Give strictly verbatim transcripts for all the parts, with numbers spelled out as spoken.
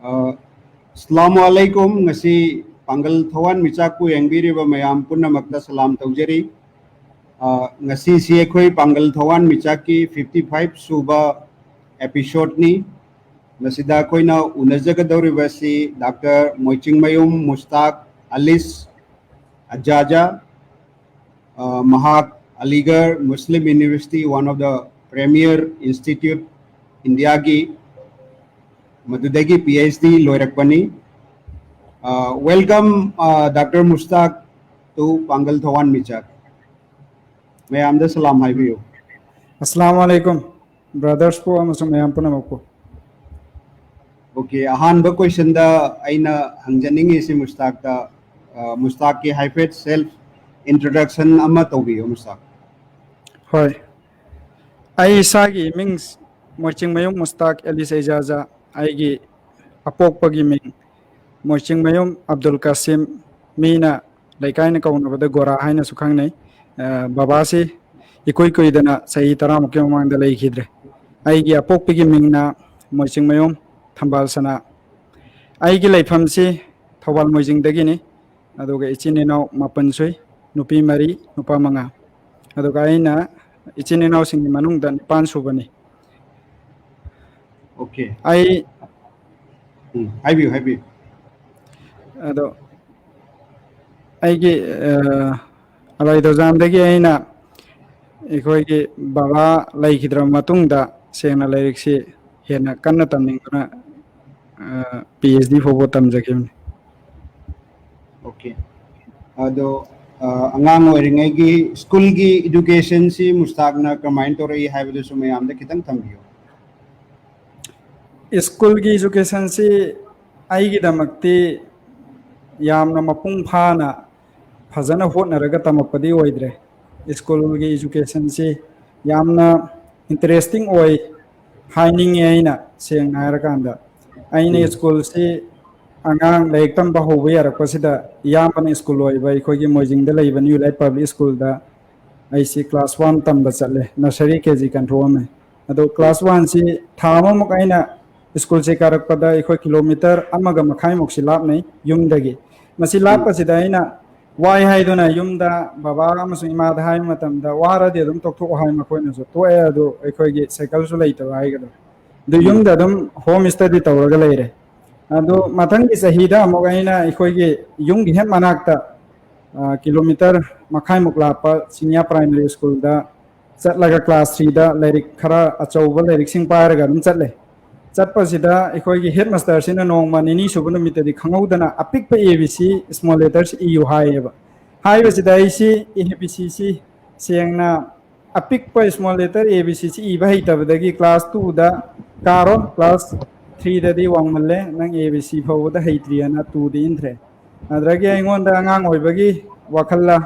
ꯑ, ꯑꯁꯂꯥꯃꯨ ꯑꯂꯩꯀꯨꯝ꯫ ꯉꯁꯤ ꯄꯥꯡꯒꯜ ꯊꯋꯥꯟ ꯃꯤꯆꯥꯛꯄꯨ ꯌꯦꯡꯕꯤꯔꯤꯕ ꯃꯌꯥꯝ ꯄꯨꯝꯅꯃꯛꯇ ꯁꯂꯥꯝ ꯇꯧꯖꯔꯤ꯫ ꯑ, ꯉꯁꯤꯁꯤ ꯑꯩꯈꯣꯏ ꯄꯥꯡꯒꯜ ꯊꯋꯥꯟ ꯃꯤꯆꯥꯛꯀꯤ fifty five ꯁꯨꯕ episodeꯅꯤ꯫ ꯃꯁꯤꯗ ꯑꯩꯈꯣꯏꯅ ꯎꯅꯖꯒꯗꯧꯔꯤꯕꯁꯤ ꯗꯥꯛꯇꯔ ꯃꯣꯏꯆꯤꯡꯃꯌꯨꯝ ꯃꯨꯁꯇꯥꯛ ꯑꯂꯤꯁ ꯑꯖꯥꯖꯥ꯫ ꯑ, ꯃꯍꯥꯛ ꯑꯂꯤꯒꯔ ꯃꯨꯁꯂꯤꯝ university, one of the premier institute ꯏꯟꯗꯤꯌꯥꯒꯤ, ꯃꯗꯨꯗꯒꯤ ꯄꯤ ꯑꯩꯆ ꯗꯤ ꯂꯣꯏꯔꯛꯄꯅꯤ꯫ ꯑ, welcome, ꯑ, ꯗꯥꯛꯇꯔ ꯃꯨꯁꯇꯥꯛ to ꯄꯥꯡꯒꯜ ꯊꯋꯥꯟ ꯃꯤꯆꯥꯛ꯫ ꯃꯌꯥꯝꯗ ꯁꯂꯥꯝ ꯍꯥꯏꯕꯤꯌꯨ꯫ ꯑꯁꯂꯥꯃꯨ ꯑꯂꯩꯀꯨꯝ, brothersꯄꯨ ꯑꯃꯁꯨꯡ ꯃꯌꯥꯝ ꯄꯨꯝꯅꯃꯛꯄꯨ꯫ Okay, ꯑꯍꯥꯟꯕ questionꯗ ꯑꯩꯅ ꯍꯪꯖꯅꯤꯡꯉꯤꯁꯤ ꯃꯨꯁꯇꯥꯛꯇ, ꯑ, ꯃꯨꯁꯇꯥꯛꯀꯤ ꯍꯥꯏꯐꯦꯠ self introduction ꯑꯃ ꯇꯧꯕꯤꯌꯨ, ꯃꯨꯁꯇꯥꯛ꯫ ꯍꯣꯏ, ꯑꯩ ꯏꯁꯥꯒꯤ ꯏꯃꯤꯡ ꯃꯣꯏꯆꯤꯡꯃꯌꯨꯝ ꯃꯨꯁꯇꯥꯛ ꯑꯦꯂꯤꯁ ꯑꯦꯖꯥꯖꯥ, ꯑꯩꯒꯤ ꯑꯄꯣꯛꯄꯒꯤ ꯃꯤꯡ ꯃꯣꯏꯆꯤꯡꯃꯌꯨꯝ ꯑꯕꯗꯨꯜ ꯀꯥꯁꯤꯝ, ꯃꯤꯅ ꯂꯩꯀꯥꯏꯅ ꯀꯧꯅꯕꯗ ꯒꯣꯔꯥ ꯍꯥꯏꯅꯁꯨ ꯈꯪꯅꯩ꯫ ꯑ, ꯕꯕꯥꯁꯤ ꯏꯀꯨꯏ ꯀꯨꯏꯗꯅ ꯆꯍꯤ ꯇꯔꯥꯃꯨꯛꯀꯤ ꯃꯃꯥꯡꯗ ꯂꯩꯈꯤꯗ꯭ꯔꯦ꯫ ꯑꯩꯒꯤ ꯑꯄꯣꯛꯄꯒꯤ ꯃꯤꯡꯅ ꯃꯣꯏꯆꯤꯡꯃꯌꯨꯝ ꯊꯝꯕꯥꯜ ꯁꯅꯥ꯫ ꯑꯩꯒꯤ ꯂꯩꯐꯝꯁꯤ ꯊꯧꯕꯥꯜ ꯃꯣꯏꯖꯤꯡꯗꯒꯤꯅꯤ꯫ ꯑꯗꯨꯒ ꯏꯆꯤꯟ ꯏꯅꯥꯎ ꯃꯥꯄꯟ ꯁꯨꯏ, ꯅꯨꯄꯤ ꯃꯔꯤ, ꯅꯨꯄꯥ ꯃꯉꯥ꯫ ꯑꯗꯨꯒ ꯑꯩꯅ ꯏꯆꯤꯟ ꯏꯅꯥꯎꯁꯤꯡꯒꯤ ꯃꯅꯨꯡꯗ ꯅꯤꯄꯥꯟ ꯁꯨꯕꯅꯤ꯫ Okay. ꯑꯩ ꯎꯝ, ꯍꯥꯏꯕꯤꯌꯨ, ꯍꯥꯏꯕꯤꯌꯨ꯫ ꯑꯗꯣ ꯑꯩꯒꯤ, ꯑ, ꯑꯂꯥꯏꯗꯣꯖꯥꯟꯗꯒꯤ ꯑꯩꯅ ꯑꯩꯈꯣꯏꯒꯤ ꯕꯕꯥ ꯂꯩꯈꯤꯗ꯭ꯔꯕ ꯃꯇꯨꯡꯗ ꯁꯦꯡꯅ ꯂꯥꯏꯔꯤꯛꯁꯤ ꯍꯦꯟꯅ ꯀꯟꯅ ꯇꯝꯅꯤꯡꯗꯨꯅ, ꯑ, ꯄꯤ ꯑꯩꯆ ꯗꯤ ꯐꯥꯎꯕ ꯇꯝꯖꯈꯤꯕꯅꯤ꯫ Okay. ꯑꯗꯣ, ꯑ, ꯑꯉꯥꯡ ꯑꯣꯏꯔꯤꯉꯩꯒꯤ ꯁ꯭ꯀꯨꯜꯒꯤ educationꯁꯤ ꯃꯨꯁꯇꯥꯛꯅ ꯀꯃꯥꯏꯅ ꯇꯧꯔꯛꯏ ꯍꯥꯏꯕꯗꯨꯁꯨ ꯃꯌꯥꯝꯗ ꯈꯤꯇꯪ ꯊꯝꯕꯤꯌꯨ꯫ ꯁ꯭ꯀꯨꯜꯒꯤ educationꯁꯤ ꯑꯩꯒꯤꯗꯃꯛꯇꯤ ꯌꯥꯝꯅ ꯃꯄꯨꯡ ꯐꯥꯅ ꯐꯖꯅ ꯍꯣꯠꯅꯔꯒ ꯇꯝꯃꯛꯄꯗꯤ ꯑꯣꯏꯗ꯭ꯔꯦ꯫ ꯁ꯭ꯀꯨꯜꯒꯤ educationꯁꯤ ꯌꯥꯝꯅ interesting ꯑꯣꯏ ꯍꯥꯏꯅꯤꯡꯉꯦ ꯑꯩꯅ, ꯁꯦꯡꯅ ꯍꯥꯏꯔꯀꯥꯟꯗ꯫ ꯑꯩꯅ ꯎꯝ꯫ ꯁ꯭ꯀꯨꯜꯁꯤ ꯑꯉꯥꯡ ꯂꯥꯏꯔꯤꯛ ꯇꯝꯕ ꯍꯧꯕ ꯌꯥꯔꯛꯄꯁꯤꯗ ꯏꯌꯥꯝꯕꯅ ꯁ꯭ꯀꯨꯜ ꯑꯣꯏꯕ ꯑꯩꯈꯣꯏꯒꯤ ꯃꯣꯏꯖꯤꯡꯗ ꯂꯩꯕ ꯅ꯭ꯌꯨ ꯂꯥꯏꯠ ꯄꯕ꯭ꯂꯤꯛ ꯁ꯭ꯀꯨꯜꯗ ꯑꯩꯁꯤ class one ꯇꯝꯕ ꯆꯠꯂꯦ, nursery K G ꯀꯟꯊꯣꯛꯑꯝꯃꯦ꯫ ꯑꯗꯣ class oneꯁꯤ ꯊꯥ ꯑꯃꯃꯨꯛ ꯑꯩꯅ ꯁ꯭ꯀꯨꯜꯁꯦ ꯀꯥꯔꯛꯄꯗ ꯑꯩꯈꯣꯏ ꯀꯤꯂꯣꯃꯤꯇꯔ ꯑꯃꯒ ꯃꯈꯥꯏꯃꯨꯛꯁꯤ ꯂꯥꯞꯅꯩ ꯌꯨꯝꯗꯒꯤ꯫ ꯃꯁꯤ ꯂꯥꯞꯄꯁꯤꯗ ꯑꯩꯅ ꯋꯥꯏ ꯍꯥꯏꯗꯨꯅ ꯌꯨꯝꯗ ꯕꯕꯥ ꯑꯃꯁꯨꯡ ꯏꯃꯥꯗ ꯍꯥꯏꯕ ꯃꯇꯝꯗ, "ꯋꯥꯔꯗꯤ ꯑꯗꯨꯝ ꯇꯣꯛꯊꯣꯛꯑꯣ" ꯍꯥꯏ ꯃꯈꯣꯏꯅꯁꯨ꯫ ꯇꯣꯛꯑꯦ, ꯑꯗꯨ ꯑꯩꯈꯣꯏꯒꯤ ꯁꯥꯏꯀꯜꯁꯨ ꯂꯩꯇꯕ ꯍꯥꯏꯒꯗ꯭ꯔꯥ, ꯑꯗꯨ ꯌꯨꯝꯗ ꯑꯗꯨꯝ ꯍꯣꯝ ꯁ꯭ꯇꯗꯤ ꯇꯧꯔꯒ ꯂꯩꯔꯦ꯫ ꯑꯗꯨ ꯃꯊꯪꯒꯤ ꯆꯍꯤꯗ ꯑꯃꯨꯛ ꯑꯩꯅ ꯑꯩꯈꯣꯏꯒꯤ ꯌꯨꯝꯒꯤ ꯍꯦꯛ ꯃꯅꯥꯛꯇ, ꯑ, ꯀꯤꯂꯣꯃꯤꯇꯔ ꯃꯈꯥꯏꯃꯨꯛ ꯂꯥꯞꯄ ꯁꯤꯅꯤꯌꯥ ꯄ꯭ꯔꯥꯏꯃꯔꯤ ꯁ꯭ꯀꯨꯜꯗ ꯆꯠꯂꯒ ꯀ꯭ꯂꯥꯁ ꯊ꯭ꯔꯤꯗ ꯂꯥꯏꯔꯤꯛ ꯈꯔ ꯑꯆꯧꯕ ꯂꯥꯏꯔꯤꯛꯁꯤꯡ ꯄꯥꯏꯔꯒ ꯑꯗꯨꯝ ꯆꯠꯂꯦ꯫ ꯆꯠꯄꯁꯤꯗ ꯑꯩꯈꯣꯏꯒꯤ ꯍꯦꯠ ꯃꯥꯁꯇꯔꯁꯤꯅ ꯅꯣꯡꯃ ꯅꯤꯅꯤ ꯁꯨꯕ ꯅꯨꯃꯤꯠꯇꯗꯤ ꯈꯪꯍꯧꯗꯅ ꯑꯄꯤꯛꯄ A B C small letters ꯏꯌꯨ ꯍꯥꯏꯌꯦꯕ꯫ ꯍꯥꯏꯕꯁꯤꯗ ꯑꯩꯁꯤ A B C ꯁꯤ ꯁꯦꯡꯅ ꯑꯄꯤꯛꯄ small letter A B C ꯁꯤ ꯏꯕ ꯍꯩꯇꯕꯗꯒꯤ ꯀ꯭ꯂꯥꯁ ꯇꯨꯗ ꯀꯥꯔꯣ, ꯀ꯭ꯂꯥꯁ ꯊ꯭ꯔꯤꯗꯗꯤ ꯋꯥꯡꯃꯜꯂꯦ, ꯅꯪ A B C ꯐꯥꯎꯕꯗ ꯍꯩꯇ꯭ꯔꯤꯑꯅ ꯇꯨꯗ ꯏꯟꯈ꯭ꯔꯦ꯫ ꯑꯗꯨꯗꯒꯤ ꯑꯩꯉꯣꯟꯗ ꯑꯉꯥꯡ ꯑꯣꯏꯕꯒꯤ ꯋꯥꯈꯜꯂ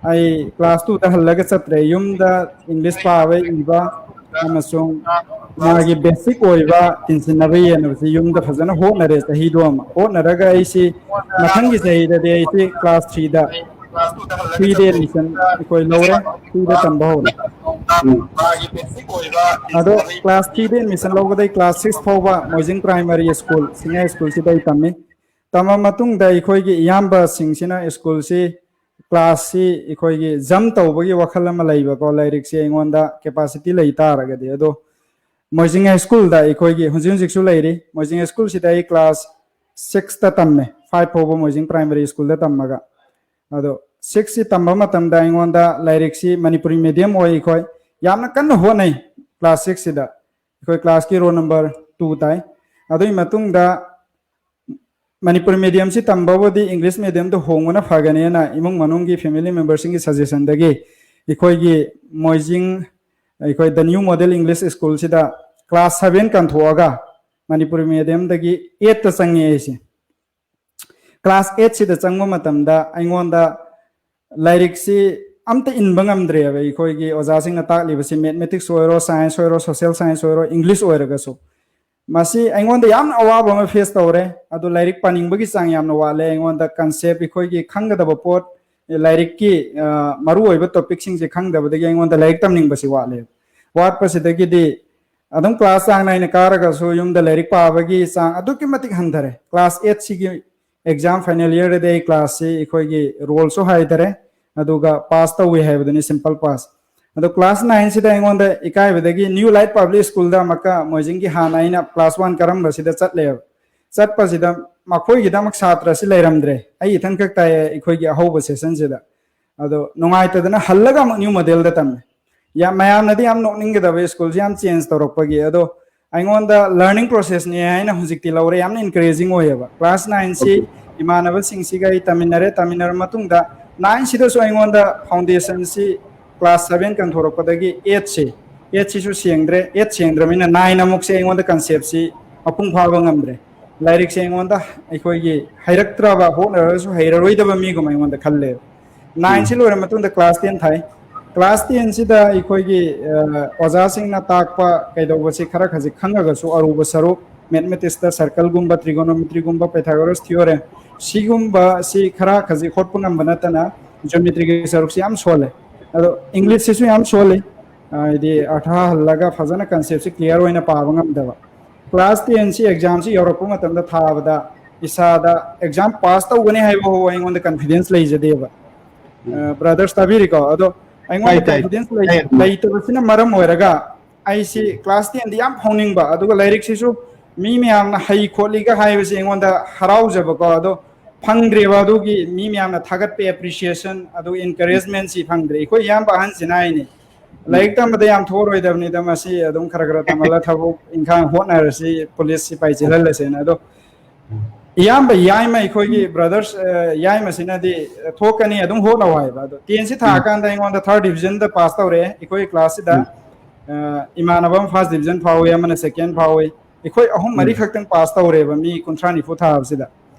ꯑꯩ ꯀ꯭ꯂꯥꯁ ꯇꯨꯗ ꯍꯜꯂꯒ ꯆꯠꯇ꯭ꯔꯦ꯫ ꯌꯨꯝꯗ ꯏꯪꯂꯤꯁ ꯄꯥꯕ, ꯏꯕ ꯑꯃꯁꯨꯡ ꯃꯥꯒꯤ ꯕꯦꯁꯤꯛ ꯑꯣꯏꯕ ꯇꯤꯟꯁꯤꯟꯅꯕ ꯌꯦꯟꯅꯕꯁꯤ ꯌꯨꯝꯗ ꯐꯖꯅ ꯍꯣꯠꯅꯔꯦ ꯆꯍꯤꯗꯣ ꯑꯃ꯫ ꯍꯣꯠꯅꯔꯒ ꯑꯩꯁꯤ ꯃꯊꯪꯒꯤ ꯆꯍꯤꯗꯗꯤ ꯑꯩꯁꯤ ꯀ꯭ꯂꯥꯁ ꯊ꯭ꯔꯤꯗ ꯐ꯭ꯔꯤꯗ ꯑꯦꯗꯃꯤꯁꯟ ꯑꯩꯈꯣꯏ ꯂꯧꯔꯦ, ꯐ꯭ꯔꯤꯗ ꯇꯝꯕ ꯍꯧꯔꯦ꯫ ꯑꯗꯣ ꯀ꯭ꯂꯥꯁ ꯊ꯭ꯔꯤꯗ ꯑꯦꯗꯃꯤꯁꯟ ꯂꯧꯕꯗꯩ ꯀ꯭ꯂꯥꯁ ꯁꯤꯛꯁ ꯐꯥꯎꯕ ꯃꯣꯏꯖꯤꯡ ꯄ꯭ꯔꯥꯏꯃꯔꯤ ꯁ꯭ꯀꯨꯜ, ꯁꯤꯡꯍ ꯁ꯭ꯀꯨꯜꯁꯤꯗ ꯑꯩ ꯇꯝꯃꯤ꯫ ꯇꯝꯃ ꯃꯇꯨꯡꯗ ꯑꯩꯈꯣꯏꯒꯤ ꯏꯌꯥꯝꯕꯁꯤꯡꯁꯤꯅ ꯁ꯭ꯀꯨꯜꯁꯤ, ꯀ꯭ꯂꯥꯁꯁꯤ ꯑꯩꯈꯣꯏꯒꯤ ꯖꯝ ꯇꯧꯕꯒꯤ ꯋꯥꯈꯜ ꯑꯃ ꯂꯩꯕꯀꯣ, ꯂꯥꯏꯔꯤꯛꯁꯤ ꯑꯩꯉꯣꯟꯗ ꯀꯦꯄꯥꯁꯤꯇꯤ ꯂꯩ ꯇꯥꯔꯒꯗꯤ꯫ ꯑꯗꯣ ꯃꯣꯏꯖꯤꯡ ꯍꯥꯏ ꯁ꯭ꯀꯨꯜꯗ ꯑꯩꯈꯣꯏꯒꯤ ꯍꯧꯖꯤꯛ ꯍꯧꯖꯤꯛꯁꯨ ꯂꯩꯔꯤ꯫ ꯃꯣꯏꯖꯤꯡ ꯍꯥꯏ ꯁ꯭ꯀꯨꯜꯁꯤꯗ ꯑꯩ ꯀ꯭ꯂꯥꯁ ꯁꯤꯛꯁꯇ ꯇꯝꯃꯦ, ꯐꯥꯏꯚ ꯐꯥꯎꯕ ꯃꯣꯏꯖꯤꯡ ꯄ꯭ꯔꯥꯏꯃꯔꯤ ꯁ꯭ꯀꯨꯜꯗ ꯇꯝꯃꯒ꯫ ꯑꯗꯣ ꯁꯤꯛꯁꯁꯤ ꯇꯝꯕ ꯃꯇꯝꯗ ꯑꯩꯉꯣꯟꯗ ꯂꯥꯏꯔꯤꯛꯁꯤ ꯃꯅꯤꯄꯨꯔꯤ ꯃꯦꯗꯤꯌꯝ ꯑꯣꯏ ꯑꯩꯈꯣꯏ꯫ ꯌꯥꯝꯅ ꯀꯟꯅ ꯍꯣꯠꯅꯩ ꯀ꯭ꯂꯥꯁ ꯁꯤꯛꯁꯁꯤꯗ꯫ ꯑꯩꯈꯣꯏ ꯀ꯭ꯂꯥꯁꯀꯤ ꯔꯣꯜ ꯅꯝꯕꯔ ꯇꯨ ꯇꯥꯏ꯫ ꯑꯗꯨꯒꯤ ꯃꯇꯨꯡꯗ ꯃꯅꯤꯄꯨꯔꯤ ꯃꯦꯗꯤꯌꯝꯁꯤ ꯇꯝꯕꯕꯨꯗꯤ ꯏꯪꯂꯤꯁ ꯃꯦꯗꯤꯌꯝꯗ ꯍꯣꯡꯕꯅ ꯐꯒꯅꯦꯅ ꯏꯃꯨꯡ ꯃꯅꯨꯡꯒꯤ ꯐꯦꯃꯤꯂꯤ ꯃꯦꯝꯕꯔꯁꯤꯡꯒꯤ ꯁꯖꯦꯁꯟꯗꯒꯤ ꯑꯩꯈꯣꯏꯒꯤ ꯃꯣꯏꯖꯤꯡ, ꯑꯩꯈꯣꯏ ꯗ ꯅ꯭ꯌꯨ ꯃꯣꯗꯦꯜ ꯏꯪꯂꯤꯁ ꯁ꯭ꯀꯨꯜꯁꯤꯗ ꯀ꯭ꯂꯥꯁ ꯁꯚꯦꯟ ꯀꯟꯊꯣꯛꯑꯒ ꯃꯅꯤꯄꯨꯔꯤ ꯃꯦꯗꯤꯌꯝꯗꯒꯤ ꯑꯦꯠꯇ ꯆꯪꯉꯦ ꯑꯩꯁꯦ꯫ ꯀ꯭ꯂꯥꯁ ꯑꯦꯠꯁꯤꯗ ꯆꯪꯕ ꯃꯇꯝꯗ ꯑꯩꯉꯣꯟꯗ ꯂꯥꯏꯔꯤꯛꯁꯤ ꯑꯝꯇ ꯏꯟꯕ ꯉꯝꯗ꯭ꯔꯦꯕ꯫ ꯑꯩꯈꯣꯏꯒꯤ ꯑꯣꯖꯥꯁꯤꯡꯅ ꯇꯥꯛꯂꯤꯕꯁꯤ ꯃꯦꯊꯃꯦꯇꯤꯛꯁ ꯑꯣꯏꯔꯣ, ꯁꯥꯏꯟꯁ ꯑꯣꯏꯔꯣ, ꯁꯣꯁꯤꯌꯦꯜ ꯁꯥꯏꯟꯁ ꯑꯣꯏꯔꯣ, ꯏꯪꯂꯤꯁ ꯑꯣꯏꯔꯒꯁꯨ꯫ ꯃꯁꯤ ꯑꯩꯉꯣꯟꯗ ꯌꯥꯝꯅ ꯑꯋꯥꯕ ꯑꯃ ꯐꯦꯁ ꯇꯧꯔꯦ꯫ ꯑꯗꯨ ꯂꯥꯏꯔꯤꯛ ꯄꯥꯅꯤꯡꯕꯒꯤ ꯆꯥꯡ ꯌꯥꯝꯅ ꯋꯥꯠꯂꯦ꯫ ꯑꯩꯉꯣꯟꯗ ꯀꯟꯁꯦꯞ, ꯑꯩꯈꯣꯏꯒꯤ ꯈꯪꯒꯗꯕ ꯄꯣꯠ, ꯂꯥꯏꯔꯤꯛꯀꯤ, ꯑ, ꯃꯔꯨꯑꯣꯏꯕ ꯇꯣꯄꯤꯛꯁꯤꯡꯁꯦ ꯈꯪꯗꯕꯗꯒꯤ ꯑꯩꯉꯣꯟꯗ ꯂꯥꯏꯔꯤꯛ ꯇꯝꯅꯤꯡꯕꯁꯤ ꯋꯥꯠꯂꯦ꯫ ꯋꯥꯠꯄꯁꯤꯗꯒꯤꯗꯤ ꯑꯗꯨꯝ ꯀ꯭ꯂꯥꯁ ꯆꯥꯡ ꯅꯥꯏꯅ ꯀꯥꯔꯒꯁꯨ ꯌꯨꯝꯗ ꯂꯥꯏꯔꯤꯛ ꯄꯥꯕꯒꯤ ꯆꯥꯡ ꯑꯗꯨꯛꯀꯤ ꯃꯇꯤꯛ ꯍꯟꯊꯔꯦ꯫ ꯀ꯭ꯂꯥꯁ ꯑꯩꯠꯁꯤꯒꯤ ꯑꯦꯛꯖꯥꯝ ꯐꯥꯏꯅꯦꯜ ꯏꯌꯔꯗꯗꯤ ꯑꯩ ꯀ꯭ꯂꯥꯁꯁꯤ ꯑꯩꯈꯣꯏꯒꯤ ꯔꯣꯜꯁꯨ ꯍꯥꯏꯗꯔꯦ, ꯑꯗꯨꯒ ꯄꯥꯁ ꯇꯧꯏ ꯍꯥꯏꯕꯗꯨꯅꯤ, ꯁꯤꯝꯄꯜ ꯄꯥꯁ꯫ ꯑꯗꯣ ꯀ꯭ꯂꯥꯁ ꯅꯥꯏꯟꯁꯤꯗ ꯑꯩꯉꯣꯟꯗ ꯏꯀꯥꯏꯕꯗꯒꯤ ꯅ꯭ꯌꯨ ꯂꯥꯏꯠ ꯄꯕ꯭ꯂꯤꯛ ꯁ꯭ꯀꯨꯜꯗ ꯑꯃꯨꯛꯀ ꯃꯣꯏꯖꯤꯡꯒꯤ ꯍꯥꯟꯅ ꯑꯩꯅ ꯀ꯭ꯂꯥꯁ ꯋꯥꯟ ꯀꯔꯝꯕꯁꯤꯗ ꯆꯠꯂꯦꯕ꯫ ꯆꯠꯄꯁꯤꯗ ꯃꯈꯣꯏꯒꯤꯗꯃꯛ ꯁꯥꯇ꯭ꯔꯁꯤ ꯂꯩꯔꯝꯗ꯭ꯔꯦ, ꯑꯩ ꯏꯊꯟꯈꯛ ꯇꯥꯏꯌꯦ ꯑꯩꯈꯣꯏꯒꯤ ꯑꯍꯧꯕ ꯁꯦꯁꯟꯁꯤꯗ꯫ ꯑꯗꯣ ꯅꯨꯡꯉꯥꯏꯇꯗꯅ ꯍꯜꯂꯒ ꯑꯃꯨꯛ ꯅ꯭ꯌꯨ ꯃꯣꯗꯦꯜꯗ ꯇꯝꯃꯦ꯫ ꯌꯥꯝ, ꯃꯌꯥꯝꯅꯗꯤ ꯌꯥꯝ ꯅꯣꯛꯅꯤꯡꯒꯗꯕ, ꯁ꯭ꯀꯨꯜꯁꯤ ꯌꯥꯝ ꯆꯦꯟꯖ ꯇꯧꯔꯛꯄꯒꯤ꯫ ꯑꯗꯣ ꯑꯩꯉꯣꯟꯗ ꯂꯔꯅꯤꯡ ꯄ꯭ꯔꯣꯁꯦꯁꯅꯤ ꯍꯥꯏꯅ ꯍꯧꯖꯤꯛꯇꯤ ꯂꯧꯔꯦ, ꯌꯥꯝꯅ ꯏꯟꯀꯔꯦꯖꯤꯡ ꯑꯣꯏꯌꯦꯕ꯫ ꯀ꯭ꯂꯥꯁ ꯅꯥꯏꯟꯁꯤ ꯏꯃꯥꯟꯅꯕꯁꯤꯡꯁꯤꯒ ꯑꯩ ꯇꯝꯃꯤꯟꯅꯔꯦ꯫ ꯇꯝꯃꯤꯟꯅꯔ ꯃꯇꯨꯡꯗ ꯅꯥꯏꯟꯁꯤꯗꯁꯨ ꯑꯩꯉꯣꯟꯗ ꯐꯥꯎꯟꯗꯦꯁꯟꯁꯤ ꯀ꯭ꯂꯥꯁ ꯁꯚꯦꯟ ꯀꯟꯊꯣꯔꯛꯄꯗꯒꯤ ꯑꯩꯠꯁꯤ, ꯑꯩꯠꯁꯤꯁꯨ ꯁꯦꯡꯗ꯭ꯔꯦ꯫ ꯑꯩꯠ ꯁꯦꯡꯗ꯭ꯔꯕꯅꯤꯅ ꯅꯥꯏꯟ ꯑꯃꯨꯛꯁꯦ ꯑꯩꯉꯣꯟꯗ ꯀꯟꯁꯦꯞꯁꯤ ꯃꯄꯨꯡ ꯐꯥꯕ ꯉꯝꯗ꯭ꯔꯦ꯫ ꯂꯥꯏꯔꯤꯛꯁꯦ ꯑꯩꯉꯣꯟꯗ ꯑꯩꯈꯣꯏꯒꯤ ꯍꯩꯔꯛꯇ꯭ꯔꯕ, ꯍꯣꯠꯅꯔꯒꯁꯨ ꯍꯩꯔꯔꯣꯏꯗꯕ ꯃꯤꯒꯨꯝꯕ ꯑꯩꯉꯣꯟꯗ ꯈꯜꯂꯦꯕ꯫ ꯅꯥꯏꯟꯁꯤ ꯂꯣꯏꯔ ꯃꯇꯨꯡꯗ ꯀ꯭ꯂꯥꯁ ꯇꯦꯟ ꯊꯥꯏ꯫ ꯀ꯭ꯂꯥꯁ ꯇꯦꯟꯁꯤꯗ ꯑꯩꯈꯣꯏꯒꯤ, ꯑ, ꯑꯣꯖꯥꯁꯤꯡꯅ ꯇꯥꯛꯄ ꯀꯩꯗꯧꯕꯁꯤ ꯈꯔ ꯈꯖꯤꯛ ꯈꯪꯉꯒꯁꯨ ꯑꯔꯨꯕ ꯁꯔꯨꯛ, ꯃꯦꯊꯃꯦꯇꯤꯛꯁꯇ ꯁꯔꯀꯜꯒꯨꯝꯕ, ꯇ꯭ꯔꯤꯒꯣꯅꯣꯃꯦꯇ꯭ꯔꯤꯒꯨꯝꯕ, ꯄꯥꯏꯊꯥꯒꯣꯔꯁ ꯊꯤꯑꯣꯔꯦꯝ, ꯁꯤꯒꯨꯝꯕꯁꯤ ꯈꯔ ꯈꯖꯤꯛ ꯍꯣꯠꯄ ꯉꯝꯕ ꯅꯠꯇꯅ ꯖꯤꯑꯣꯃꯦꯇ꯭ꯔꯤꯒꯤ ꯁꯔꯨꯛꯁꯤ ꯌꯥꯝ ꯁꯣꯜꯂꯦ꯫ ꯑꯗꯣ ꯏꯪꯂꯤꯁꯁꯤꯁꯨ ꯌꯥꯝ ꯁꯣꯜꯂꯤ, ꯍꯥꯏꯗꯤ ꯑꯥꯔꯊ ꯍꯜꯂꯒ ꯐꯖꯅ ꯀꯟꯁꯦꯞꯁꯤ ꯀ꯭ꯂꯤꯌꯥꯔ ꯑꯣꯏꯅ ꯄꯥꯕ ꯉꯝꯗꯕ꯫ ꯀ꯭ꯂꯥꯁ ꯇꯦꯟꯁꯤ ꯑꯦꯛꯖꯥꯝꯁꯤ ꯌꯧꯔꯛꯄ ꯃꯇꯝꯗ ꯊꯥꯕꯗ ꯏꯁꯥꯗ ꯑꯦꯛꯖꯥꯝ ꯄꯥꯁ ꯇꯧꯒꯅꯤ ꯍꯥꯏꯕ ꯐꯥꯎꯕ ꯑꯩꯉꯣꯟꯗ ꯀꯟꯐꯤꯗꯦꯟꯁ ꯂꯩꯖꯗꯦꯕ꯫ ꯕ꯭ꯔꯗꯔꯁ ꯇꯥꯕꯤꯔꯤꯀꯣ? ꯑꯗꯣ ꯑꯩꯉꯣꯟꯗ ꯇꯥꯏ, ꯇꯥꯏ꯫ ꯀꯟꯐꯤꯗꯦꯟꯁ ꯂꯩ-, ꯇꯥꯏ, ꯇꯥꯏ꯫ ꯂꯩꯇꯕꯁꯤꯅ ꯃꯔꯝ ꯑꯣꯏꯔꯒ ꯑꯩꯁꯤ ꯀ꯭ꯂꯥꯁ ꯇꯦꯟꯗꯤ ꯌꯥꯝ ꯐꯥꯎꯅꯤꯡꯕ, ꯑꯗꯨꯒ ꯂꯥꯏꯔꯤꯛꯁꯤꯁꯨ ꯃꯤ ꯃꯌꯥꯝꯅ ꯍꯩ ꯈꯣꯠꯂꯤꯒ ꯍꯥꯏꯕꯁꯦ ꯑꯩꯉꯣꯟꯗ ꯍꯔꯥꯎꯖꯕꯀꯣ꯫ ꯑꯗꯣ ꯐꯪꯗ꯭ꯔꯦꯕ ꯑꯗꯨꯒꯤ ꯃꯤ ꯃꯌꯥꯝꯅ ꯊꯥꯒꯠꯄ ꯑꯦꯄ꯭ꯔꯤꯁꯤꯌꯦꯁꯟ, ꯑꯗꯨꯒ ꯏꯟꯀꯔꯦꯖꯃꯦꯟꯁꯤ ꯐꯪꯗ꯭ꯔꯦ꯫ ꯑꯩꯈꯣꯏ ꯏꯌꯥꯝꯕ ꯑꯍꯟꯁꯤꯅ ꯍꯥꯏꯅꯤ, "ꯂꯥꯏꯔꯤꯛ ꯇꯝꯕꯗ ꯌꯥꯝ ꯊꯣꯛꯑꯔꯣꯏꯗꯕꯅꯤꯗ, ꯃꯁꯤ ꯑꯗꯨꯝ ꯈꯔ ꯈꯔ ꯇꯝꯍꯜꯂ ꯊꯕꯛ ꯏꯪꯈꯥꯡ ꯍꯣꯠꯅꯔꯁꯤ, ꯄꯨꯂꯤꯁ ꯁꯤꯄꯥꯏ ꯆꯦꯜꯍꯜꯂꯁꯦꯅ"꯫ ꯑꯗꯣ ꯏꯌꯥꯝꯕ ꯌꯥꯏꯃ, ꯑꯩꯈꯣꯏꯒꯤ ꯕ꯭ꯔꯗꯔꯁ, ꯑ, ꯌꯥꯏꯃꯁꯤꯅꯗꯤ ꯊꯣꯛꯀꯅꯤ, ꯑꯗꯨꯝ ꯍꯣꯠꯅꯧ ꯍꯥꯏꯕ꯫ ꯑꯗꯣ ꯇꯦꯟꯁꯤ ꯊꯥꯔꯀꯥꯟꯗ ꯑꯩꯉꯣꯟꯗ ꯊꯥꯔꯠ ꯗꯤꯕꯤꯖꯟꯗ ꯄꯥꯁ ꯇꯧꯔꯛꯑꯦ ꯑꯩꯈꯣꯏ ꯀ꯭ꯂꯥꯁꯁꯤꯗ꯫ ꯑ, ꯏꯃꯥꯟꯅꯕ ꯑꯃ ꯐꯥꯔꯁ ꯗꯤꯕꯤꯖꯟ ꯐꯥꯎꯏ, ꯑꯃꯅ ꯁꯦꯀꯦꯟ ꯐꯥꯎꯏ꯫ ꯑꯩꯈꯣꯏ ꯑꯍꯨꯝ ꯃꯔꯤ ꯈꯛꯇꯪ ꯄꯥꯁ ꯇꯧꯔꯦꯕ ꯃꯤ ꯀꯨꯟꯊ꯭ꯔꯥ ꯅꯤꯐꯨ ꯊꯥꯕꯁꯤꯗ,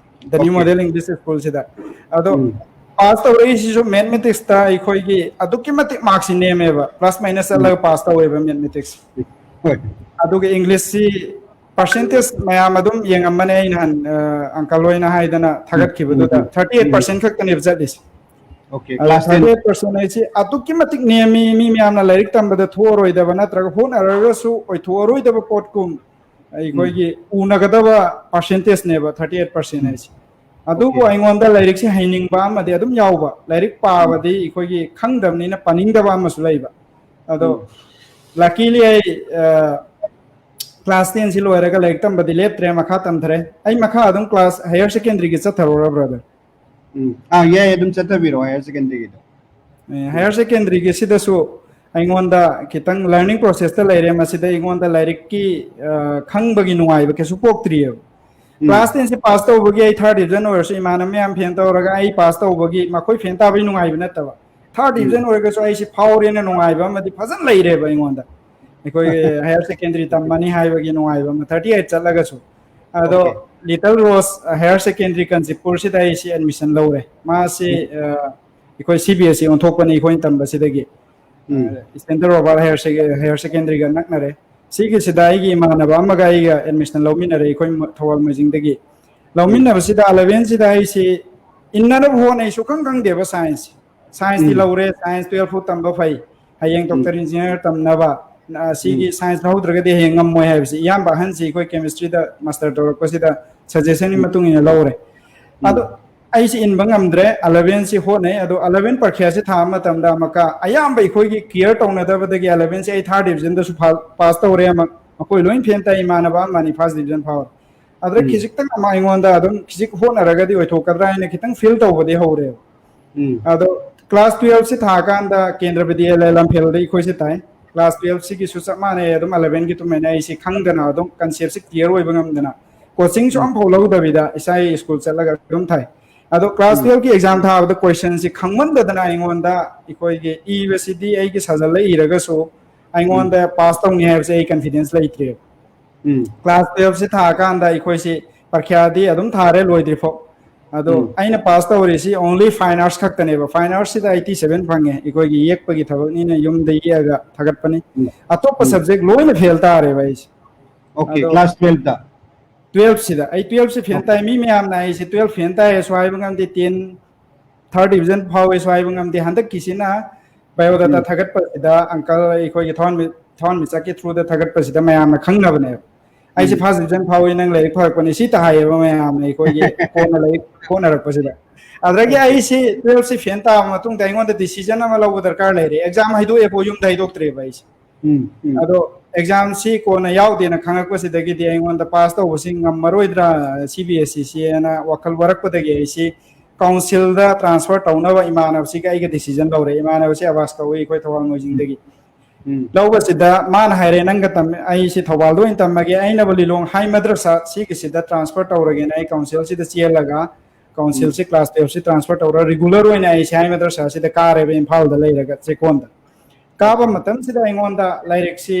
ꯗ ꯅ꯭ꯌꯨ ꯃꯣꯗꯦꯜ ꯏꯪꯂꯤꯁ ꯁ꯭ꯀꯨꯜꯁꯤꯗ꯫ ꯑꯗꯣ ꯄꯥꯁ ꯇꯧꯔꯛꯏꯁꯤꯁꯨ ꯃꯦꯊꯃꯦꯇꯤꯛꯁꯇ ꯑꯩꯈꯣꯏꯒꯤ ꯑꯗꯨꯛꯀꯤ ꯃꯇꯤꯛ ꯃꯥꯔꯛꯁꯤ ꯅꯦꯝꯃꯦꯕ, ꯄ꯭ꯂꯁ ꯃꯥꯏꯅꯁ ꯆꯠꯂꯒ ꯄꯥꯁ ꯇꯧꯋꯦꯕ ꯃꯦꯊꯃꯦꯇꯤꯛꯁ꯫ ꯑꯗꯨꯒ ꯏꯪꯂꯤꯁꯁꯤ ꯄꯥꯔꯁꯦꯟꯇꯦꯖ ꯃꯌꯥꯝ ꯑꯗꯨꯝ ꯌꯦꯡꯉꯝꯕꯅꯦ ꯑꯩ ꯅꯍꯥꯟ, ꯑ, ꯑꯪꯀꯜ ꯍꯣꯏꯅ ꯍꯥꯏꯗꯅ ꯊꯥꯒꯠꯈꯤꯕꯗꯨꯗ, ꯊꯥꯔꯇꯤ ꯑꯩꯠ ꯄꯥꯔꯁꯦꯟ ꯈꯛꯇꯅꯦꯕ ꯆꯠꯂꯤꯁꯦ꯫ Okay, class ten. Thirty eight percent ꯍꯥꯏꯁꯤ ꯑꯗꯨꯛꯀꯤ ꯃꯇꯤꯛ ꯅꯦꯝꯃꯤ, ꯃꯤ ꯃꯌꯥꯝꯅ ꯂꯥꯏꯔꯤꯛ ꯇꯝꯕꯗ ꯊꯣꯛꯑꯔꯣꯏꯗꯕ ꯅꯠꯇ꯭ꯔꯒ ꯍꯣꯠꯅꯔꯒꯁꯨ ꯑꯣꯏꯊꯣꯛꯑꯔꯣꯏꯗꯕ ꯄꯣꯠꯀꯨꯝ ꯑꯩꯈꯣꯏꯒꯤ ꯎꯅꯒꯗꯕ percentageꯅꯦꯕ thirty eight percent ꯍꯥꯏꯁꯦ꯫ ꯑꯗꯨꯕꯨ Okay. ꯑꯩꯉꯣꯟꯗ ꯂꯥꯏꯔꯤꯛꯁꯦ ꯍꯩꯅꯤꯡꯕ ꯑꯃꯗꯤ ꯑꯗꯨꯝ ꯌꯥꯎꯕ, ꯂꯥꯏꯔꯤꯛ ꯄꯥꯕꯗꯤ ꯑꯩꯈꯣꯏꯒꯤ ꯈꯪꯗꯕꯅꯤꯅ ꯄꯥꯅꯤꯡꯗꯕ ꯑꯃꯁꯨ ꯂꯩꯕ꯫ ꯑꯗꯣ ꯎꯝ. Luckily ꯑꯩ class ten ꯁꯤ ꯂꯣꯏꯔꯒ ꯂꯥꯏꯔꯤꯛ ꯇꯝꯕꯗꯤ ꯂꯦꯞꯇ꯭ꯔꯦ, ꯃꯈꯥ ꯇꯝꯊꯔꯦ꯫ ꯑꯩ ꯃꯈꯥ ꯑꯗꯨꯝ class higher secondary ꯒꯤ ꯆꯠꯊꯔꯛꯎꯔꯥ brother? ꯎꯝ. ꯑꯥ, ꯌꯥꯏ, ꯑꯗꯨꯝ ꯆꯠꯊꯕꯤꯔꯛꯑꯣ higher secondary ꯒꯤꯗꯣ꯫ Higher secondary ꯒꯤ ꯁꯤꯗꯁꯨ ꯑꯩꯉꯣꯟꯗ ꯈꯤꯇꯪ learning process ꯇ ꯂꯩꯔꯦ꯫ ꯃꯁꯤꯗ ꯑꯩꯉꯣꯟꯗ ꯂꯥꯏꯔꯤꯛꯀꯤ ꯑ, ꯈꯪꯕꯒꯤ ꯅꯨꯡꯉꯥꯏꯕ ꯀꯩꯁꯨ ꯄꯣꯛꯇ꯭ꯔꯤꯑꯕ꯫ ꯎꯝ. Class ten ꯁꯤ pass ꯇꯧꯕꯒꯤ ꯑꯩ third division ꯑꯣꯏꯔꯁꯨ ꯏꯃꯥꯟꯅꯕ ꯃꯌꯥꯝ fail ꯇꯧꯔꯒ ꯑꯩ pass ꯇꯧꯕꯒꯤ ꯃꯈꯣꯏ fail ꯇꯥꯕꯒꯤ ꯅꯨꯡꯉꯥꯏꯕ ꯅꯠꯇꯕ, third ꯎꯝ. division ꯑꯣꯏꯔꯒꯁꯨ ꯑꯩꯁꯤ ꯐꯥꯎꯔꯦꯅ ꯅꯨꯡꯉꯥꯏꯕ ꯑꯃꯗꯤ ꯐꯖꯅ ꯂꯩꯔꯦꯕ ꯑꯩꯉꯣꯟꯗ꯫ ꯑꯩꯈꯣꯏꯒꯤ higher secondary ꯇꯝꯃꯅꯤ ꯍꯥꯏꯕꯒꯤ ꯅꯨꯡꯉꯥꯏꯕ ꯑꯃ, thirty eight ꯆꯠꯂꯒꯁꯨ꯫ ꯑꯗꯣ Okay. Little Rose higher secondary ꯀꯥꯟꯆꯤꯄꯨꯔꯁꯤꯗ ꯑꯩꯁꯤ admission ꯂꯧꯔꯦ꯫ ꯃꯥꯁꯤ ꯎꯝ. ꯑ, ꯑꯩꯈꯣꯏ C B S E ꯑꯣꯟꯊꯣꯛꯄꯅꯤ ꯑꯩꯈꯣꯏꯅ ꯇꯝꯕꯁꯤꯗꯒꯤ꯫ ꯎꯝ. Standard Robert higher sec-, higher secondary ꯒ ꯅꯛꯅꯔꯦ꯫ ꯁꯤꯒꯤꯁꯤꯗ ꯑꯩꯒꯤ ꯏꯃꯥꯟꯅꯕ ꯑꯃꯒ ꯑꯩꯒ admission ꯂꯧꯃꯤꯟꯅꯔꯦ ꯑꯩꯈꯣꯏ ꯃ-, ꯊꯧꯕꯥꯜ ꯃꯣꯏꯖꯤꯡꯗꯒꯤ꯫ ꯂꯧꯃꯤꯟꯅꯕꯁꯤꯗ eleven ꯁꯤꯗ ꯑꯩꯁꯤ ꯏꯟꯅꯅꯕ ꯍꯣꯠꯅꯩ, ꯁꯨꯈꯪ ꯈꯪꯗꯦꯕ science꯫ Science ꯇꯤ ꯎꯝ. ꯂꯧꯔꯦ, science twelve ꯐꯥꯎ ꯇꯝꯕ ꯐꯩ꯫ ꯍꯌꯦꯡ ꯎꯝ. doctor engineer ꯇꯝꯅꯕ, ꯑ, ꯁꯤꯒꯤ ꯎꯝ. Science ꯂꯧꯍꯧꯗ꯭ꯔꯒꯗꯤ ꯍꯌꯦꯡ ꯉꯝꯃꯣꯏ ꯍꯥꯏꯕꯁꯤ ꯏꯌꯥꯝꯕ ꯑꯍꯟꯁꯤ ꯑꯩꯈꯣꯏ chemistry ꯗ master ꯇꯧꯔꯛꯄꯁꯤꯗ suggestion ꯒꯤ ꯎꯝ. ꯃꯇꯨꯡ ꯏꯟꯅ ꯂꯧꯔꯦ꯫ ꯎꯝ. ꯑꯗꯣ ꯑꯩꯁꯤ ꯏꯟꯕ ꯉꯝꯗ꯭ꯔꯦ, eleven ꯁꯤ ꯍꯣꯠꯅꯩ꯫ ꯑꯗꯣ eleven ꯄꯔꯤꯈ꯭ꯌꯥꯁꯤ ꯊꯥꯕ ꯃꯇꯝꯗ ꯑꯃꯨꯛꯀ ꯑꯌꯥꯝꯕ ꯑꯩꯈꯣꯏꯒꯤ care ꯇꯧꯅꯗꯕꯗꯒꯤ eleven ꯁꯤ ꯑꯩ third division ꯗꯁꯨ ꯐꯥ-, pass ꯇꯧꯔꯦ꯫ ꯑꯃ ꯃꯈꯣꯏ ꯂꯣꯏ fail ꯇꯥꯏ, ꯏꯃꯥꯟꯅꯕ ꯑꯃꯅꯤ first division ꯐꯥꯎꯔꯦ꯫ ꯑꯗꯨꯗ ꯎꯝ. ꯈꯤꯖꯤꯛꯇꯪ ꯑꯃ ꯑꯩꯉꯣꯟꯗ ꯑꯗꯨꯝ ꯈꯤꯖꯤꯛ ꯍꯣꯠꯅꯔꯒꯗꯤ ꯑꯣꯏꯊꯣꯛꯀꯗ꯭ꯔꯥ ꯍꯥꯏꯅ ꯈꯤꯇꯪ feel ꯇꯧꯕꯗꯤ ꯍꯧꯔꯦꯕ꯫ ꯎꯝ. ꯑꯗꯣ class twelve ꯁꯤ ꯊꯥꯀꯥꯟꯗ ꯀꯦꯟꯗ꯭ꯔ ꯕꯤꯗ꯭ꯌꯥꯂꯌ ꯂꯝꯐꯦꯜꯗ ꯑꯩꯈꯣꯏꯁꯦ ꯇꯥꯏ꯫ Class twelve ꯁꯤꯒꯤꯁꯨ ꯆꯞ ꯃꯥꯟꯅꯩ, ꯑꯗꯨꯝ eleven ꯒꯤ ꯑꯗꯨꯃꯥꯏꯅ ꯑꯩꯁꯤ ꯈꯪꯗꯅ ꯑꯗꯨꯝ concept ꯁꯤ clear ꯑꯣꯏꯕ ꯉꯝꯗꯅ coaching ꯁꯨ ꯎꯝ. ꯑꯝꯐꯥꯎ ꯂꯧꯗꯕꯤꯗ ꯏꯁꯥꯒꯤ school ꯆꯠꯂꯒ ꯑꯗꯨꯝ ꯊꯥꯏ꯫ ꯑꯗꯣ class ꯎꯝ. twelve ꯀꯤ exam ꯊꯥꯕꯗ question ꯁꯤ ꯈꯪꯃꯟꯗꯗꯅ ꯑꯩꯉꯣꯟꯗ ꯑꯩꯈꯣꯏꯒꯤ ꯏꯕꯁꯤꯗꯤ ꯑꯩꯒꯤ ꯁꯥꯖꯜꯂ ꯏꯔꯒꯁꯨ ꯑꯩꯉꯣꯟꯗ pass ꯇꯧꯅꯤ ꯍꯥꯏꯕꯁꯦ ꯑꯩ confidence ꯂꯩꯇ꯭ꯔꯦꯕ꯫ ꯎꯝ. Class twelve ꯁꯤ ꯊꯥꯀꯥꯟꯗ ꯑꯩꯈꯣꯏꯁꯤ ꯄꯔꯤꯈ꯭ꯌꯥꯗꯤ ꯑꯗꯨꯝ ꯊꯥꯔꯦ ꯂꯣꯏꯗ꯭ꯔꯤ ꯐꯥꯎ꯫ ꯑꯗꯣ ꯎꯝ. ꯑꯩꯅ pass ꯇꯧꯔꯤꯁꯤ only fine arts ꯈꯛꯇꯅꯦꯕ꯫ Fine arts ꯁꯤꯗ eighty seven ꯐꯪꯉꯦ꯫ ꯑꯩꯈꯣꯏꯒꯤ ꯌꯦꯛꯄꯒꯤ ꯊꯕꯛꯅꯤꯅ ꯌꯨꯝꯗ ꯌꯦꯛꯑꯒ ꯊꯥꯒꯠꯄꯅꯤ꯫ ꯎꯝ. ꯑꯇꯣꯞꯄ ꯎꯝ. subject ꯂꯣꯏꯅ fail ꯇꯥꯔꯦꯕ ꯑꯩꯁꯦ꯫ Okay, ꯑꯗꯣ class twelve ꯇ? Twelve ꯁꯤꯗ ꯑꯩ twelve ꯁꯤ fail Okay. ꯇꯥꯏ꯫ ꯃꯤ ꯃꯌꯥꯝꯅ ꯑꯩꯁꯦ twelve fail ꯇꯥꯏ ꯍꯥꯏꯁꯨ ꯍꯥꯏꯕ ꯉꯝꯗꯦ꯫ Ten, ꯊꯥꯔꯠ ꯗꯤꯕꯤꯖꯟ ꯐꯥꯎꯋꯦꯁꯨ ꯍꯥꯏꯕ ꯉꯝꯗꯦ꯫ ꯍꯟꯗꯛꯀꯤꯁꯤꯅ ꯕꯥꯏꯑꯣꯗꯥꯇꯥ ꯎꯝ꯫ ꯊꯥꯒꯠꯄꯁꯤꯗ ꯑꯪꯀꯜ ꯑꯩꯈꯣꯏꯒꯤ ꯊꯋꯥꯟꯃꯤ-, ꯊꯋꯥꯟꯃꯤꯆꯥꯛꯀꯤ ꯊ꯭ꯔꯨꯗ ꯊꯥꯒꯠꯄꯁꯤꯗ ꯃꯌꯥꯝꯅ ꯈꯪꯅꯕꯅꯦꯕ꯫ "ꯑꯩꯁꯦ ꯎꯝ꯫ ꯐꯥꯔꯁ ꯗꯤꯕꯤꯖꯟ ꯐꯥꯎꯋꯤ, ꯅꯪ ꯂꯥꯏꯔꯤꯛ ꯐꯔꯛꯄꯅꯤ", ꯁꯤ ꯇ ꯍꯥꯏꯌꯦꯕ ꯃꯌꯥꯝꯅ ꯑꯩꯈꯣꯏꯒꯤ ꯀꯣꯟꯅ ꯂꯥꯏꯔꯤꯛ ꯍꯣꯠꯅꯔꯛꯄꯁꯤꯗ꯫ ꯑꯗꯨꯗꯒꯤ ꯑꯣꯀꯦ꯫ ꯑꯩꯁꯤ ꯇꯨꯌꯦꯜꯞꯁꯤ ꯐꯦꯜ ꯇꯥꯕ ꯃꯇꯨꯡꯗ ꯑꯩꯉꯣꯟꯗ ꯗꯤꯁꯤꯖꯟ ꯑꯃ ꯂꯧꯕ ꯗꯔꯀꯥꯔ ꯂꯩꯔꯦ꯫ ꯑꯦꯛꯖꯥꯝ ꯍꯥꯏꯗꯣꯛꯑꯦꯕꯨ ꯌꯨꯝꯗ ꯍꯥꯏꯗꯣꯛꯇ꯭ꯔꯦꯕ ꯑꯩꯁꯦ꯫ ꯎꯝ, ꯎꯝ꯫ ꯑꯗꯣ ꯑꯦꯛꯖꯥꯝꯁꯤ ꯀꯣꯟꯅ ꯌꯥꯎꯗꯦꯅ ꯈꯪꯉꯛꯄꯁꯤꯗꯒꯤꯗꯤ ꯑꯩꯉꯣꯟꯗ ꯄꯥꯁ ꯇꯧꯕꯁꯤ ꯉꯝꯃꯔꯣꯏꯗ꯭ꯔꯥ, ꯁꯤ ꯕꯤ ꯑꯦꯁ ꯏꯁꯤ ꯍꯥꯏꯅ ꯋꯥꯈꯜ ꯋꯥꯔꯛꯄꯗꯒꯤ ꯑꯩꯁꯤ ꯀꯥꯎꯟꯁꯤꯜꯗ ꯇ꯭ꯔꯥꯟꯁꯐꯔ ꯇꯧꯅꯕ ꯏꯃꯥꯟꯅꯕꯁꯤꯒ ꯑꯩꯒ ꯗꯤꯁꯤꯖꯟ ꯂꯧꯔꯦ꯫ ꯏꯃꯥꯟꯅꯕꯁꯤ ꯑꯕꯥꯁ ꯀꯧꯏ, ꯑꯩꯈꯣꯏ ꯊꯧꯕꯥꯜ ꯃꯣꯏꯖꯤꯡꯗꯒꯤ꯫ ꯎꯝ꯫ ꯂꯧꯕꯁꯤꯗ ꯃꯥꯅ ꯍꯥꯏꯔꯦ, "ꯅꯪꯒ ꯇꯝꯃꯦ, ꯑꯩꯁꯤ ꯊꯧꯕꯥꯜꯗ ꯑꯣꯏꯅ ꯇꯝꯃꯒꯦ, ꯑꯩꯅꯕꯨ ꯂꯤꯂꯣꯡ ꯍꯥꯏ ꯃꯗ꯭ꯔꯁꯥ ꯁꯤꯒꯤꯁꯤꯗ ꯇ꯭ꯔꯥꯟꯁꯐꯔ ꯇꯧꯔꯒꯦꯅ ꯑꯩ ꯀꯥꯎꯟꯁꯤꯜꯁꯤꯗ ꯆꯦꯜꯂꯒ ꯎꯝ꯫ ꯀꯥꯎꯟꯁꯤꯜꯁꯤ ꯀ꯭ꯂꯥꯁ ꯇꯨꯌꯦꯜꯞꯁꯤ ꯇ꯭ꯔꯥꯟꯁꯐꯔ ꯇꯧꯔꯒ ꯔꯤꯒꯨꯂꯔ ꯑꯣꯏꯅ ꯑꯩꯁꯦ ꯍꯥꯏ ꯃꯗ꯭ꯔꯁꯥꯁꯤꯗ ꯀꯥꯔꯦꯕ ꯏꯝꯐꯥꯜꯗ ꯂꯩꯔꯒ ꯆꯦꯛꯀꯣꯟꯗ꯫ ꯀꯥꯕ ꯑꯣꯀꯦ꯫ ꯃꯇꯝꯁꯤꯗ ꯑꯩꯉꯣꯟꯗ ꯂꯥꯏꯔꯤꯛꯁꯤ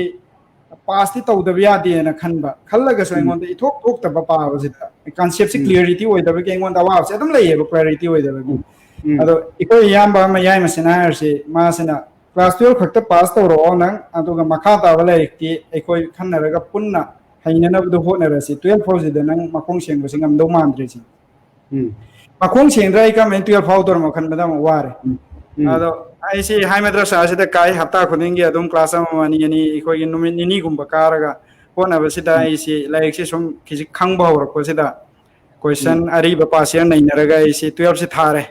ꯄꯥꯁꯇꯤ ꯇꯧꯗꯕ ꯌꯥꯗꯦꯅ ꯈꯟꯕ, ꯈꯜꯂꯒꯁꯨ ꯎꯝ꯫ ꯑꯩꯉꯣꯟꯗ ꯏꯊꯣꯛ ꯊꯣꯛꯇꯕ ꯄꯥꯕꯁꯤꯗ꯫ ꯀꯟꯁꯦꯞꯁꯤ ꯎꯝ꯫ ꯀ꯭ꯂꯤꯌꯥꯔꯤꯇꯤ ꯑꯣꯏꯗꯕꯒꯤ ꯑꯩꯉꯣꯟꯗ ꯑꯋꯥꯕꯁꯦ ꯑꯗꯨꯝ ꯂꯩꯌꯦꯕ, ꯀ꯭ꯂꯦꯔꯤꯇꯤ ꯑꯣꯏꯗꯕꯒꯤ꯫ ꯎꯝ꯫ ꯎꯝ꯫ ꯑꯗꯣ ꯑꯩꯈꯣꯏ ꯏꯌꯥꯝꯕ ꯑꯃ, ꯌꯥꯏꯃꯁꯤꯅ ꯍꯥꯏꯔꯤꯁꯤ, ꯃꯥꯁꯤꯅ, "ꯀ꯭ꯂꯥꯁ ꯇꯨꯌꯦꯜꯞ ꯈꯛꯇ ꯄꯥꯁ ꯇꯧꯔꯛꯑꯣ ꯅꯪ, ꯑꯗꯨꯒ ꯃꯈꯥ ꯇꯥꯕ ꯂꯥꯏꯔꯤꯛꯇꯤ ꯑꯩꯈꯣꯏ ꯈꯟꯅꯔꯒ ꯄꯨꯟꯅ ꯍꯩꯅꯅꯕꯗꯣ ꯍꯣꯠꯅꯔꯁꯤ꯫ ꯇꯨꯌꯦꯜꯞ ꯐꯥꯎꯁꯤꯗ ꯅꯪ ꯃꯈꯣꯡ ꯁꯦꯡꯕꯁꯤ ꯉꯝꯗꯧ ꯃꯥꯟꯗ꯭ꯔꯦ", ꯁꯤꯅꯤ꯫ ꯎꯝ꯫ ꯃꯈꯣꯡ ꯁꯦꯡꯗ꯭ꯔꯦ, ꯑꯩ ꯀꯔꯝꯍꯥꯏꯅ ꯇꯨꯌꯦꯜꯞ ꯐꯥꯎꯗꯧꯔꯝꯅꯣ ꯈꯟꯕꯗ ꯑꯃꯨꯛ ꯋꯥꯔꯦ꯫ ꯎꯝ꯫ ꯎꯝ꯫ ꯑꯗꯣ ꯑꯩꯁꯤ ꯍꯥꯏ ꯃꯗ꯭ꯔꯁꯥꯁꯤꯗ ꯀꯥꯏ, ꯍꯞꯇꯥ ꯈꯨꯗꯤꯡꯒꯤ ꯑꯗꯨꯝ ꯀ꯭ꯂꯥꯁ ꯑꯃ, ꯑꯅꯤ, ꯑꯅꯤ, ꯑꯩꯈꯣꯏꯒꯤ ꯅꯨꯃꯤꯠ ꯅꯤꯅꯤꯒꯨꯝꯕ ꯀꯥꯔꯒ ꯍꯣꯠꯅꯕꯁꯤꯗ ꯎꯝ꯫ ꯑꯩꯁꯤ ꯂꯥꯏꯔꯤꯛꯁꯤ ꯁꯨꯝ ꯈꯤꯖꯤꯛ ꯈꯪꯕ ꯍꯧꯔꯛꯄꯁꯤꯗ ꯀꯣꯏꯁꯟ ꯎꯝ꯫ ꯑꯔꯤꯕ ꯄꯥꯁ ꯌꯥꯔ ꯅꯩꯅꯔꯒ ꯑꯩꯁꯤ ꯇꯨꯌꯦꯜꯞꯁꯤ ꯊꯥꯔꯦ꯫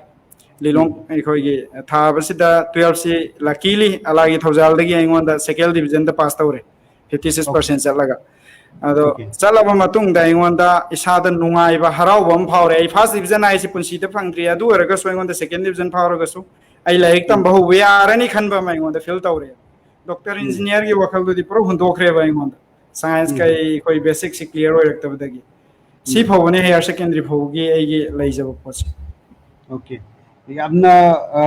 ꯂꯤꯂꯣꯡ ꯎꯝ꯫ ꯑꯩꯈꯣꯏꯒꯤ ꯊꯥꯕꯁꯤꯗ ꯇꯨꯌꯦꯜꯞꯁꯤ luckily ꯑꯂꯥꯒꯤ ꯊꯧꯖꯥꯜꯗꯒꯤ ꯑꯩꯉꯣꯟꯗ ꯁꯦꯀꯦꯟ ꯗꯤꯕꯤꯖꯟꯗ ꯄꯥꯁ ꯇꯧꯔꯦ, ꯐꯤꯐꯇꯤ ꯁꯤꯛꯁ ꯄꯥꯔꯁꯦꯟ ꯑꯣꯀꯦ꯫ ꯆꯠꯂꯒ꯫ ꯑꯗꯣ ꯑꯣꯀꯦ꯫ ꯆꯠꯂꯕ ꯃꯇꯨꯡꯗ ꯑꯩꯉꯣꯟꯗ ꯏꯁꯥꯗ ꯅꯨꯡꯉꯥꯏꯕ, ꯍꯔꯥꯎꯕ ꯑꯃ ꯐꯥꯎꯔꯦ꯫ ꯑꯩ ꯐꯥꯔꯁ ꯗꯤꯕꯤꯖꯟ ꯍꯥꯏꯁꯤ ꯄꯨꯟꯁꯤꯗ ꯐꯪꯗ꯭ꯔꯤ, ꯑꯗꯨ ꯑꯣꯏꯔꯒꯁꯨ ꯑꯩꯉꯣꯟꯗ ꯁꯦꯀꯦꯟ ꯗꯤꯕꯤꯖꯟ ꯐꯥꯎꯔꯒꯁꯨ ꯑꯩ ꯂꯥꯏꯔꯤꯛ ꯎꯝ꯫ ꯇꯝꯕ ꯍꯧꯕ ꯌꯥꯔꯅꯤ ꯈꯟꯕ ꯑꯃ ꯑꯩꯉꯣꯟꯗ ꯐꯤꯜ ꯇꯧꯔꯦ꯫ ꯗꯣꯛꯇꯔ ꯎꯝ꯫ ꯏꯟꯖꯤꯅꯤꯌꯥꯔꯒꯤ ꯋꯥꯈꯜꯗꯨꯗꯤ ꯄꯨꯔꯥ ꯍꯨꯟꯗꯣꯛꯈ꯭ꯔꯦꯕ ꯑꯩꯉꯣꯟꯗ, ꯁꯥꯏꯟꯁ ꯎꯝ꯫ ꯀꯩ ꯑꯩꯈꯣꯏ ꯕꯦꯁꯤꯛꯁꯤ ꯀ꯭ꯂꯤꯌꯥꯔ ꯑꯣꯏꯔꯛꯇꯕꯗꯒꯤ꯫ ꯁꯤ ꯎꯝ꯫ ꯐꯥꯎꯕꯅꯦ ꯍꯥꯌꯔ ꯁꯦꯀꯦꯟꯗꯔꯤ ꯐꯥꯎꯒꯤ ꯑꯩꯒꯤ ꯂꯩꯖꯕ ꯄꯣꯠꯁꯦ꯫ ꯑꯣꯀꯦ꯫ ꯌꯥꯝꯅ, ꯑ,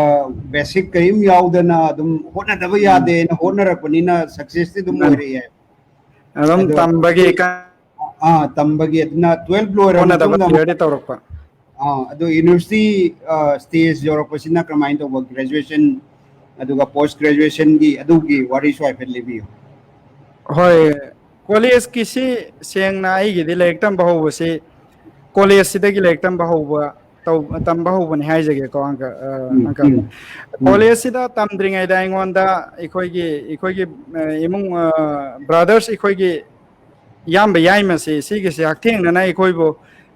ꯕꯦꯁꯤꯛ ꯀꯔꯤꯝ ꯌꯥꯎꯗꯅ ꯑꯗꯨꯝ ꯍꯣꯠꯅꯗꯕ ꯎꯝ꯫ ꯌꯥꯗꯦꯅ ꯍꯣꯠꯅꯔꯛꯄꯅꯤꯅ ꯁꯛꯁꯦꯁꯇꯤ ꯑꯗꯨꯝ ꯃꯥꯅꯦ꯫ ꯑꯣꯏꯔꯛꯑꯦ꯫ ꯑꯗꯨꯝ ꯑꯗꯣ ꯇꯝꯕꯒꯤ ꯀ- ꯑꯥ, ꯇꯝꯕꯒꯤ ꯑꯗꯨꯅ ꯇꯨꯌꯦꯜꯞ ꯂꯣꯏꯔꯕ ꯍꯣꯠꯅꯗꯕ ꯃꯇꯨꯡꯗ ꯑꯃꯨꯛ ꯀ꯭ꯂꯤꯌꯥꯔꯗꯤ ꯇꯧꯔꯛꯄ꯫ ꯑꯥ, ꯑꯗꯨ ꯌꯨꯅꯤꯚꯔꯁꯤꯇꯤ, ꯑ, ꯁ꯭ꯇꯦꯖ ꯌꯧꯔꯛꯄꯁꯤꯅ ꯀꯔꯝꯍꯥꯏꯅ ꯇꯧꯕ? ꯒ꯭ꯔꯦꯖꯨꯑꯦꯁꯟ, ꯑꯗꯨꯒ ꯄꯣꯁ ꯒ꯭ꯔꯦꯖꯨꯑꯦꯁꯟꯒꯤ ꯑꯗꯨꯒꯤ ꯋꯥꯔꯤꯁꯨ ꯍꯥꯏꯐꯦꯠ ꯂꯤꯕꯤꯌꯨ꯫ ꯍꯣꯏ, ꯀꯣꯂꯦꯖꯀꯤꯁꯤ ꯁꯦꯡꯅ ꯑꯩꯒꯤꯗꯤ ꯂꯥꯏꯔꯤꯛ ꯇꯝꯕ ꯍꯧꯕꯁꯤ, ꯀꯣꯂꯦꯖꯁꯤꯗꯒꯤ ꯂꯥꯏꯔꯤꯛ ꯇꯝꯕ ꯍꯧꯕ ꯇꯧ ꯇꯝꯕ ꯍꯧꯕꯅꯤ ꯍꯥꯏꯖꯒꯦꯀꯣ ꯑꯪꯀ ꯑ, ꯎꯝ, ꯑꯪꯀꯜ꯫ ꯎꯝ, ꯎꯝ. ꯀꯣꯂꯦꯖꯁꯤꯗ ꯇꯝꯗ꯭ꯔꯤꯉꯩꯗ ꯑꯩꯉꯣꯟꯗ ꯑꯩꯈꯣꯏꯒꯤ ꯑꯩꯈꯣꯏꯒꯤ ꯑ, ꯏꯃꯨꯡ ꯕ꯭ꯔꯥꯗꯔꯁ ꯑꯩꯈꯣꯏꯒꯤ ꯏꯌꯥꯝꯕ ꯌꯥꯏꯃꯁꯦ ꯁꯤꯒꯤꯁꯦ ꯍꯛꯊꯦꯡꯅꯅ ꯑꯩꯈꯣꯏꯕꯨ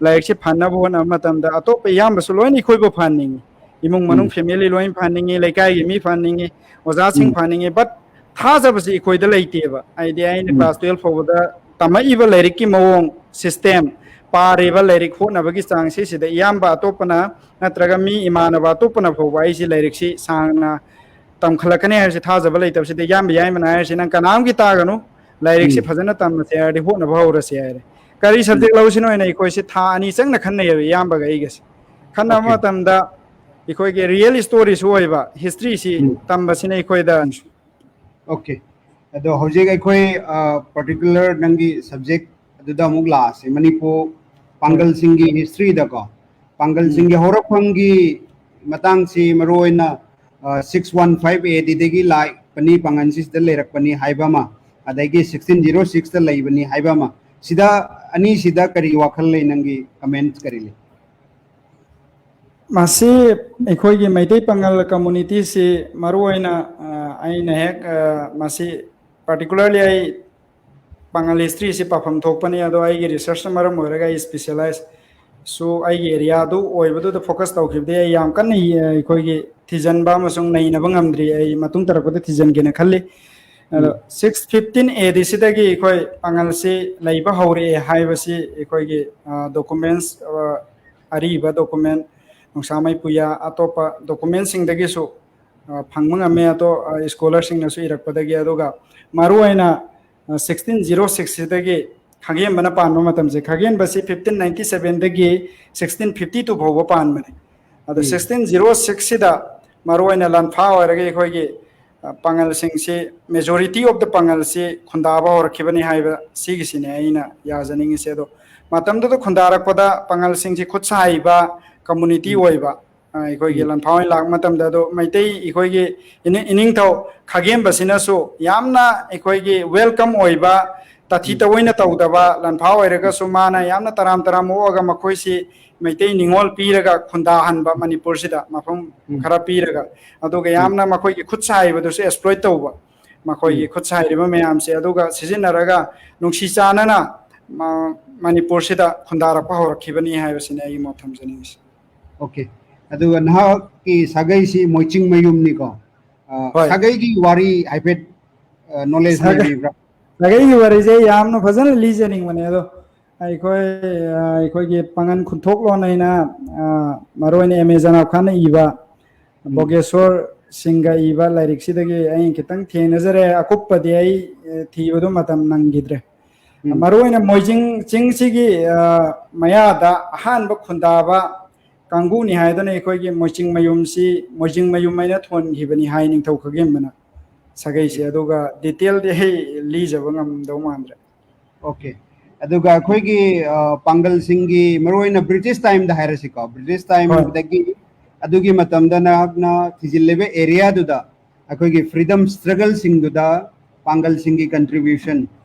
ꯂꯥꯏꯔꯤꯛꯁꯦ ꯐꯅꯕ ꯍꯣꯠꯅꯕ ꯃꯇꯝꯗ ꯑꯇꯣꯞꯄ ꯏꯌꯥꯝꯕꯁꯨ ꯂꯣꯏꯅ ꯑꯩꯈꯣꯏꯕꯨ ꯐꯍꯟꯅꯤꯡꯉꯤ꯫ ꯏꯃꯨꯡ ꯃꯅꯨꯡ ꯎꯝ. ꯐꯦꯃꯤꯂꯤ ꯂꯣꯏꯅ ꯐꯍꯟꯅꯤꯡꯉꯤ, ꯂꯩꯀꯥꯏꯒꯤ ꯃꯤ ꯐꯍꯟꯅꯤꯡꯉꯤ, ꯑꯣꯖꯥꯁꯤꯡ ꯎꯝ. ꯐꯍꯟꯅꯤꯡꯉꯤ, ꯕꯠ ꯊꯥꯖꯕꯁꯤ ꯑꯩꯈꯣꯏꯗ ꯂꯩꯇꯦꯕ꯫ ꯍꯥꯏꯗꯤ ꯑꯩꯅ ꯎꯝ. ꯀ꯭ꯂꯥꯁ ꯇꯨꯌꯦꯜꯐ ꯐꯥꯎꯕꯗ ꯇꯝꯃꯛꯏꯕ ꯂꯥꯏꯔꯤꯛꯀꯤ ꯃꯑꯣꯡ, ꯁꯤꯁꯇꯦꯝ, ꯄꯥꯔꯤꯕ ꯂꯥꯏꯔꯤꯛ ꯍꯣꯠꯅꯕꯒꯤ ꯆꯥꯡ ꯁꯤꯁꯤꯗ ꯏꯌꯥꯝꯕ ꯑꯇꯣꯞꯄꯅ ꯅꯠꯇ꯭ꯔꯒ ꯃꯤ ꯏꯃꯥꯟꯅꯕ ꯑꯇꯣꯞꯄꯅ ꯐꯥꯎꯕ ꯑꯩꯁꯤ ꯂꯥꯏꯔꯤꯛꯁꯤ ꯁꯥꯡꯅ ꯇꯝꯈꯠꯂꯛꯀꯅꯤ ꯍꯥꯏꯕꯁꯤ ꯊꯥꯖꯕ ꯂꯩꯇꯕꯁꯤꯗ ꯏꯌꯥꯝꯕ ꯌꯥꯏꯃꯅ ꯍꯥꯏꯔꯤꯁꯤ ꯅꯪ ꯀꯅꯥꯝꯒꯤ ꯇꯥꯒꯅꯨ, ꯂꯥꯏꯔꯤꯛꯁꯤ ꯎꯝ. ꯐꯖꯅ ꯇꯝꯃꯁꯦ ꯍꯥꯏꯔꯗꯤ ꯍꯣꯠꯅꯕ ꯍꯧꯔꯁꯦ ꯍꯥꯏꯔꯦ꯫ ꯀꯔꯤ ꯎꯝ. ꯁꯕꯖꯦꯛ ꯂꯧꯁꯤꯅꯣ ꯍꯥꯏꯅ ꯑꯩꯈꯣꯏꯁꯤ ꯊꯥ ꯑꯅꯤ ꯆꯪꯅ ꯈꯟꯅꯩꯌꯦꯕ ꯏꯌꯥꯝꯕꯒ ꯑꯩꯒꯁꯦ꯫ ꯈꯟꯅꯕ Okay. ꯃꯇꯝꯗ ꯑꯩꯈꯣꯏꯒꯤ ꯔꯤꯌꯦꯜ ꯁ꯭ꯇꯣꯔꯤꯁꯨ ꯑꯣꯏꯕ ꯍꯤꯁꯇ꯭ꯔꯤꯁꯤ ꯎꯝ. ꯇꯝꯕꯁꯤꯅ ꯑꯩꯈꯣꯏꯗ Okay. ꯑꯗꯣ ꯍꯧꯖꯤꯛ ꯑꯩꯈꯣꯏ ꯄꯥꯔꯇꯤꯀꯨꯂꯔ ꯅꯪꯒꯤ ꯁꯕꯖꯦꯛ ꯑꯗꯨꯗ ꯑꯃꯨꯛ ꯂꯥꯛꯑꯁꯤ, ꯃꯅꯤꯄꯨꯔ ꯄꯥꯡꯒꯜꯁꯤꯡꯒꯤ ꯍꯤꯁꯇ꯭ꯔꯤꯗꯀꯣ, ꯄꯥꯡꯒꯜꯁꯤꯡꯒꯤ ꯍꯧꯔꯛꯐꯝꯒꯤ ꯃꯇꯥꯡꯁꯤ ꯃꯔꯨꯑꯣꯏꯅ ꯁꯤꯛꯁ ꯋꯥꯟ ꯐꯥꯏꯚ ꯑꯦ ꯗꯤꯗꯒꯤ ꯂꯥꯛꯄꯅꯤ, ꯄꯥꯡꯒꯜꯁꯤ ꯁꯤꯗ ꯂꯩꯔꯛꯄꯅꯤ ꯍꯥꯏꯕ ꯑꯃ, ꯑꯗꯒꯤ ꯁꯤꯛꯁꯇꯤꯟ ꯖꯤꯔꯣ ꯁꯤꯛꯁꯇ ꯂꯩꯕꯅꯤ ꯍꯥꯏꯕ ꯑꯃ, ꯁꯤꯗ ꯑꯅꯤꯁꯤꯗ ꯀꯔꯤ ꯋꯥꯈꯜ ꯂꯩ, ꯅꯪꯒꯤ ꯀꯃꯦꯟꯠ ꯀꯔꯤ ꯂꯩ? ꯃꯁꯤ ꯑꯩꯈꯣꯏꯒꯤ ꯃꯩꯇꯩ ꯄꯥꯉꯜ ꯀꯝꯃꯨꯅꯤꯇꯤꯁꯤ ꯃꯔꯨꯑꯣꯏꯅ ꯑ, ꯑꯩꯅ ꯍꯦꯛ ꯑ, ꯃꯁꯤ ꯄꯥꯔꯇꯤꯀꯨꯂꯔꯂꯤ ꯑꯩ ꯄꯥꯉꯜ ꯍꯤꯁꯇ꯭ꯔꯤꯁꯤ ꯄꯥꯐꯝ ꯊꯣꯛꯄꯅꯤ, ꯑꯗꯣ ꯑꯩꯒꯤ ꯔꯤꯁꯔꯁꯅ ꯃꯔꯝ ꯑꯣꯏꯔꯒ ꯑꯩ ꯏꯁꯄꯤꯁꯦꯂꯥꯏꯁ ꯁꯨ ꯑꯩꯒꯤ ꯑꯦꯔꯤꯌꯥꯗꯨ ꯑꯣꯏꯕꯗꯨꯗ ꯐꯣꯀꯁ ꯇꯧꯈꯤꯕꯗꯤ ꯑꯩ ꯌꯥꯝ ꯀꯟꯅ ꯑꯩꯈꯣꯏꯒꯤ ꯊꯤꯖꯤꯟꯕ ꯑꯃꯁꯨꯡ ꯅꯩꯅꯕ ꯉꯝꯗ꯭ꯔꯤ꯫ ꯑꯩ ꯃꯇꯨꯡ ꯇꯥꯔꯛꯄꯗ ꯊꯤꯖꯤꯟꯒꯦꯅ ꯈꯜꯂꯤ꯫ ꯑꯗꯣ ꯎꯝ. ꯁꯤꯛꯁ ꯐꯤꯐꯇꯤꯟ ꯑꯦ ꯗꯤ ꯁꯤꯗꯒꯤ ꯑꯩꯈꯣꯏ ꯄꯥꯉꯜꯁꯤ ꯂꯩꯕ ꯍꯧꯔꯛꯑꯦ ꯍꯥꯏꯕꯁꯤ ꯑꯩꯈꯣꯏꯒꯤ ꯗꯣꯀꯨꯃꯦꯟꯁ, ꯑꯔꯤꯕ ꯗꯣꯀꯨꯃꯦꯟ, ꯅꯣꯡꯁꯥꯃꯩ ꯄꯨꯌꯥ, ꯑꯇꯣꯞꯄ ꯗꯣꯀꯨꯃꯦꯟꯁꯤꯡꯗꯒꯤꯁꯨ ꯑ, ꯐꯪꯕ ꯉꯝꯃꯦ꯫ ꯑꯗꯣ ꯁ꯭ꯀꯣꯂꯔꯁꯤꯡꯅꯁꯨ ꯏꯔꯛꯄꯗꯒꯤ, ꯑꯗꯨꯒ ꯃꯔꯨꯑꯣꯏꯅ ꯁꯤꯛꯁꯇꯤꯟ ꯖꯤꯔꯣ ꯁꯤꯛꯁꯁꯤꯗꯒꯤ ꯈꯥꯒꯦꯝꯕꯅ ꯄꯥꯟꯕ ꯃꯇꯝꯁꯦ, ꯈꯥꯒꯦꯝꯕꯁꯤ ꯐꯤꯐꯇꯤꯟ ꯅꯥꯏꯟꯇꯤ ꯁꯕꯦꯟꯗꯒꯤ ꯁꯤꯛꯁꯇꯤꯟ ꯐꯤꯐꯇꯤ ꯇꯨ ꯐꯥꯎꯕ ꯄꯥꯟꯕꯅꯦ꯫ ꯑꯗꯣ ꯎꯝ. ꯁꯤꯛꯁꯇꯤꯟ ꯖꯤꯔꯣ ꯁꯤꯛꯁꯁꯤꯗ ꯃꯔꯨꯑꯣꯏꯅ ꯂꯥꯟꯐꯥ ꯑꯣꯏꯔꯒ ꯑꯩꯈꯣꯏꯒꯤ ꯑ, ꯄꯥꯉꯜꯁꯤꯡꯁꯤ, ꯃꯦꯖꯣꯔꯤꯇꯤ ꯑꯣꯐ ꯗ ꯄꯥꯉꯜꯁꯤ ꯈꯨꯟꯗꯥꯕ ꯍꯧꯔꯛꯈꯤꯕꯅꯤ ꯍꯥꯏꯕ ꯁꯤꯒꯤꯁꯤꯅꯦ ꯑꯩꯅ ꯌꯥꯖꯅꯤꯡꯉꯤꯁꯦ꯫ ꯑꯗꯣ ꯃꯇꯝꯗꯨꯗ ꯈꯨꯟꯗꯥꯔꯛꯄꯗ ꯄꯥꯉꯜꯁꯤꯡꯁꯤ ꯈꯨꯠ ꯁꯥ ꯍꯩꯕ ꯀꯝꯃꯨꯅꯤꯇꯤ ꯎꯝ. ꯑꯣꯏꯕ, ꯑ, ꯑꯩꯈꯣꯏꯒꯤ ꯎꯝ. ꯂꯥꯟꯐꯥ ꯑꯣꯏꯅ ꯂꯥꯛꯄ ꯃꯇꯝꯗ, ꯑꯗꯣ ꯃꯩꯇꯩ ꯑꯩꯈꯣꯏꯒꯤ ꯏꯅꯤ-, ꯏꯅꯤꯡꯊꯧ ꯈꯥꯒꯦꯝꯕꯁꯤꯅꯁꯨ ꯌꯥꯝꯅ ꯑꯩꯈꯣꯏꯒꯤ ꯋꯦꯜꯀꯝ ꯑꯣꯏꯕ, ꯇꯥꯊꯤ ꯎꯝ꯫ ꯇꯑꯣꯏꯅ ꯇꯧꯗꯕ, ꯂꯥꯟꯐꯥ ꯑꯣꯏꯔꯒꯁꯨ ꯃꯥꯅ ꯌꯥꯝꯅ ꯇꯔꯥꯝ ꯇꯔꯥꯝ ꯑꯣꯛꯑꯒ ꯃꯈꯣꯏꯁꯤ ꯃꯩꯇꯩ ꯅꯤꯉꯣꯜ ꯄꯤꯔꯒ ꯈꯨꯟꯗꯥꯍꯟꯕ ꯃꯅꯤꯄꯨꯔꯁꯤꯗ ꯃꯐꯝ ꯎꯝ꯫ ꯈꯔ ꯄꯤꯔꯒ, ꯑꯗꯨꯒ ꯎꯝ꯫ ꯌꯥꯝꯅ ꯃꯈꯣꯏꯒꯤ ꯈꯨꯠ ꯁꯥ ꯍꯩꯕꯗꯨꯁꯨ exploit ꯇꯧꯕ, ꯃꯈꯣꯏꯒꯤ ꯎꯝ꯫ ꯈꯨꯠ ꯁꯥ ꯍꯩꯔꯤꯕ ꯃꯌꯥꯝꯁꯦ ꯑꯗꯨꯒ ꯁꯤꯖꯤꯟꯅꯔꯒ ꯅꯨꯡꯁꯤ ꯆꯥꯟꯅꯅ ꯃ-, ꯃꯅꯤꯄꯨꯔꯁꯤꯗ ꯈꯨꯟꯗꯥꯔꯛꯄ ꯍꯧꯔꯛꯈꯤꯕꯅꯤ ꯍꯥꯏꯕꯁꯤꯅꯤ ꯑꯩꯒꯤ ꯃꯣꯠ ꯊꯝꯖꯅꯤꯡꯉꯤꯁꯤ꯫ Okay꯫ ꯑꯗꯨꯒ ꯅꯍꯥꯛꯀꯤ ꯁꯥꯒꯩꯁꯤ ꯃꯣꯏꯆꯤꯡ ꯃꯌꯨꯝꯅꯤꯀꯣ꯫ ꯑ, ꯍꯣꯏ꯫ ꯁꯥꯒꯩꯒꯤ ꯋꯥꯔꯤ ꯍꯥꯏꯐꯦꯠ, ꯑ, knowledge ꯁꯥꯒꯩ-, ꯂꯩꯕꯤꯕ꯭ꯔꯥ? ꯁꯥꯒꯩꯒꯤ ꯋꯥꯔꯤꯁꯦ ꯌꯥꯝꯅ ꯐꯖꯅ ꯂꯤꯖꯅꯤꯡꯕꯅꯦ, ꯑꯗꯣ ꯑꯩꯈꯣꯏ, ꯑ, ꯑꯩꯈꯣꯏꯒꯤ ꯄꯥꯉꯟ ꯈꯨꯟꯊꯣꯛꯂꯣꯟ ꯍꯥꯏꯅ, ꯑ, ꯃꯔꯨ ꯑꯣꯏꯅ ꯑꯦꯝ ꯑꯦ ꯖꯅꯥꯕ ꯈꯥꯟꯅ ꯏꯕ, ꯎꯝ꯫ ꯕꯣꯒꯦꯁꯣꯔ ꯁꯤꯡꯒ ꯏꯕ ꯂꯥꯏꯔꯤꯛꯁꯤꯗꯒꯤ ꯑꯩꯅ ꯈꯤꯇꯪ ꯊꯦꯡꯅꯖꯔꯦ꯫ ꯑꯀꯨꯞꯄꯗꯤ ꯑꯩ, ꯑ, ꯊꯤꯕꯗꯣ ꯃꯇꯝ ꯅꯪꯈꯤꯗ꯭ꯔꯦ꯫ ꯎꯝ꯫ ꯃꯔꯨ ꯑꯣꯏꯅ ꯃꯣꯏꯖꯤꯡ ꯆꯤꯡꯁꯤꯒꯤ, ꯑ, ꯃꯌꯥꯗ ꯑꯍꯥꯟꯕ ꯈꯨꯟꯗꯥꯕ ꯀꯥꯡꯕꯨꯅꯤ ꯍꯥꯏꯗꯨꯅ ꯑꯩꯈꯣꯏꯒꯤ ꯃꯣꯏꯆꯤꯡ ꯃꯌꯨꯝꯁꯤ ꯃꯣꯏꯖꯤꯡ ꯃꯌꯨꯝ ꯍꯥꯏꯅ ꯊꯣꯟꯈꯤꯕꯅꯤ ꯍꯥꯏ ꯅꯤꯡꯊꯧ ꯈꯥꯒꯦꯝꯕꯅ ꯁꯥꯒꯩꯁꯦ꯫ ꯑꯗꯨꯒ detail ꯗꯤ ꯑꯩ ꯂꯤꯖꯕ ꯉꯝꯗꯧ ꯃꯥꯟꯗ꯭ꯔꯦ꯫ Okay꯫ ꯑꯗꯨꯒ ꯑꯩꯈꯣꯏꯒꯤ, ꯑ, ꯄꯥꯡꯒꯜꯁꯤꯡꯒꯤ ꯃꯔꯨꯑꯣꯏꯅ British time ꯗ ꯍꯥꯏꯔꯁꯤꯀꯣ, British time ꯍꯣꯏ꯫ ꯗꯒꯤ ꯑꯗꯨꯒꯤ ꯃꯇꯝꯗ ꯅꯍꯥꯛꯅ ꯊꯤꯖꯤꯜꯂꯤꯕ area ꯗꯨꯗ ꯑꯩꯈꯣꯏꯒꯤ freedom struggle ꯁꯤꯡꯗꯨꯗ ꯄꯥꯡꯒꯜꯁꯤꯡꯒꯤ contribution,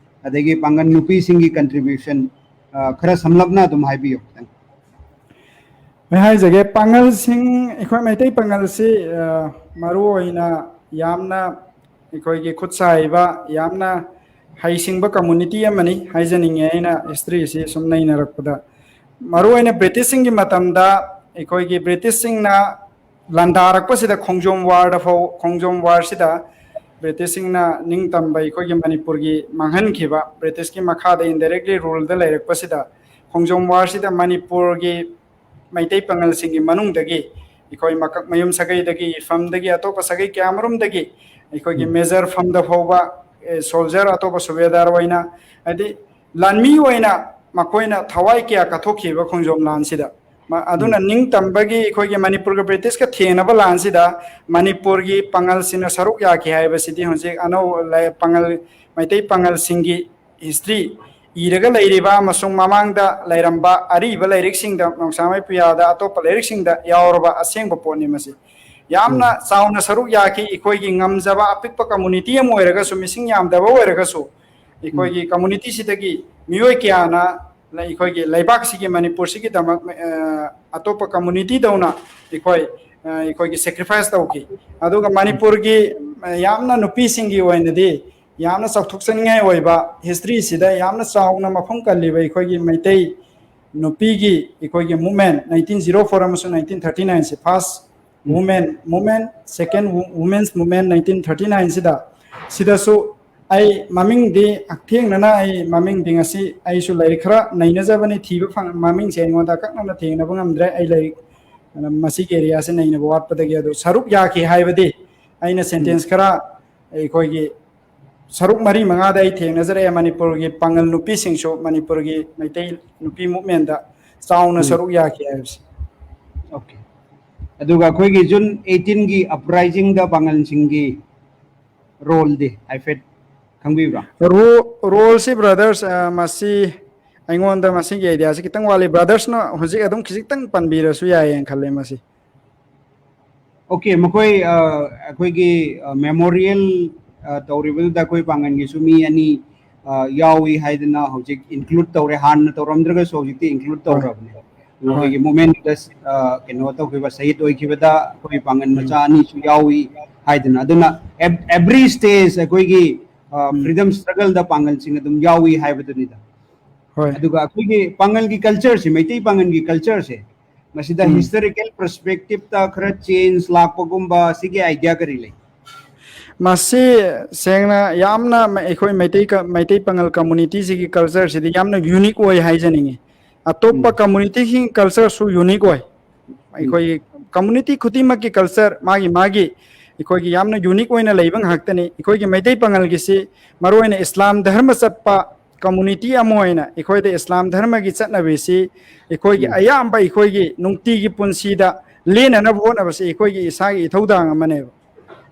ꯑꯗꯒꯤ ꯄꯥꯡꯒꯜ ꯅꯨꯄꯤꯁꯤꯡꯒꯤ contribution, ꯑ, ꯈꯔ ꯁꯝꯂꯞꯅ ꯑꯗꯨꯝ ꯍꯥꯏꯕꯤꯌꯨ ꯈꯤꯇꯪ꯫ ꯑꯩ ꯍꯥꯏꯖꯒꯦ, ꯄꯥꯡꯒꯜꯁꯤꯡ, ꯑꯩꯈꯣꯏ ꯃꯩꯇꯩ ꯄꯥꯡꯒꯜꯁꯤ, ꯑ, ꯃꯔꯨꯑꯣꯏꯅ ꯌꯥꯝꯅ ꯑꯩꯈꯣꯏꯒꯤ ꯈꯨꯠ ꯁꯥ ꯍꯩꯕ, ꯌꯥꯝꯅ ꯍꯩꯁꯤꯡꯕ community ꯑꯃꯅꯤ ꯍꯥꯏꯖꯅꯤꯡꯉꯦ ꯑꯩꯅ history ꯁꯤ ꯁꯨꯝ ꯅꯩꯅꯔꯛꯄꯗ꯫ ꯃꯔꯨꯑꯣꯏꯅ British ꯁꯤꯡꯒꯤ ꯃꯇꯝꯗ ꯑꯩꯈꯣꯏꯒꯤ British ꯁꯤꯡꯅ ꯂꯥꯟꯗꯥꯔꯛꯄꯁꯤꯗ ꯈꯣꯡꯖꯣꯝ ꯋꯥꯔꯗ ꯐꯥꯎ, ꯈꯣꯡꯖꯣꯝ ꯋꯥꯔꯁꯤꯗ British ꯁꯤꯡꯅ ꯅꯤꯡꯇꯝꯕ ꯑꯩꯈꯣꯏꯒꯤ ꯃꯅꯤꯄꯨꯔꯒꯤ ꯃꯥꯡꯍꯟꯈꯤꯕ, British ꯀꯤ ꯃꯈꯥꯗ indirectly rule ꯗ ꯂꯩꯔꯛꯄꯁꯤꯗ ꯈꯣꯡꯖꯣꯝ ꯋꯥꯔꯁꯤꯗ ꯃꯅꯤꯄꯨꯔꯒꯤ ꯃꯩꯇꯩ ꯄꯥꯉꯜꯁꯤꯡꯒꯤ ꯃꯅꯨꯡꯗꯒꯤ ꯑꯩꯈꯣꯏ ꯃꯀꯛ ꯃꯌꯨꯝ ꯁꯥꯒꯩꯗꯒꯤ, ꯏꯐꯝꯗꯒꯤ, ꯑꯇꯣꯞꯄ ꯁꯥꯒꯩ ꯀꯌꯥꯃꯔꯨꯝꯗꯒꯤ ꯑꯩꯈꯣꯏꯒꯤ ꯎꯝ꯫ Major ꯐꯝꯗ ꯐꯥꯎꯕ, ꯑꯦ, soldier, ꯑꯇꯣꯞꯄ ꯁꯨꯕꯦꯗꯥꯔ ꯑꯣꯏꯅ, ꯍꯥꯏꯗꯤ ꯂꯥꯟꯃꯤ ꯑꯣꯏꯅ ꯃꯈꯣꯏꯅ ꯊꯋꯥꯏ ꯀꯌꯥ ꯀꯠꯊꯣꯛꯈꯤꯕ ꯈꯣꯡꯖꯣꯝ ꯂꯥꯟꯁꯤꯗ꯫ ꯃ-, ꯑꯗꯨꯅ ꯎꯝ꯫ ꯅꯤꯡꯇꯝꯕꯒꯤ ꯑꯩꯈꯣꯏꯒꯤ ꯃꯅꯤꯄꯨꯔꯒ British ꯀ ꯊꯦꯡꯅꯕ ꯂꯥꯟꯁꯤꯗ ꯃꯅꯤꯄꯨꯔꯒꯤ ꯄꯥꯉꯜꯁꯤꯡꯅ ꯁꯔꯨꯛ ꯌꯥꯈꯤ ꯍꯥꯏꯕꯁꯤꯗꯤ ꯍꯧꯖꯤꯛ ꯑꯅꯧ-, ꯂꯥꯏ-, ꯄꯥꯉꯜ, ꯃꯩꯇꯩ ꯄꯥꯉꯜꯁꯤꯡꯒꯤ history ꯏꯔꯒ ꯂꯩꯔꯤꯕ ꯑꯃꯁꯨꯡ ꯃꯃꯥꯡꯗ ꯂꯩꯔꯝꯕ ꯑꯔꯤꯕ ꯂꯥꯏꯔꯤꯛꯁꯤꯡꯗ, ꯅꯣꯡꯁꯥꯃꯩ ꯄꯨꯌꯥꯗ, ꯑꯇꯣꯞꯄ ꯂꯥꯏꯔꯤꯛꯁꯤꯡꯗ ꯌꯥꯎꯔꯕ ꯑꯁꯦꯡꯕ ꯄꯣꯠꯅꯤ ꯃꯁꯤ꯫ ꯌꯥꯝꯅ ꯎꯝ꯫ ꯆꯥꯎꯅ ꯁꯔꯨꯛ ꯌꯥꯈꯤ꯫ ꯑꯩꯈꯣꯏꯒꯤ ꯉꯝꯖꯕ ꯑꯄꯤꯛꯄ community ꯑꯃ ꯑꯣꯏꯔꯒꯁꯨ, ꯃꯤꯁꯤꯡ ꯌꯥꯝꯗꯕ ꯑꯣꯏꯔꯒꯁꯨ, ꯑꯩꯈꯣꯏꯒꯤ ꯀꯝꯃꯨꯅꯤꯇꯤꯁꯤꯗꯒꯤ ꯃꯤꯑꯣꯏ ꯀꯌꯥꯅ ꯑꯩꯈꯣꯏꯒꯤ ꯂꯩꯕꯥꯛꯁꯤꯒꯤ, ꯃꯅꯤꯄꯨꯔꯁꯤꯒꯤꯗꯃꯛ ꯑꯇꯣꯞꯄ ꯀꯝꯃꯨꯅꯤꯇꯤꯗꯧꯅ ꯑꯩꯈꯣꯏ ꯑꯩꯈꯣꯏꯒꯤ ꯁꯦꯀ꯭ꯔꯤꯐꯥꯏꯁ ꯇꯧꯈꯤ꯫ ꯑꯗꯨꯒ ꯃꯅꯤꯄꯨꯔꯒꯤ ꯌꯥꯝꯅ ꯅꯨꯄꯤꯁꯤꯡꯒꯤ ꯑꯣꯏꯅꯗꯤ ꯌꯥꯝꯅ ꯆꯥꯎꯊꯣꯛꯆꯅꯤꯡꯉꯥꯏ ꯑꯣꯏꯕ, ꯍꯤꯁꯇ꯭ꯔꯤꯁꯤꯗ ꯌꯥꯝꯅ ꯆꯥꯎꯅ ꯃꯐꯝ ꯀꯜꯂꯤꯕ ꯑꯩꯈꯣꯏꯒꯤ ꯃꯩꯇꯩ ꯅꯨꯄꯤꯒꯤ ꯑꯩꯈꯣꯏꯒꯤ ꯃꯨꯞꯃꯦꯟ, ꯅꯥꯏꯟꯇꯤꯟ ꯖꯤꯔꯣ ꯐꯣꯔ ꯑꯃꯁꯨꯡ ꯅꯥꯏꯟꯇꯤꯟ ꯊꯥꯔꯇꯤ ꯅꯥꯏꯟꯁꯦ, ꯐꯥꯔꯁ ꯎꯝ꯫ ꯋꯨꯃꯦꯟ ꯃꯨꯞꯃꯦꯟ, ꯁꯦꯀꯦꯟ ꯋꯨ-, ꯋꯨꯃꯦꯟꯁ ꯃꯨꯞꯃꯦꯟ ꯅꯥꯏꯟꯇꯤꯟ ꯊꯥꯔꯇꯤ ꯅꯥꯏꯟꯁꯤꯗ, ꯁꯤꯗꯁꯨ ꯑꯩ ꯃꯃꯤꯡꯗꯤ ꯍꯛꯊꯦꯡꯅꯅ, ꯑꯩ ꯃꯃꯤꯡꯗꯤ ꯉꯁꯤ ꯑꯩꯁꯨ ꯂꯥꯏꯔꯤꯛ ꯈꯔ ꯅꯩꯅꯖꯕꯅꯤ, ꯊꯤꯕ ꯐꯪ-, ꯃꯃꯤꯡꯁꯦ ꯑꯩꯉꯣꯟꯗ ꯑꯀꯛꯅꯅ ꯊꯦꯡꯅꯕ ꯉꯝꯗ꯭ꯔꯦ꯫ ꯑꯩ ꯂꯥꯏꯔꯤꯛ, ꯑ, ꯃꯁꯤꯒꯤ ꯑꯦꯔꯤꯌꯥꯁꯦ ꯅꯩꯅꯕ ꯋꯥꯠꯄꯗꯒꯤ꯫ ꯑꯗꯨ ꯁꯔꯨꯛ ꯌꯥꯈꯤ ꯍꯥꯏꯕꯗꯤ ꯑꯩꯅ ꯎꯝ꯫ ꯁꯦꯟꯇꯦꯟꯁ ꯈꯔ ꯑꯩꯈꯣꯏꯒꯤ ꯁꯔꯨꯛ ꯃꯔꯤ ꯃꯉꯥꯗ ꯑꯩ ꯊꯦꯡꯅꯖꯔꯛꯑꯦ꯫ ꯃꯅꯤꯄꯨꯔꯒꯤ ꯄꯥꯉꯜ ꯅꯨꯄꯤꯁꯤꯡꯁꯨ ꯃꯅꯤꯄꯨꯔꯒꯤ ꯃꯩꯇꯩ ꯅꯨꯄꯤ ꯃꯨꯞꯃꯦꯟꯗ ꯆꯥꯎꯅ ꯎꯝ꯫ ꯁꯔꯨꯛ ꯌꯥꯈꯤ ꯍꯥꯏꯕꯁꯦ꯫ ꯑꯣꯀꯦ꯫ ꯑꯗꯨꯒ ꯑꯩꯈꯣꯏꯒꯤ ꯖꯨꯟ ꯑꯩꯠꯇꯤꯟꯒꯤ ꯑꯞꯔꯥꯏꯖꯤꯡꯗ ꯄꯥꯉꯜꯁꯤꯡꯒꯤ ꯔꯣꯜꯗꯤ ꯍꯥꯏꯐꯦꯠ ꯈꯪꯕꯤꯕ꯭ꯔꯥ? ꯔꯣ-, ꯔꯣꯜꯁꯤ, ꯕ꯭ꯔꯗꯔꯁ, ꯑ, ꯃꯁꯤ ꯑꯩꯉꯣꯟꯗ ꯃꯁꯤꯒꯤ ꯑꯥꯏꯗꯤꯌꯥꯁꯤ ꯈꯤꯇꯪ ꯋꯥꯠꯂꯤ꯫ ꯕ꯭ꯔꯗꯔꯁꯅ ꯍꯧꯖꯤꯛ ꯑꯗꯨꯝ ꯈꯤꯖꯤꯛꯇꯪ ꯄꯟꯕꯤꯔꯁꯨ ꯌꯥꯏꯌꯦꯅ ꯈꯜꯂꯦ ꯃꯁꯤ꯫ ꯑꯣꯀꯦ, ꯃꯈꯣꯏ, ꯑ, ꯑꯩꯈꯣꯏꯒꯤ, ꯑ, ꯃꯦꯃꯣꯔꯤꯌꯦꯜ, ꯑ, ꯇꯧꯔꯤꯕꯗꯨꯗ ꯑꯩꯈꯣꯏ ꯄꯥꯡꯒꯟꯒꯤꯁꯨ ꯃꯤ ꯑꯅꯤ, ꯑ, ꯌꯥꯎꯏ ꯍꯥꯏꯗꯅ ꯍꯧꯖꯤꯛ ꯏꯟꯀ꯭ꯂꯨꯗ ꯇꯧꯔꯦ꯫ ꯍꯥꯟꯅ ꯇꯧꯔꯝꯗ꯭ꯔꯒꯁꯨ ꯍꯧꯖꯤꯛꯇꯤ ꯏꯟꯀ꯭ꯂꯨꯗ ꯍꯣꯏ꯫ ꯇꯧꯈ꯭ꯔꯕꯅꯦ꯫ ꯍꯣꯏ꯫ ꯑꯩꯈꯣꯏꯒꯤ ꯃꯨꯞꯃꯦꯟꯗꯨꯗ, ꯑ, ꯀꯩꯅꯣ ꯇꯧꯈꯤꯕ, ꯁꯍꯤꯗ ꯑꯣꯏꯈꯤꯕꯗ ꯑꯩꯈꯣꯏ ꯄꯥꯡꯒꯟ ꯎꯝ꯫ ꯃꯆꯥ ꯑꯅꯤꯁꯨ ꯌꯥꯎꯏ ꯍꯥꯏꯗꯅ꯫ ꯑꯗꯨꯅ ꯑꯦꯞ-, ꯑꯦꯕ꯭ꯔꯤ ꯁ꯭ꯇꯦꯖ ꯑꯩꯈꯣꯏꯒꯤ, ꯑ, ꯎꯝ꯫ ꯐ꯭ꯔꯤꯗꯝ ꯁ꯭ꯇ꯭ꯔꯒꯜꯗ ꯄꯥꯡꯒꯟꯁꯤꯡ ꯑꯗꯨꯝ ꯌꯥꯎꯏ ꯍꯥꯏꯕꯗꯨꯅꯤꯗ꯫ ꯍꯣꯏ꯫ ꯑꯗꯨꯒ ꯑꯩꯈꯣꯏꯒꯤ ꯄꯥꯡꯒꯜꯒꯤ ꯀꯜꯆꯔꯁꯦ, ꯃꯩꯇꯩ ꯄꯥꯡꯒꯜꯒꯤ ꯀꯜꯆꯔꯁꯦ, ꯃꯁꯤꯗ ꯎꯝ꯫ ꯍꯤꯁꯇꯣꯔꯤꯀꯦꯜ ꯄꯔꯁꯄꯦꯛꯇꯤꯞꯇ ꯈꯔ ꯆꯦꯟꯖ ꯂꯥꯛꯄꯒꯨꯝꯕ ꯁꯤꯒꯤ ꯑꯥꯏꯗꯤꯌꯥ ꯀꯔꯤ ꯂꯩ? ꯃꯁꯤ ꯁꯦꯡꯅ ꯌꯥꯝꯅ ꯃ-, ꯑꯩꯈꯣꯏ ꯃꯩꯇꯩ ꯀ-, ꯃꯩꯇꯩ ꯄꯥꯉꯜ ꯀꯝꯃꯨꯅꯤꯇꯤꯁꯤꯒꯤ ꯀꯜꯆꯔꯁꯤꯗꯤ ꯌꯥꯝꯅ ꯌꯨꯅꯤꯛ ꯑꯣꯏ ꯍꯥꯏꯖꯅꯤꯡꯉꯤ꯫ ꯑꯇꯣꯞꯄ ꯎꯝ꯫ ꯀꯝꯃꯨꯅꯤꯇꯤꯁꯤꯡ ꯀꯜꯆꯔꯁꯨ ꯌꯨꯅꯤꯛ ꯑꯣꯏ꯫ ꯎꯝ꯫ ꯑꯩꯈꯣꯏꯒꯤ ꯀꯝꯃꯨꯅꯤꯇꯤ ꯈꯨꯗꯤꯡꯃꯛꯀꯤ ꯀꯜꯆꯔ ꯃꯥꯒꯤ ꯃꯥꯒꯤ ꯑꯩꯈꯣꯏꯒꯤ ꯌꯥꯝꯅ ꯌꯨꯅꯤꯛ ꯑꯣꯏꯅ ꯂꯩꯕ ꯉꯥꯛꯇꯅꯤ꯫ ꯑꯩꯈꯣꯏꯒꯤ ꯃꯩꯇꯩ ꯄꯥꯉꯜꯒꯤꯁꯤ ꯃꯔꯨꯑꯣꯏꯅ ꯏꯁꯂꯥꯝ ꯙꯔꯃ ꯆꯠꯄ ꯀꯝꯃꯨꯅꯤꯇꯤ ꯑꯃ ꯑꯣꯏꯅ ꯑꯩꯈꯣꯏꯗ ꯏꯁꯂꯥꯝ ꯙꯔꯃꯒꯤ ꯆꯠꯅꯕꯤꯁꯤ ꯑꯩꯈꯣꯏꯒꯤ ꯎꯝ꯫ ꯑꯌꯥꯝꯕ ꯑꯩꯈꯣꯏꯒꯤ ꯅꯨꯡꯇꯤꯒꯤ ꯄꯨꯟꯁꯤꯗ ꯂꯦꯟꯅꯅꯕ ꯍꯣꯠꯅꯕꯁꯤ ꯑꯩꯈꯣꯏꯒꯤ ꯏꯁꯥꯒꯤ ꯏꯊꯧꯗꯥꯡ ꯑꯃꯅꯦꯕ꯫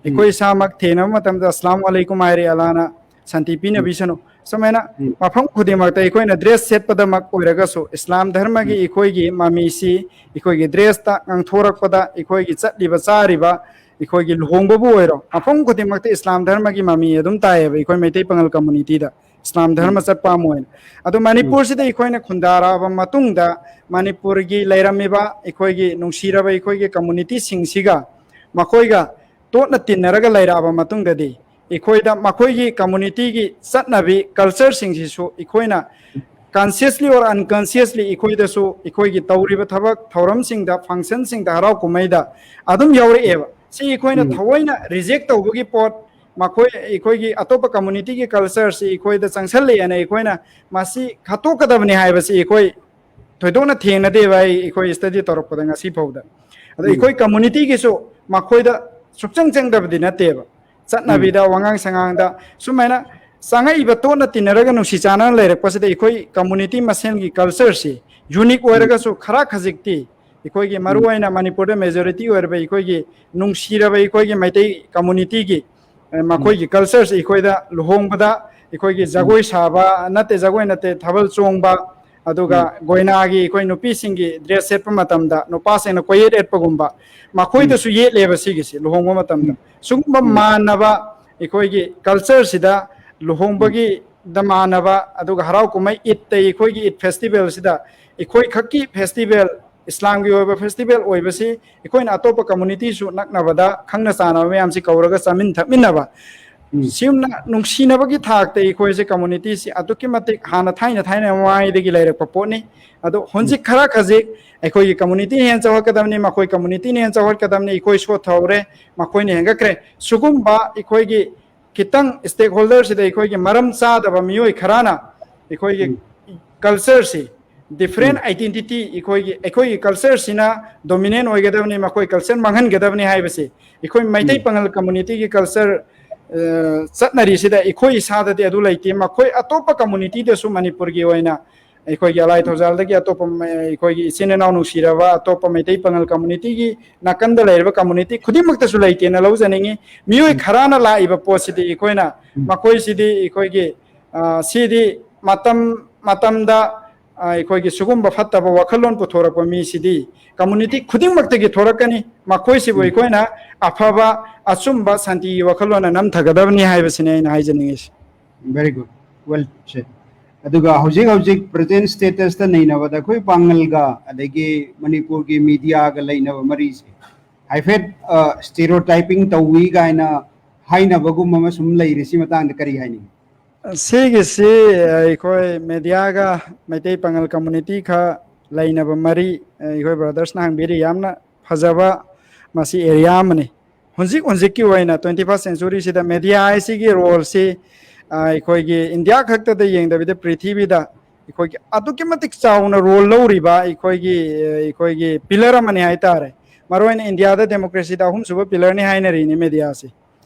ꯎꯝ꯫ ꯑꯩꯈꯣꯏ ꯏꯁꯥꯃꯛ ꯊꯦꯡꯅꯕ ꯃꯇꯝꯗ "ꯑꯁꯂꯥꯃꯨ ꯑꯂꯩꯀꯨꯝ" ꯍꯥꯏꯔꯦ, "ꯑꯜꯂꯥꯅ ꯁꯥꯟꯇꯤ ꯎꯝ꯫ ꯄꯤꯅꯕꯤꯁꯅꯨ"꯫ ꯁꯨꯃꯥꯏꯅ ꯎꯝ꯫ ꯃꯐꯝ ꯈꯨꯗꯤꯡꯃꯛꯇ ꯑꯩꯈꯣꯏꯅ ꯗ꯭ꯔꯦꯁ ꯁꯦꯠꯄꯗꯃꯛ ꯑꯣꯏꯔꯒꯁꯨ, ꯏꯁꯂꯥꯝ ꯙꯔꯃꯒꯤ ꯎꯝ꯫ ꯑꯩꯈꯣꯏꯒꯤ ꯃꯃꯤꯁꯤ ꯑꯩꯈꯣꯏꯒꯤ ꯗ꯭ꯔꯦꯁꯇ ꯉꯥꯡꯊꯣꯔꯛꯄꯗ, ꯑꯩꯈꯣꯏꯒꯤ ꯆꯠꯂꯤꯕ ꯆꯥꯔꯤꯕ, ꯑꯩꯈꯣꯏꯒꯤ ꯂꯨꯍꯣꯡꯕꯕꯨ ꯑꯣꯏꯔꯣ, ꯃꯐꯝ ꯈꯨꯗꯤꯡꯃꯛꯇ ꯏꯁꯂꯥꯝ ꯙꯔꯃꯒꯤ ꯃꯃꯤ ꯑꯗꯨꯝ ꯇꯥꯏꯌꯦꯕ ꯑꯩꯈꯣꯏ ꯃꯩꯇꯩ ꯄꯥꯉꯜ ꯀꯝꯃꯨꯅꯤꯇꯤꯗ꯫ ꯏꯁꯂꯥꯝ ꯙꯔꯃ ꯆꯠꯄ ꯑꯃ ꯑꯣꯏꯅ꯫ ꯑꯗꯣ ꯃꯅꯤꯄꯨꯔꯁꯤꯗ ꯑꯩꯈꯣꯏꯅ ꯈꯨꯟꯗꯥꯔꯛꯑꯕ ꯃꯇꯨꯡꯗ, ꯃꯅꯤꯄꯨꯔꯒꯤ ꯂꯩꯔꯝꯃꯤꯕ ꯑꯩꯈꯣꯏꯒꯤ ꯅꯨꯡꯁꯤꯔꯕ ꯑꯩꯈꯣꯏꯒꯤ ꯀꯝꯃꯨꯅꯤꯇꯤꯁꯤꯡꯁꯤꯒ ꯃꯈꯣꯏꯒ ꯇꯣꯠꯅ ꯇꯤꯟꯅꯔꯒ ꯂꯩꯔꯛꯑꯕ ꯃꯇꯨꯡꯗꯗꯤ, ꯑꯩꯈꯣꯏꯗ ꯃꯈꯣꯏꯒꯤ ꯀꯝꯃꯨꯅꯤꯇꯤꯒꯤ ꯆꯠꯅꯕꯤ, ꯀꯜꯆꯔꯁꯤꯡꯁꯤꯁꯨ ꯑꯩꯈꯣꯏꯅ consciously or unconsciously ꯑꯩꯈꯣꯏꯗꯁꯨ, ꯑꯩꯈꯣꯏꯒꯤ ꯇꯧꯔꯤꯕ ꯊꯕꯛ ꯊꯧꯔꯝꯁꯤꯡꯗ, ꯐꯪꯁꯟꯁꯤꯡꯗ, ꯍꯔꯥꯎ ꯀꯨꯝꯍꯩꯗ ꯑꯗꯨꯝ ꯌꯥꯎꯔꯛꯑꯦꯕ꯫ ꯁꯤ ꯑꯩꯈꯣꯏꯅ ꯊꯑꯣꯏꯅ ꯔꯤꯖꯦꯛ ꯇꯧꯕꯒꯤ ꯄꯣꯠ, ꯃꯈꯣꯏ, ꯑꯩꯈꯣꯏꯒꯤ ꯑꯇꯣꯞꯄ ꯀꯝꯃꯨꯅꯤꯇꯤꯒꯤ ꯀꯜꯆꯔꯁꯤ ꯑꯩꯈꯣꯏꯗ ꯆꯪꯁꯜꯂꯛꯑꯦꯅ ꯑꯩꯈꯣꯏꯅ ꯃꯁꯤ ꯈꯠꯇꯣꯛꯀꯗꯕꯅꯤ ꯍꯥꯏꯕꯁꯤ ꯑꯩꯈꯣꯏ ꯊꯣꯏꯗꯣꯛꯅ ꯊꯦꯡꯅꯗꯦꯕ, ꯑꯩ, ꯑꯩꯈꯣꯏ ꯁ꯭ꯇꯗꯤ ꯇꯧꯔꯛꯄꯗ ꯉꯁꯤ ꯐꯥꯎꯗ꯫ ꯑꯗ ꯑꯩꯈꯣꯏ ꯀꯝꯃꯨꯅꯤꯇꯤꯒꯤꯁꯨ ꯃꯈꯣꯏꯗ ꯁꯨꯛꯆꯪ ꯆꯪꯗꯕꯗꯤ ꯅꯠꯇꯦꯕ꯫ ꯆꯠꯅꯕꯤꯗ, ꯋꯥꯉꯥꯡ ꯁꯉꯥꯡꯗ, ꯁꯨꯃꯥꯏꯅ ꯆꯪꯉꯛꯏꯕ, ꯇꯣꯠꯅ ꯇꯤꯟꯅꯔꯒ ꯅꯨꯡꯁꯤ ꯆꯥꯟꯅꯅ ꯂꯩꯔꯛꯄꯁꯤꯗ ꯑꯩꯈꯣꯏ ꯀꯝꯃꯨꯅꯤꯇꯤ ꯃꯁꯦꯟꯒꯤ ꯀꯜꯆꯔꯁꯤ ꯌꯨꯅꯤꯛ ꯑꯣꯏꯔꯒꯁꯨ ꯈꯔ ꯈꯖꯤꯛꯇꯤ ꯑꯩꯈꯣꯏꯒꯤ, ꯃꯔꯨꯑꯣꯏꯅ ꯃꯅꯤꯄꯨꯔꯗ ꯃꯦꯖꯣꯔꯤꯇꯤ ꯑꯣꯏꯔꯕ ꯑꯩꯈꯣꯏꯒꯤ ꯅꯨꯡꯁꯤꯔꯕ ꯑꯩꯈꯣꯏꯒꯤ ꯃꯩꯇꯩ ꯀꯝꯃꯨꯅꯤꯇꯤꯒꯤ, ꯑ, ꯃꯈꯣꯏꯒꯤ ꯀꯜꯆꯔꯁꯤ ꯑꯩꯈꯣꯏꯗ ꯂꯨꯍꯣꯡꯕꯗ ꯑꯩꯈꯣꯏꯒꯤ ꯖꯒꯣꯏ ꯁꯥꯕ ꯅꯠꯇꯦ, ꯖꯒꯣꯏ ꯅꯠꯇꯦ, ꯊꯥꯕꯜ ꯆꯣꯡꯕ, ꯑꯗꯨꯒ ꯒꯣꯏꯅꯥꯒꯤ ꯑꯩꯈꯣꯏ ꯅꯨꯄꯤꯁꯤꯡꯒꯤ ꯗ꯭ꯔꯦꯁ ꯁꯦꯠꯄ ꯃꯇꯝꯗ ꯅꯨꯄꯥꯁꯤꯡꯅ ꯀꯣꯏꯌꯦꯠ ꯌꯦꯠꯄꯒꯨꯝꯕ, ꯃꯈꯣꯏꯗꯁꯨ ꯌꯦꯠꯂꯦꯕ ꯁꯤꯒꯤꯁꯤ ꯂꯨꯍꯣꯡꯕ ꯃꯇꯝꯗ꯫ ꯁꯤꯒꯨꯝꯕ ꯃꯥꯟꯅꯕ ꯑꯩꯈꯣꯏꯒꯤ ꯀꯜꯆꯔꯁꯤꯗ, ꯂꯨꯍꯣꯡꯕꯒꯤꯗ ꯃꯥꯟꯅꯕ, ꯑꯗꯨꯒ ꯍꯔꯥꯎ ꯀꯨꯝꯍꯩ ꯏꯠꯇ, ꯑꯩꯈꯣꯏꯒꯤ ꯏꯠ ꯐꯦꯁꯇꯤꯚꯦꯜꯁꯤꯗ ꯑꯩꯈꯣꯏ ꯈꯛꯀꯤ ꯐꯦꯁꯇꯤꯚꯦꯜ, ꯏꯁꯂꯥꯝꯒꯤ ꯑꯣꯏꯕ ꯐꯦꯁꯇꯤꯚꯦꯜ ꯑꯣꯏꯕꯁꯤ ꯑꯩꯈꯣꯏꯅ ꯑꯇꯣꯞꯄ ꯀꯝꯃꯨꯅꯤꯇꯤꯁꯨ ꯅꯛꯅꯕꯗ ꯈꯪꯅ ꯆꯥꯟꯅꯕ ꯃꯌꯥꯝꯁꯤ ꯀꯧꯔꯒ ꯆꯥꯃꯤꯟ ꯊꯛꯃꯤꯟꯅꯕ, ꯁꯤꯒꯨꯝꯅ ꯅꯨꯡꯁꯤꯅꯕꯒꯤ ꯊꯥꯛꯇ ꯑꯩꯈꯣꯏꯁꯦ ꯀꯝꯃꯨꯅꯤꯇꯤꯁꯤ ꯑꯗꯨꯛꯀꯤ ꯃꯇꯤꯛ ꯍꯥꯟꯅ ꯊꯥꯏꯅ ꯊꯥꯏꯅ ꯃꯃꯥꯡꯉꯩꯗꯒꯤ ꯂꯩꯔꯛꯄ ꯄꯣꯠꯅꯤ꯫ ꯑꯗꯣ ꯍꯧꯖꯤꯛ ꯈꯔ ꯈꯖꯤꯛ ꯑꯩꯈꯣꯏꯒꯤ ꯀꯝꯃꯨꯅꯤꯇꯤꯅ ꯍꯦꯟꯅ ꯆꯥꯎꯈꯠꯀꯗꯕꯅꯤ, ꯃꯈꯣꯏ ꯀꯝꯃꯨꯅꯤꯇꯤꯅ ꯍꯦꯟꯅ ꯆꯥꯎꯈꯠꯀꯗꯕꯅꯤ, ꯑꯩꯈꯣꯏ ꯁꯣꯠꯊꯍꯧꯔꯦ, ꯃꯈꯣꯏꯅ ꯍꯦꯟꯒꯠꯈ꯭ꯔꯦ꯫ ꯁꯤꯒꯨꯝꯕ ꯑꯩꯈꯣꯏꯒꯤ ꯈꯤꯇꯪ ꯁ꯭ꯇꯦꯛ ꯍꯣꯜꯗꯔꯁꯤꯗ ꯑꯩꯈꯣꯏꯒꯤ ꯃꯔꯝ ꯆꯥꯗꯕ ꯃꯤꯑꯣꯏ ꯈꯔꯅ ꯑꯩꯈꯣꯏꯒꯤ ꯀꯜꯆꯔꯁꯤ, ꯗꯤꯐ꯭ꯔꯦꯟ ꯑꯥꯏꯗꯦꯟꯇꯤꯇꯤ, ꯑꯩꯈꯣꯏꯒꯤ, ꯑꯩꯈꯣꯏꯒꯤ ꯀꯜꯆꯔꯁꯤꯅ ꯗꯣꯃꯤꯅꯦꯟ ꯑꯣꯏꯒꯗꯕꯅꯤ, ꯃꯈꯣꯏ ꯀꯜꯆꯔ ꯃꯥꯡꯍꯟꯒꯗꯕꯅꯤ ꯍꯥꯏꯕꯁꯤ ꯑꯩꯈꯣꯏ ꯃꯩꯇꯩ ꯄꯥꯉꯜ ꯀꯝꯃꯨꯅꯤꯇꯤꯒꯤ ꯀꯜꯆꯔ, ꯑ, ꯆꯠꯅꯔꯤꯁꯤꯗ ꯑꯩꯈꯣꯏ ꯏꯁꯥꯗꯗꯤ ꯑꯗꯨ ꯂꯩꯇꯦ꯫ ꯃꯈꯣꯏ ꯑꯇꯣꯞꯄ ꯀꯝꯃꯨꯅꯤꯇꯤꯗꯁꯨ ꯃꯅꯤꯄꯨꯔꯒꯤ ꯑꯣꯏꯅ ꯑꯩꯈꯣꯏꯒꯤ ꯑꯂꯥꯏ ꯊꯧꯖꯥꯜꯗꯒꯤ ꯑꯇꯣꯞꯄ ꯃ-, ꯑꯩꯈꯣꯏꯒꯤ ꯏꯆꯤꯟ ꯏꯅꯥꯎ ꯅꯨꯡꯁꯤꯔꯕ ꯑꯇꯣꯞꯄ ꯃꯩꯇꯩ ꯄꯥꯉꯜ ꯀꯝꯃꯨꯅꯤꯇꯤꯒꯤ ꯅꯥꯀꯟꯗ ꯂꯩꯔꯤꯕ ꯀꯝꯃꯨꯅꯤꯇꯤ ꯈꯨꯗꯤꯡꯃꯛꯇꯁꯨ ꯂꯩꯇꯦꯅ ꯂꯧꯖꯅꯤꯡꯉꯤ꯫ ꯃꯤꯑꯣꯏ ꯈꯔꯅ ꯂꯥꯛꯏꯕ ꯄꯣꯠꯁꯤꯗꯤ ꯑꯩꯈꯣꯏꯅ, ꯃꯈꯣꯏꯁꯤꯗꯤ ꯑꯩꯈꯣꯏꯒꯤ, ꯑ, ꯁꯤꯗꯤ ꯃꯇꯝ ꯃꯇꯝꯗ, ꯑ, ꯑꯩꯈꯣꯏꯒꯤ ꯁꯤꯒꯨꯝꯕ ꯐꯠꯇꯕ ꯋꯥꯈꯜꯂꯣꯟ ꯄꯨꯊꯣꯔꯛꯄ ꯃꯤꯁꯤꯗꯤ ꯀꯝꯃꯨꯅꯤꯇꯤ ꯈꯨꯗꯤꯡꯃꯛꯇꯒꯤ ꯊꯣꯔꯛꯀꯅꯤ꯫ ꯃꯈꯣꯏꯁꯤꯕꯨ ꯑꯩꯈꯣꯏꯅ ꯑꯐꯕ, ꯑꯆꯨꯝꯕ, ꯁꯥꯟꯇꯤꯒꯤ ꯋꯥꯈꯜꯂꯣꯟꯅ ꯅꯝꯊꯒꯗꯕꯅꯤ ꯍꯥꯏꯕꯁꯤꯅꯤ ꯑꯩꯅ ꯍꯥꯏꯖꯅꯤꯡꯉꯤꯁꯤ꯫ Very good. Well, ꯁꯦ, ꯑꯗꯨꯒ ꯍꯧꯖꯤꯛ ꯍꯧꯖꯤꯛ present status ꯇ ꯅꯩꯅꯕꯗ ꯑꯩꯈꯣꯏ ꯄꯥꯡꯒꯜꯒ ꯑꯗꯒꯤ ꯃꯅꯤꯄꯨꯔꯒꯤ media ꯒ ꯂꯩꯅꯕ ꯃꯔꯤꯁꯦ ꯍꯥꯏꯐꯦꯠ stereotyping ꯇꯧꯏ ꯀꯥꯏꯅ ꯍꯥꯏꯅꯕꯒꯨꯝꯕ ꯑꯃ ꯁꯨꯝ ꯂꯩꯔꯤ꯫ ꯁꯤ ꯃꯇꯥꯡꯗ ꯀꯔꯤ ꯍꯥꯏꯅꯤꯡꯉꯤ? ꯁꯤꯒꯤꯁꯤ ꯑꯩꯈꯣꯏ media ꯒ ꯃꯩꯇꯩ ꯄꯥꯡꯒꯜ community ꯈꯔ ꯂꯩꯅꯕ ꯃꯔꯤ ꯑꯩꯈꯣꯏ brothers ꯅ ꯍꯪꯕꯤꯔꯤ, ꯌꯥꯝꯅ ꯐꯖꯕ ꯃꯁꯤ area ꯑꯃꯅꯤ꯫ ꯍꯧꯖꯤꯛ ꯍꯧꯖꯤꯛꯀꯤ ꯑꯣꯏꯅ twenty first century ꯁꯤꯗ media ꯍꯥꯏꯁꯤꯒꯤ role ꯁꯤ ꯑꯩꯈꯣꯏꯒꯤ ꯏꯟꯗꯤꯌꯥ ꯈꯛꯇꯗ ꯌꯦꯡꯗꯕꯤꯗ ꯄ꯭ꯔꯤꯊꯤꯕꯤꯗ ꯑꯩꯈꯣꯏꯒꯤ ꯑꯗꯨꯛꯀꯤ ꯃꯇꯤꯛ ꯆꯥꯎꯅ role ꯂꯧꯔꯤꯕ ꯑꯩꯈꯣꯏꯒꯤ ꯑꯩꯈꯣꯏꯒꯤ pillar ꯑꯃꯅꯤ ꯍꯥꯏꯇꯥꯔꯦ꯫ ꯃꯔꯨꯑꯣꯏꯅ ꯏꯟꯗꯤꯌꯥꯗ democracy ꯗ ꯑꯍꯨꯝꯁꯨꯕ pillar ꯅꯤ ꯍꯥꯏꯅꯔꯤꯅꯤ media ꯁꯤ꯫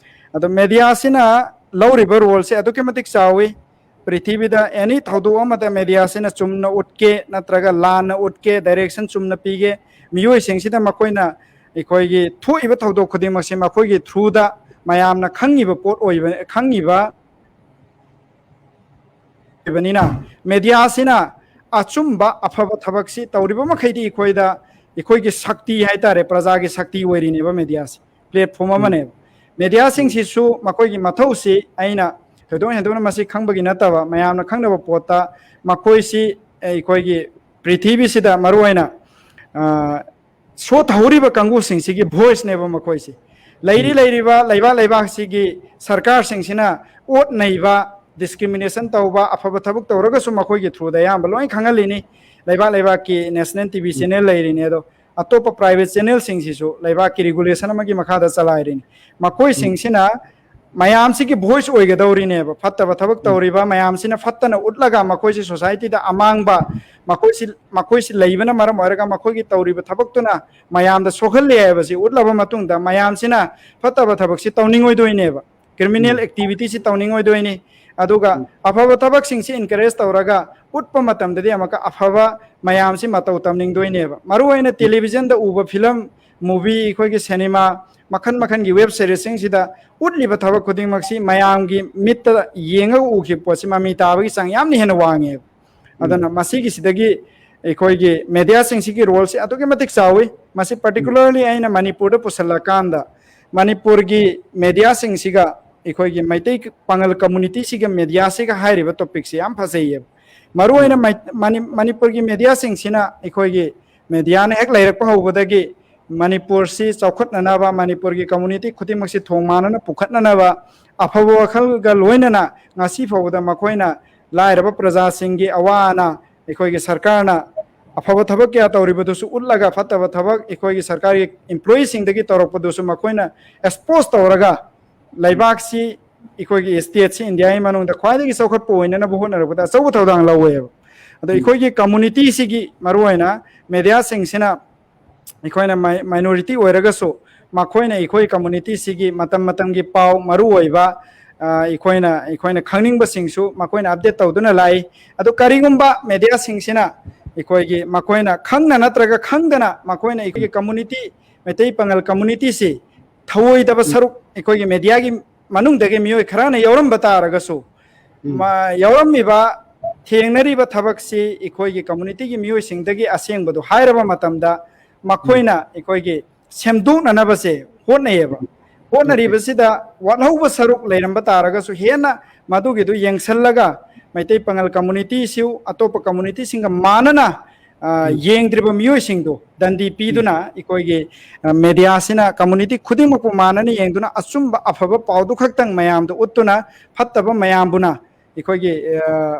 ꯑꯗꯣ media ꯁꯤꯅ ꯂꯧꯔꯤꯕ role ꯁꯦ ꯑꯗꯨꯛꯀꯤ ꯃꯇꯤꯛ ꯆꯥꯎꯏ꯫ ꯄ꯭ꯔꯤꯊꯤꯕꯤꯗ any ꯊꯧꯗꯣꯛ ꯑꯃꯗ media ꯁꯤꯅ ꯆꯨꯝꯅ ꯎꯠꯀꯦ ꯅꯠꯇ꯭ꯔꯒ ꯂꯥꯟꯅ ꯎꯠꯀꯦ, direction ꯆꯨꯝꯅ ꯄꯤꯒꯦ, ꯃꯤꯑꯣꯏꯁꯤꯡꯁꯤꯗ ꯃꯈꯣꯏꯅ ꯑꯩꯈꯣꯏꯒꯤ ꯊꯣꯛꯏꯕ ꯊꯧꯗꯣꯛ ꯈꯨꯗꯤꯡꯃꯛꯁꯦ ꯃꯈꯣꯏꯒꯤ through ꯗ ꯃꯌꯥꯝꯅ ꯈꯪꯉꯤꯕ ꯄꯣꯠ ꯑꯣꯏꯕ, ꯈꯪꯉꯤꯕ ꯑꯣꯏꯕꯅꯤꯅ media ꯁꯤꯅ ꯑꯆꯨꯝꯕ ꯑꯐꯕ ꯊꯕꯛꯁꯤ ꯇꯧꯔꯤꯕ ꯃꯈꯩꯗꯤ ꯑꯩꯈꯣꯏꯗ, ꯑꯩꯈꯣꯏꯒꯤ ꯁꯛꯇꯤ ꯍꯥꯏꯇꯥꯔꯦ, ꯄ꯭ꯔꯖꯥꯒꯤ ꯁꯛꯇꯤ ꯑꯣꯏꯔꯤꯅꯦꯕ media ꯁꯤ꯫ Platform ꯑꯃꯅꯦꯕ꯫ Media ꯁꯤꯡꯁꯤꯁꯨ ꯃꯈꯣꯏꯒꯤ ꯃꯊꯧꯁꯤ ꯑꯩꯅ ꯊꯣꯏꯗꯣꯛ ꯍꯦꯟꯗꯣꯛꯅ ꯃꯁꯤ ꯈꯪꯕꯒꯤ ꯅꯠꯇꯕ, ꯃꯌꯥꯝꯅ ꯈꯪꯅꯕ ꯄꯣꯠꯇ ꯃꯈꯣꯏꯁꯤ ꯑꯩꯈꯣꯏꯒꯤ ꯄ꯭ꯔꯤꯊꯤꯕꯤꯁꯤꯗ ꯃꯔꯨꯑꯣꯏꯅ, ꯑ, ꯁꯣꯊꯍꯧꯔꯤꯕ ꯀꯥꯡꯕꯨꯁꯤꯡꯁꯤꯒꯤ voice ꯅꯦꯕ ꯃꯈꯣꯏꯁꯤ꯫ ꯂꯩꯔꯤ ꯎꯝ꯫ ꯂꯩꯔꯤꯕ ꯂꯩꯕꯥꯛ ꯂꯩꯕꯥꯛꯁꯤꯒꯤ ꯁꯔꯀꯥꯔꯁꯤꯡꯁꯤꯅ ꯑꯣꯠ ꯅꯩꯕ, discrimination ꯇꯧꯕ, ꯑꯐꯕ ꯊꯕꯛ ꯇꯧꯔꯒꯁꯨ ꯃꯈꯣꯏꯒꯤ through ꯗ ꯑꯌꯥꯝꯕ ꯂꯣꯏ ꯈꯪꯍꯜꯂꯤꯅꯤ꯫ ꯂꯩꯕꯥꯛ ꯂꯩꯕꯥꯛꯀꯤ national T V ꯎꯝ꯫ Channel ꯂꯩꯔꯤꯅꯤ, ꯑꯗꯣ ꯑꯇꯣꯞꯄ private channel ꯁꯤꯡꯁꯤꯁꯨ ꯂꯩꯕꯥꯛꯀꯤ regulation ꯑꯃꯒꯤ ꯃꯈꯥꯗ ꯆꯂꯥꯏꯔꯤꯅꯤ꯫ ꯎꯝ꯫ ꯃꯈꯣꯏꯁꯤꯡꯁꯤꯅ ꯃꯌꯥꯝꯁꯤꯒꯤ voice ꯑꯣꯏꯒꯗꯧꯔꯤꯅꯦꯕ꯫ ꯐꯠꯇꯕ ꯊꯕꯛ ꯎꯝ꯫ ꯇꯧꯔꯤꯕ ꯃꯌꯥꯝꯁꯤꯅ ꯐꯠꯇꯅ ꯎꯠꯂꯒ ꯃꯈꯣꯏꯁꯤ society ꯗ ꯑꯃꯥꯡꯕ, ꯃꯈꯣꯏꯁꯤ, ꯃꯈꯣꯏꯁꯤ ꯂꯩꯕꯅ ꯃꯔꯝ ꯑꯣꯏꯔꯒ ꯃꯈꯣꯏꯒꯤ ꯇꯧꯔꯤꯕ ꯊꯕꯛꯇꯨꯅ ꯃꯌꯥꯝꯗ ꯁꯣꯛꯍꯜꯂꯦ ꯍꯥꯏꯕꯁꯤ ꯎꯠꯂꯕ ꯃꯇꯨꯡꯗ ꯃꯌꯥꯝꯁꯤꯅ ꯐꯠꯇꯕ ꯊꯕꯛꯁꯤ ꯇꯧꯅꯤꯡꯉꯣꯏꯗꯣꯏꯅꯦꯕ꯫ Criminal ꯎꯝ꯫ Activity ꯁꯤ ꯇꯧꯅꯤꯡꯉꯣꯏꯗꯣꯏꯅꯤ꯫ ꯑꯗꯨꯒ ꯎꯝ꯫ ꯑꯐꯕ ꯊꯕꯛꯁꯤꯡꯁꯤ encourage ꯇꯧꯔꯒ ꯎꯠꯄ ꯃꯇꯝꯗꯗꯤ ꯑꯃꯨꯛꯀ ꯑꯐꯕ ꯃꯌꯥꯝꯁꯤ ꯃꯇꯧ ꯇꯝꯅꯤꯡꯗꯣꯏꯅꯦꯕ꯫ ꯃꯔꯨꯑꯣꯏꯅ ꯎꯝ꯫ Television ꯗ ꯎꯕ film, movie, ꯑꯩꯈꯣꯏꯒꯤ cinema, ꯃꯈꯜ ꯃꯈꯜꯒꯤ web series ꯁꯤꯡꯁꯤꯗ ꯎꯠꯂꯤꯕ ꯊꯕꯛ ꯈꯨꯗꯤꯡꯃꯛꯁꯤ ꯃꯌꯥꯝꯒꯤ ꯃꯤꯠꯇ ꯌꯦꯡꯉꯒ ꯎꯈꯤꯕ ꯄꯣꯠꯁꯤ ꯃꯃꯤ ꯇꯥꯕꯒꯤ ꯆꯥꯡ ꯌꯥꯝꯅ ꯍꯦꯟꯅ ꯋꯥꯡꯉꯦꯕ꯫ ꯎꯝ꯫ ꯑꯗꯨꯅ ꯃꯁꯤꯒꯤꯁꯤꯗꯒꯤ ꯑꯩꯈꯣꯏꯒꯤ media ꯁꯤꯡꯁꯤꯒꯤ role ꯁꯤ ꯑꯗꯨꯛꯀꯤ ꯃꯇꯤꯛ ꯆꯥꯎꯏ꯫ ꯃꯁꯤ ꯎꯝ꯫ Particularly ꯑꯩꯅ ꯃꯅꯤꯄꯨꯔꯗ ꯄꯨꯁꯤꯜꯂꯀꯥꯟꯗ ꯃꯅꯤꯄꯨꯔꯒꯤ media ꯁꯤꯡꯁꯤꯒ ꯑꯩꯈꯣꯏꯒꯤ ꯃꯩꯇꯩ ꯄꯥꯉꯜ ꯀꯝꯃꯨꯅꯤꯇꯤꯁꯤꯒ ꯃꯦꯗꯤꯌꯥꯁꯤꯒ ꯍꯥꯏꯔꯤꯕ ꯇꯣꯄꯤꯛꯁꯤ ꯌꯥꯝ ꯐꯖꯩꯌꯦꯕ꯫ ꯃꯔꯨꯑꯣꯏꯅ ꯃꯅꯤꯄꯨꯔꯒꯤ ꯃꯦꯗꯤꯌꯥꯁꯤꯡꯁꯤꯅ, ꯑꯩꯈꯣꯏꯒꯤ ꯃꯦꯗꯤꯌꯥꯅ ꯍꯦꯛ ꯂꯩꯔꯛꯄ ꯍꯧꯕꯗꯒꯤ ꯃꯅꯤꯄꯨꯔꯁꯤ ꯆꯥꯎꯈꯠꯅꯅꯕ, ꯃꯅꯤꯄꯨꯔꯒꯤ ꯀꯝꯃꯨꯅꯤꯇꯤ ꯈꯨꯗꯤꯡꯃꯛꯁꯤ ꯊꯣꯡ ꯃꯥꯟꯅꯅ ꯄꯨꯈꯠꯅꯅꯕ ꯑꯐꯕ ꯋꯥꯈꯜꯒ ꯂꯣꯏꯅꯅ ꯉꯁꯤ ꯐꯥꯎꯕꯗ ꯃꯈꯣꯏꯅ ꯂꯥꯏꯔꯕ ꯄ꯭ꯔꯖꯥꯁꯤꯡꯒꯤ ꯑꯋꯥ ꯑꯅꯥ ꯑꯩꯈꯣꯏꯒꯤ ꯁꯔꯀꯥꯔꯅ ꯑꯐꯕ ꯊꯕꯛ ꯀꯌꯥ ꯇꯧꯔꯤꯕꯗꯨꯁꯨ ꯎꯠꯂꯒ, ꯐꯠꯇꯕ ꯊꯕꯛ ꯑꯩꯈꯣꯏꯒꯤ ꯁꯔꯀꯥꯔꯒꯤ ꯏꯝꯄ꯭ꯂꯣꯌꯤꯁꯤꯡꯗꯒꯤ ꯇꯧꯔꯛꯄꯗꯨꯁꯨ ꯃꯈꯣꯏꯅ ꯑꯦꯛꯁꯄꯣꯖ ꯇꯧꯔꯒ, ꯂꯩꯕꯥꯛꯁꯤ, ꯑꯩꯈꯣꯏꯒꯤ ꯁ꯭ꯇꯦꯠꯁꯤ ꯏꯟꯗꯤꯌꯥꯒꯤ ꯃꯅꯨꯡꯗ ꯈ꯭ꯋꯥꯏꯗꯒꯤ ꯆꯥꯎꯈꯠꯄ ꯑꯣꯏꯅꯅꯕ ꯍꯣꯠꯅꯔꯛꯄꯗ ꯑꯆꯧꯕ ꯊꯧꯗꯥꯡ ꯂꯧꯋꯦꯕ꯫ ꯑꯗꯣ ꯑꯩꯈꯣꯏꯒꯤ ꯀꯝꯃꯨꯅꯤꯇꯤꯁꯤꯒꯤ, ꯃꯔꯨꯑꯣꯏꯅ ꯃꯦꯗꯤꯌꯥꯁꯤꯡꯁꯤꯅ ꯑꯩꯈꯣꯏꯅ ꯃꯥꯏꯅꯣꯔꯤꯇꯤ ꯑꯣꯏꯔꯒꯁꯨ, ꯃꯈꯣꯏꯅ ꯑꯩꯈꯣꯏ ꯀꯝꯃꯨꯅꯤꯇꯤꯁꯤꯒꯤ ꯃꯇꯝ ꯃꯇꯝꯒꯤ ꯄꯥꯎ, ꯃꯔꯨꯑꯣꯏꯕ ꯑꯩꯈꯣꯏꯅ ꯑꯩꯈꯣꯏꯅ ꯈꯪꯅꯤꯡꯕꯁꯤꯡꯁꯨ ꯃꯈꯣꯏꯅ ꯑꯞꯗꯦꯠ ꯇꯧꯗꯨꯅ ꯂꯥꯛꯏ꯫ ꯑꯗꯨ ꯀꯔꯤꯒꯨꯝꯕ ꯃꯦꯗꯤꯌꯥꯁꯤꯡꯁꯤꯅ ꯑꯩꯈꯣꯏꯒꯤ, ꯃꯈꯣꯏꯅ ꯈꯪꯅ ꯅꯠꯇ꯭ꯔꯒ ꯈꯪꯗꯅ, ꯃꯈꯣꯏꯅ ꯑꯩꯈꯣꯏꯒꯤ ꯀꯝꯃꯨꯅꯤꯇꯤ, ꯃꯩꯇꯩ ꯄꯥꯉꯜ ꯀꯝꯃꯨꯅꯤꯇꯤꯁꯤ ꯊꯧꯑꯣꯏꯗꯕ ꯁꯔꯨꯛ ꯑꯩꯈꯣꯏꯒꯤ ꯃꯦꯗꯤꯌꯥꯒꯤ ꯃꯅꯨꯡꯗꯒꯤ ꯃꯤꯑꯣꯏ ꯈꯔꯅ ꯌꯥꯎꯔꯝꯕ ꯇꯥꯔꯒꯁꯨ, ꯌꯥꯎꯔꯝꯃꯤꯕ, ꯊꯦꯡꯅꯔꯤꯕ ꯊꯕꯛꯁꯤ ꯑꯩꯈꯣꯏꯒꯤ ꯀꯝꯃꯨꯅꯤꯇꯤꯒꯤ ꯃꯤꯑꯣꯏꯁꯤꯡꯗꯒꯤ ꯑꯁꯦꯡꯕꯗꯨ ꯍꯥꯏꯔꯕ ꯃꯇꯝꯗ, ꯃꯈꯣꯏꯅ ꯑꯩꯈꯣꯏꯒꯤ ꯁꯦꯝꯗꯣꯛꯅꯅꯕꯁꯦ ꯍꯣꯠꯅꯩꯌꯦꯕ꯫ ꯍꯣꯠꯅꯔꯤꯕꯁꯤꯗ ꯋꯥꯠꯍꯧꯕ ꯁꯔꯨꯛ ꯂꯩꯔꯝꯕ ꯇꯥꯔꯒꯁꯨ, ꯍꯦꯟꯅ ꯃꯗꯨꯒꯤꯗꯨ ꯌꯦꯡꯁꯜꯂꯒ, ꯃꯩꯇꯩ ꯄꯥꯉꯜ ꯀꯝꯃꯨꯅꯤꯇꯤꯁꯨ ꯑꯇꯣꯞꯄ ꯀꯝꯃꯨꯅꯤꯇꯤꯁꯤꯡꯒ ꯃꯥꯟꯅꯅ ꯌꯦꯡꯗ꯭ꯔꯤꯕ ꯃꯤꯑꯣꯏꯁꯤꯡꯗꯣ ꯗꯟꯗꯤ ꯄꯤꯗꯨꯅ, ꯑꯩꯈꯣꯏꯒꯤ ꯃꯦꯗꯤꯌꯥꯁꯤꯅ ꯀꯝꯃꯨꯅꯤꯇꯤ ꯈꯨꯗꯤꯡꯃꯛꯄꯨ ꯃꯥꯟꯅꯅ ꯌꯦꯡꯗꯨꯅ ꯑꯆꯨꯝꯕ ꯑꯐꯕ ꯄꯥꯎꯗꯨ ꯈꯛꯇꯪ ꯃꯌꯥꯝꯗ ꯎꯠꯇꯨꯅ, ꯐꯠꯇꯕ ꯃꯌꯥꯝꯕꯨꯅ, ꯑꯩꯈꯣꯏꯒꯤ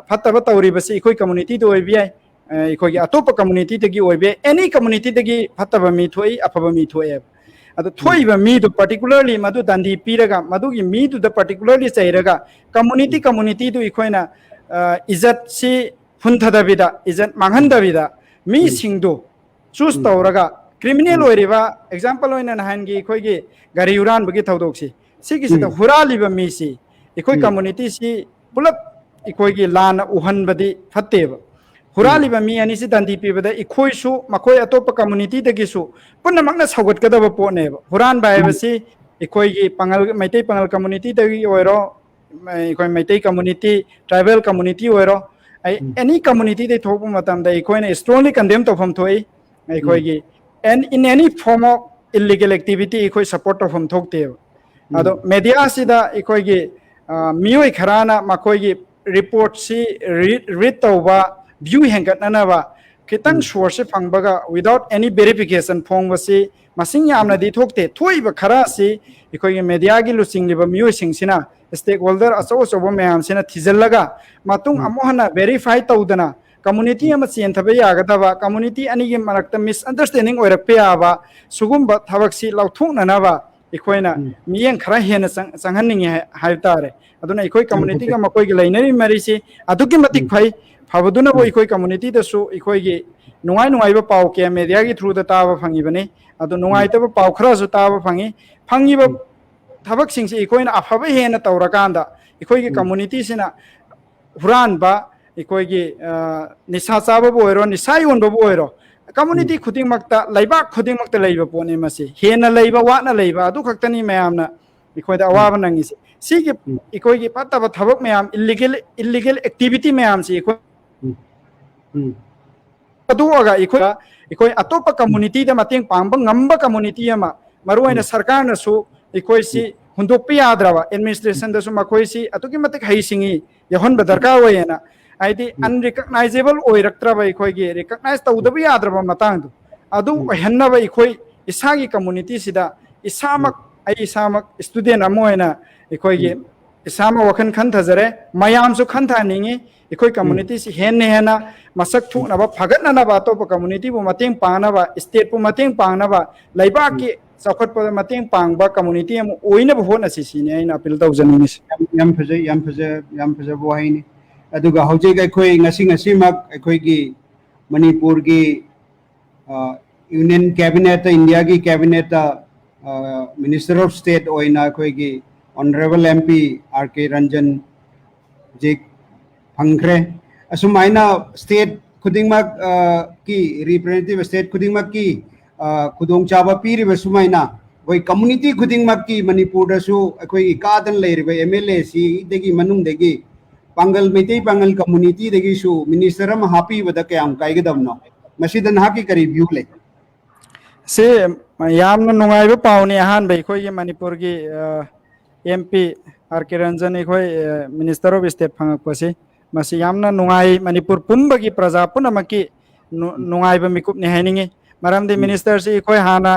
ꯐꯠꯇꯕ ꯇꯧꯔꯤꯕꯁꯤ ꯑꯩꯈꯣꯏ ꯀꯝꯃꯨꯅꯤꯇꯤꯗ ꯑꯣꯏꯕ ꯌꯥꯏ, ꯑꯩꯈꯣꯏꯒꯤ ꯑꯇꯣꯞꯄ ꯀꯝꯃꯨꯅꯤꯇꯤꯗꯒꯤ ꯑꯣꯏꯕ ꯌꯥꯏ, ꯑꯦꯅꯤ ꯀꯝꯃꯨꯅꯤꯇꯤꯗꯒꯤ ꯐꯠꯇꯕ ꯃꯤ ꯊꯣꯛꯏ, ꯑꯐꯕ ꯃꯤ ꯊꯣꯛꯑꯦꯕ꯫ ꯑꯗꯣ ꯊꯣꯛꯏꯕ ꯃꯤꯗꯨ ꯄꯥꯔꯇꯤꯀꯨꯂꯔꯂꯤ ꯃꯗꯨ ꯗꯟꯗꯤ ꯄꯤꯔꯒ, ꯃꯗꯨꯒꯤ ꯃꯤꯗꯨꯗ ꯄꯥꯔꯇꯤꯀꯨꯂꯔꯂꯤ ꯆꯩꯔꯒ, ꯀꯝꯃꯨꯅꯤꯇꯤ ꯀꯝꯃꯨꯅꯤꯇꯤꯗꯨ ꯑꯩꯈꯣꯏꯅ ꯏꯖꯠꯁꯤ ꯍꯨꯟꯊꯗꯕꯤꯗ, ꯏꯖꯠ ꯃꯥꯡꯍꯟꯗꯕꯤꯗ, ꯃꯤꯁꯤꯡꯗꯨ ꯆꯨꯁ ꯇꯧꯔꯒ, ꯀ꯭ꯔꯤꯃꯤꯅꯦꯜ ꯑꯣꯏꯔꯤꯕ, ꯑꯦꯛꯖꯥꯝꯄꯜ ꯑꯣꯏꯅ ꯅꯍꯥꯟꯒꯤ ꯑꯩꯈꯣꯏꯒꯤ ꯒꯥꯔꯤ ꯍꯨꯔꯥꯟꯕꯒꯤ ꯊꯧꯗꯣꯛꯁꯤ, ꯁꯤꯒꯤꯁꯤꯗ ꯍꯨꯔꯥꯜꯂꯤꯕ ꯃꯤꯁꯤ ꯑꯩꯈꯣꯏ ꯀꯝꯃꯨꯅꯤꯇꯤꯁꯤ ꯄꯨꯂꯞ ꯑꯩꯈꯣꯏꯒꯤ ꯂꯥꯟꯅ ꯎꯍꯟꯕꯗꯤ ꯐꯠꯇꯦꯕ꯫ ꯍꯨꯔꯥꯜꯂꯤꯕ ꯃꯤ ꯑꯅꯤꯁꯤ ꯗꯟꯗꯤ ꯄꯤꯕꯗ ꯑꯩꯈꯣꯏꯁꯨ, ꯃꯈꯣꯏ ꯑꯇꯣꯞꯄ ꯀꯝꯃꯨꯅꯤꯇꯤꯗꯒꯤꯁꯨ ꯄꯨꯝꯅꯃꯛꯅ ꯁꯧꯒꯠꯀꯗꯕ ꯄꯣꯠꯅꯦꯕ꯫ ꯍꯨꯔꯥꯟꯕ ꯍꯥꯏꯕꯁꯤ ꯑꯩꯈꯣꯏꯒꯤ ꯄꯥꯉꯜ, ꯃꯩꯇꯩ ꯄꯥꯉꯜ ꯀꯝꯃꯨꯅꯤꯇꯤꯗꯒꯤ ꯑꯣꯏꯔꯣ, ꯑꯩꯈꯣꯏ ꯃꯩꯇꯩ ꯀꯝꯃꯨꯅꯤꯇꯤ, ꯇ꯭ꯔꯥꯏꯕꯦꯜ ꯀꯝꯃꯨꯅꯤꯇꯤ ꯑꯣꯏꯔꯣ, ꯑꯦꯅꯤ ꯀꯝꯃꯨꯅꯤꯇꯤꯗꯒꯤ ꯊꯣꯛꯄ ꯃꯇꯝꯗ ꯑꯩꯈꯣꯏꯅ ꯏꯁꯇ꯭ꯔꯣꯡꯂꯤ ꯀꯟꯗꯦꯝ ꯇꯧꯐꯝ ꯊꯣꯛꯏ꯫ ꯑꯩꯈꯣꯏꯒꯤ, and in any form of illegal activity ꯑꯩꯈꯣꯏ ꯁꯄꯣꯔꯠ ꯇꯧꯐꯝ ꯊꯣꯛꯇꯦꯕ꯫ ꯑꯗꯣ ꯃꯦꯗꯤꯌꯥꯁꯤꯗ ꯑꯩꯈꯣꯏꯒꯤ ꯃꯤꯑꯣꯏ ꯈꯔꯅ ꯃꯈꯣꯏꯒꯤ ꯔꯤꯄꯣꯔꯠꯁꯤ ꯔꯤꯗ ꯇꯧꯕ, ꯚ꯭ꯌꯨ ꯍꯦꯟꯒꯠꯅꯅꯕ ꯈꯤꯇꯪ ꯁꯣꯔꯁꯁꯤ ꯐꯪꯕꯒ, without any verification ꯐꯣꯡꯕꯁꯤ ꯃꯁꯤꯡ ꯌꯥꯝꯅꯗꯤ ꯊꯣꯛꯇꯦ꯫ ꯊꯣꯛꯏꯕ ꯈꯔ ꯑꯁꯤ ꯑꯩꯈꯣꯏꯒꯤ ꯃꯦꯗꯤꯌꯥꯒꯤ ꯂꯨꯆꯤꯡꯂꯤꯕ ꯃꯤꯑꯣꯏꯁꯤꯡꯁꯤꯅ, ꯁ꯭ꯇꯦꯛ ꯍꯣꯜꯗꯔ ꯑꯆꯧ ꯑꯆꯧꯕ ꯃꯌꯥꯝꯁꯤꯅ ꯊꯤꯖꯤꯜꯂꯒ ꯃꯇꯨꯡ ꯑꯃꯨꯛ ꯍꯟꯅ ꯚꯦꯔꯤꯐꯥꯏ ꯇꯧꯗꯅ, ꯀꯝꯃꯨꯅꯤꯇꯤ ꯑꯃ ꯆꯦꯟꯊꯕ ꯌꯥꯒꯗꯕ, ꯀꯝꯃꯨꯅꯤꯇꯤ ꯑꯅꯤꯒꯤ ꯃꯔꯛꯇ ꯃꯤꯁꯑꯟꯗꯔꯁ꯭ꯇꯦꯟꯗꯤꯡ ꯑꯣꯏꯔꯛꯄ ꯌꯥꯕ ꯁꯤꯒꯨꯝꯕ ꯊꯕꯛꯁꯤ ꯂꯧꯊꯣꯛꯅꯅꯕ ꯑꯩꯈꯣꯏꯅ ꯃꯤꯠꯌꯦꯡ ꯈꯔ ꯍꯦꯟꯅ ꯆꯪ-, ꯆꯪꯍꯟꯅꯤꯡꯉꯦ ꯍꯥꯏ-, ꯍꯥꯏꯕ ꯇꯥꯔꯦ꯫ ꯑꯗꯨꯅ ꯑꯩꯈꯣꯏ ꯀꯝꯃꯨꯅꯤꯇꯤꯒ ꯃꯈꯣꯏꯒ ꯂꯩꯅꯔꯤꯕ ꯃꯔꯤꯁꯤ ꯑꯗꯨꯛꯀꯤ ꯃꯇꯤꯛ ꯐꯩ꯫ ꯐꯕꯗꯨꯅꯕꯨ ꯑꯩꯈꯣꯏ ꯀꯝꯃꯨꯅꯤꯇꯤꯗꯁꯨ ꯑꯩꯈꯣꯏꯒꯤ ꯅꯨꯡꯉꯥꯏ ꯅꯨꯡꯉꯥꯏꯕ ꯄꯥꯎ ꯀꯌꯥ ꯃꯦꯗꯤꯌꯥꯒꯤ ꯊ꯭ꯔꯨꯗ ꯇꯥꯕ ꯐꯪꯉꯤꯕꯅꯤ꯫ ꯑꯗꯨ ꯅꯨꯡꯉꯥꯏꯇꯕ ꯄꯥꯎ ꯈꯔꯁꯨ ꯇꯥꯕ ꯐꯪꯉꯤ꯫ ꯐꯪꯉꯤꯕ ꯊꯕꯛꯁꯤꯡꯁꯤ ꯑꯩꯈꯣꯏꯅ ꯑꯐꯕ ꯍꯦꯟꯅ ꯇꯧꯔꯀꯥꯟꯗ ꯑꯩꯈꯣꯏꯒꯤ ꯀꯝꯃꯨꯅꯤꯇꯤꯁꯤꯅ ꯍꯨꯔꯥꯟꯕ, ꯑꯩꯈꯣꯏꯒꯤ, ꯑ, ꯅꯤꯁꯥ ꯆꯥꯕꯕꯨ ꯑꯣꯏꯔꯣ, ꯅꯤꯁꯥ ꯌꯣꯟꯕꯕꯨ ꯑꯣꯏꯔꯣ, ꯀꯝꯃꯨꯅꯤꯇꯤ ꯈꯨꯗꯤꯡꯃꯛꯇ, ꯂꯩꯕꯥꯛ ꯈꯨꯗꯤꯡꯃꯛꯇ ꯂꯩꯕ ꯄꯣꯠꯅꯤ ꯃꯁꯤ꯫ ꯍꯦꯟꯅ ꯂꯩꯕ, ꯋꯥꯠꯅ ꯂꯩꯕ, ꯑꯗꯨ ꯈꯛꯇꯅꯤ ꯃꯌꯥꯝꯅ ꯑꯩꯈꯣꯏꯗ ꯑꯋꯥꯕ ꯅꯪꯉꯤꯁꯦ꯫ ꯁꯤꯒꯤ ꯑꯩꯈꯣꯏꯒꯤ ꯐꯠꯇꯕ ꯊꯕꯛ ꯃꯌꯥꯝ, ꯏꯜꯂꯤꯒꯦꯜ, ꯏꯜꯂꯤꯒꯦꯜ ꯑꯦꯛꯇꯤꯚꯤꯇꯤ ꯃꯌꯥꯝꯁꯤ ꯑꯩꯈꯣꯏ ꯊꯥꯗꯣꯛꯑꯒ ꯑꯩꯈꯣꯏ, ꯑꯩꯈꯣꯏ ꯑꯇꯣꯞꯄ ꯀꯝꯃꯨꯅꯤꯇꯤꯗ ꯃꯇꯦꯡ ꯄꯥꯡꯕ ꯉꯝꯕ ꯀꯝꯃꯨꯅꯤꯇꯤ ꯑꯃ, ꯃꯔꯨꯑꯣꯏꯅ ꯁꯔꯀꯥꯔꯅꯁꯨ ꯑꯩꯈꯣꯏꯁꯤ ꯍꯨꯟꯗꯣꯛꯄ ꯌꯥꯗ꯭ꯔꯕ, ꯑꯦꯗꯃꯤꯅꯤꯁꯇ꯭ꯔꯦꯁꯟꯗꯁꯨ ꯃꯈꯣꯏꯁꯤ ꯑꯗꯨꯛꯀꯤ ꯃꯇꯤꯛ ꯍꯩꯁꯤꯡꯉꯤ, ꯌꯥꯎꯍꯟꯕ ꯗꯔꯀꯥꯔ ꯑꯣꯏꯌꯦꯅ꯫ ꯍꯥꯏꯗꯤ ꯑꯟꯔꯤꯀꯛꯅꯥꯏꯖꯦꯕꯜ ꯑꯣꯏꯔꯛꯇ꯭ꯔꯕ, ꯑꯩꯈꯣꯏꯒꯤ ꯔꯤꯀꯛꯅꯥꯏꯖ ꯇꯧꯗꯕ ꯌꯥꯗ꯭ꯔꯕ ꯃꯇꯥꯡꯗꯣ, ꯑꯗꯨ ꯑꯣꯏꯍꯟꯅꯕ ꯑꯩꯈꯣꯏ ꯏꯁꯥꯒꯤ ꯀꯝꯃꯨꯅꯤꯇꯤꯁꯤꯗ, ꯏꯁꯥꯃꯛ, ꯑꯩ ꯏꯁꯥꯃꯛ ꯏꯁꯇꯨꯗꯦꯟ ꯑꯃ ꯑꯣꯏꯅ ꯑꯩꯈꯣꯏꯒꯤ ꯏꯁꯥꯃꯛ ꯋꯥꯈꯜ ꯈꯟꯊꯖꯔꯦ, ꯃꯌꯥꯝꯁꯨ ꯈꯟꯊꯍꯟꯅꯤꯡꯉꯤ꯫ ꯑꯩꯈꯣꯏ ꯀꯝꯃꯨꯅꯤꯇꯤꯁꯤ ꯍꯦꯟꯅ ꯍꯦꯟꯅ ꯃꯁꯛ ꯊꯣꯛꯅꯕ, ꯐꯒꯠꯅꯅꯕ, ꯑꯇꯣꯞꯄ ꯀꯝꯃꯨꯅꯤꯇꯤꯕꯨ ꯃꯇꯦꯡ ꯄꯥꯡꯅꯕ, ꯁ꯭ꯇꯦꯠꯄꯨ ꯃꯇꯦꯡ ꯄꯥꯡꯅꯕ, ꯂꯩꯕꯥꯛꯀꯤ ꯆꯥꯎꯈꯠꯄꯗ ꯃꯇꯦꯡ ꯄꯥꯡꯕ ꯀꯝꯃꯨꯅꯤꯇꯤ ꯑꯃ ꯑꯣꯏꯅꯕ ꯍꯣꯠꯅꯁꯤ ꯁꯤꯅꯤ ꯑꯩꯅ ꯑꯄꯤꯜ ꯇꯧꯖꯅꯤꯡꯉꯤꯁꯤ꯫ ꯌꯥꯝ, ꯌꯥꯝ ꯐꯖꯩ, ꯌꯥꯝ ꯐꯖ-, ꯌꯥꯝ ꯐꯖꯕ ꯋꯥꯍꯩꯅꯤ꯫ ꯑꯗꯨꯒ ꯍꯧꯖꯤꯛ ꯑꯩꯈꯣꯏ ꯉꯁꯤ, ꯉꯁꯤꯃꯛ ꯑꯩꯈꯣꯏꯒꯤ ꯃꯅꯤꯄꯨꯔꯒꯤ, ꯑ, ꯌꯨꯅꯤꯌꯟ ꯀꯦꯕꯤꯅꯦꯠꯇ, ꯏꯟꯗꯤꯌꯥꯒꯤ ꯀꯦꯕꯤꯅꯦꯠꯇ, ꯑ, ꯃꯤꯅꯤꯁꯇꯔ ꯑꯣꯐ ꯁ꯭ꯇꯦꯠ ꯑꯣꯏꯅ ꯑꯩꯈꯣꯏꯒꯤ ꯑꯣꯅꯔꯦꯕꯜ ꯑꯦꯝ ꯄꯤ ꯑꯥꯔ ꯀꯦ ꯔꯟꯖꯟ ꯍꯧꯖꯤꯛ ꯐꯪꯈ꯭ꯔꯦ꯫ ꯑꯁꯨꯃꯥꯏꯅ ꯁ꯭ꯇꯦꯠ ꯈꯨꯗꯤꯡꯃꯛ, ꯑ, ꯀꯤ ꯔꯤꯄ꯭ꯔꯖꯦꯟꯇꯦꯇꯤꯚ ꯁ꯭ꯇꯦꯠ ꯈꯨꯗꯤꯡꯃꯛꯀꯤ, ꯑ, ꯈꯨꯗꯣꯡꯆꯥꯕ ꯄꯤꯔꯤꯕ ꯁꯨꯃꯥꯏꯅ ꯑꯩꯈꯣꯏ ꯀꯝꯃꯨꯅꯤꯇꯤ ꯈꯨꯗꯤꯡꯃꯛꯀꯤ ꯃꯅꯤꯄꯨꯔꯗꯁꯨ ꯑꯩꯈꯣꯏꯒꯤ ꯀꯥꯗꯅ ꯂꯩꯔꯤꯕ ꯑꯦꯝ ꯑꯦꯜ ꯑꯦ ꯁꯤꯗꯒꯤ ꯃꯅꯨꯡꯗꯒꯤ ꯄꯥꯡꯒꯜ, ꯃꯩꯇꯩ ꯄꯥꯡꯒꯜ ꯀꯝꯃꯨꯅꯤꯇꯤꯗꯒꯤꯁꯨ ꯃꯤꯅꯤꯁꯇꯔ ꯑꯃ ꯍꯥꯞꯄꯤꯕꯗ ꯀꯌꯥꯝ ꯀꯥꯏꯒꯗꯕꯅꯣ? ꯃꯁꯤꯗ ꯅꯍꯥꯛꯀꯤ ꯀꯔꯤ ꯚ꯭ꯌꯨ ꯂꯩ? ꯁꯤ ꯌꯥꯝꯅ ꯅꯨꯡꯉꯥꯏꯕ ꯄꯥꯎꯅꯤ꯫ ꯑꯍꯥꯟꯕ ꯑꯩꯈꯣꯏꯒꯤ ꯃꯅꯤꯄꯨꯔꯒꯤ, ꯑ, M P R K Ranjan ꯑꯩꯈꯣꯏ, ꯑ, Minister of State ꯐꯪꯉꯛꯄꯁꯤ, ꯃꯁꯤ ꯌꯥꯝꯅ ꯅꯨꯡꯉꯥꯏ꯫ ꯃꯅꯤꯄꯨꯔ ꯄꯨꯝꯕꯒꯤ ꯄ꯭ꯔꯖꯥ ꯄꯨꯝꯅꯃꯛꯀꯤ ꯅꯨ-, ꯎꯝ꯫ ꯅꯨꯡꯉꯥꯏꯕ ꯃꯤꯀꯨꯞꯅꯤ ꯍꯥꯏꯅꯤꯡꯉꯤ꯫ ꯃꯔꯝꯗꯤ ꯎꯝ꯫ Minister ꯁꯤ ꯑꯩꯈꯣꯏ ꯍꯥꯟꯅ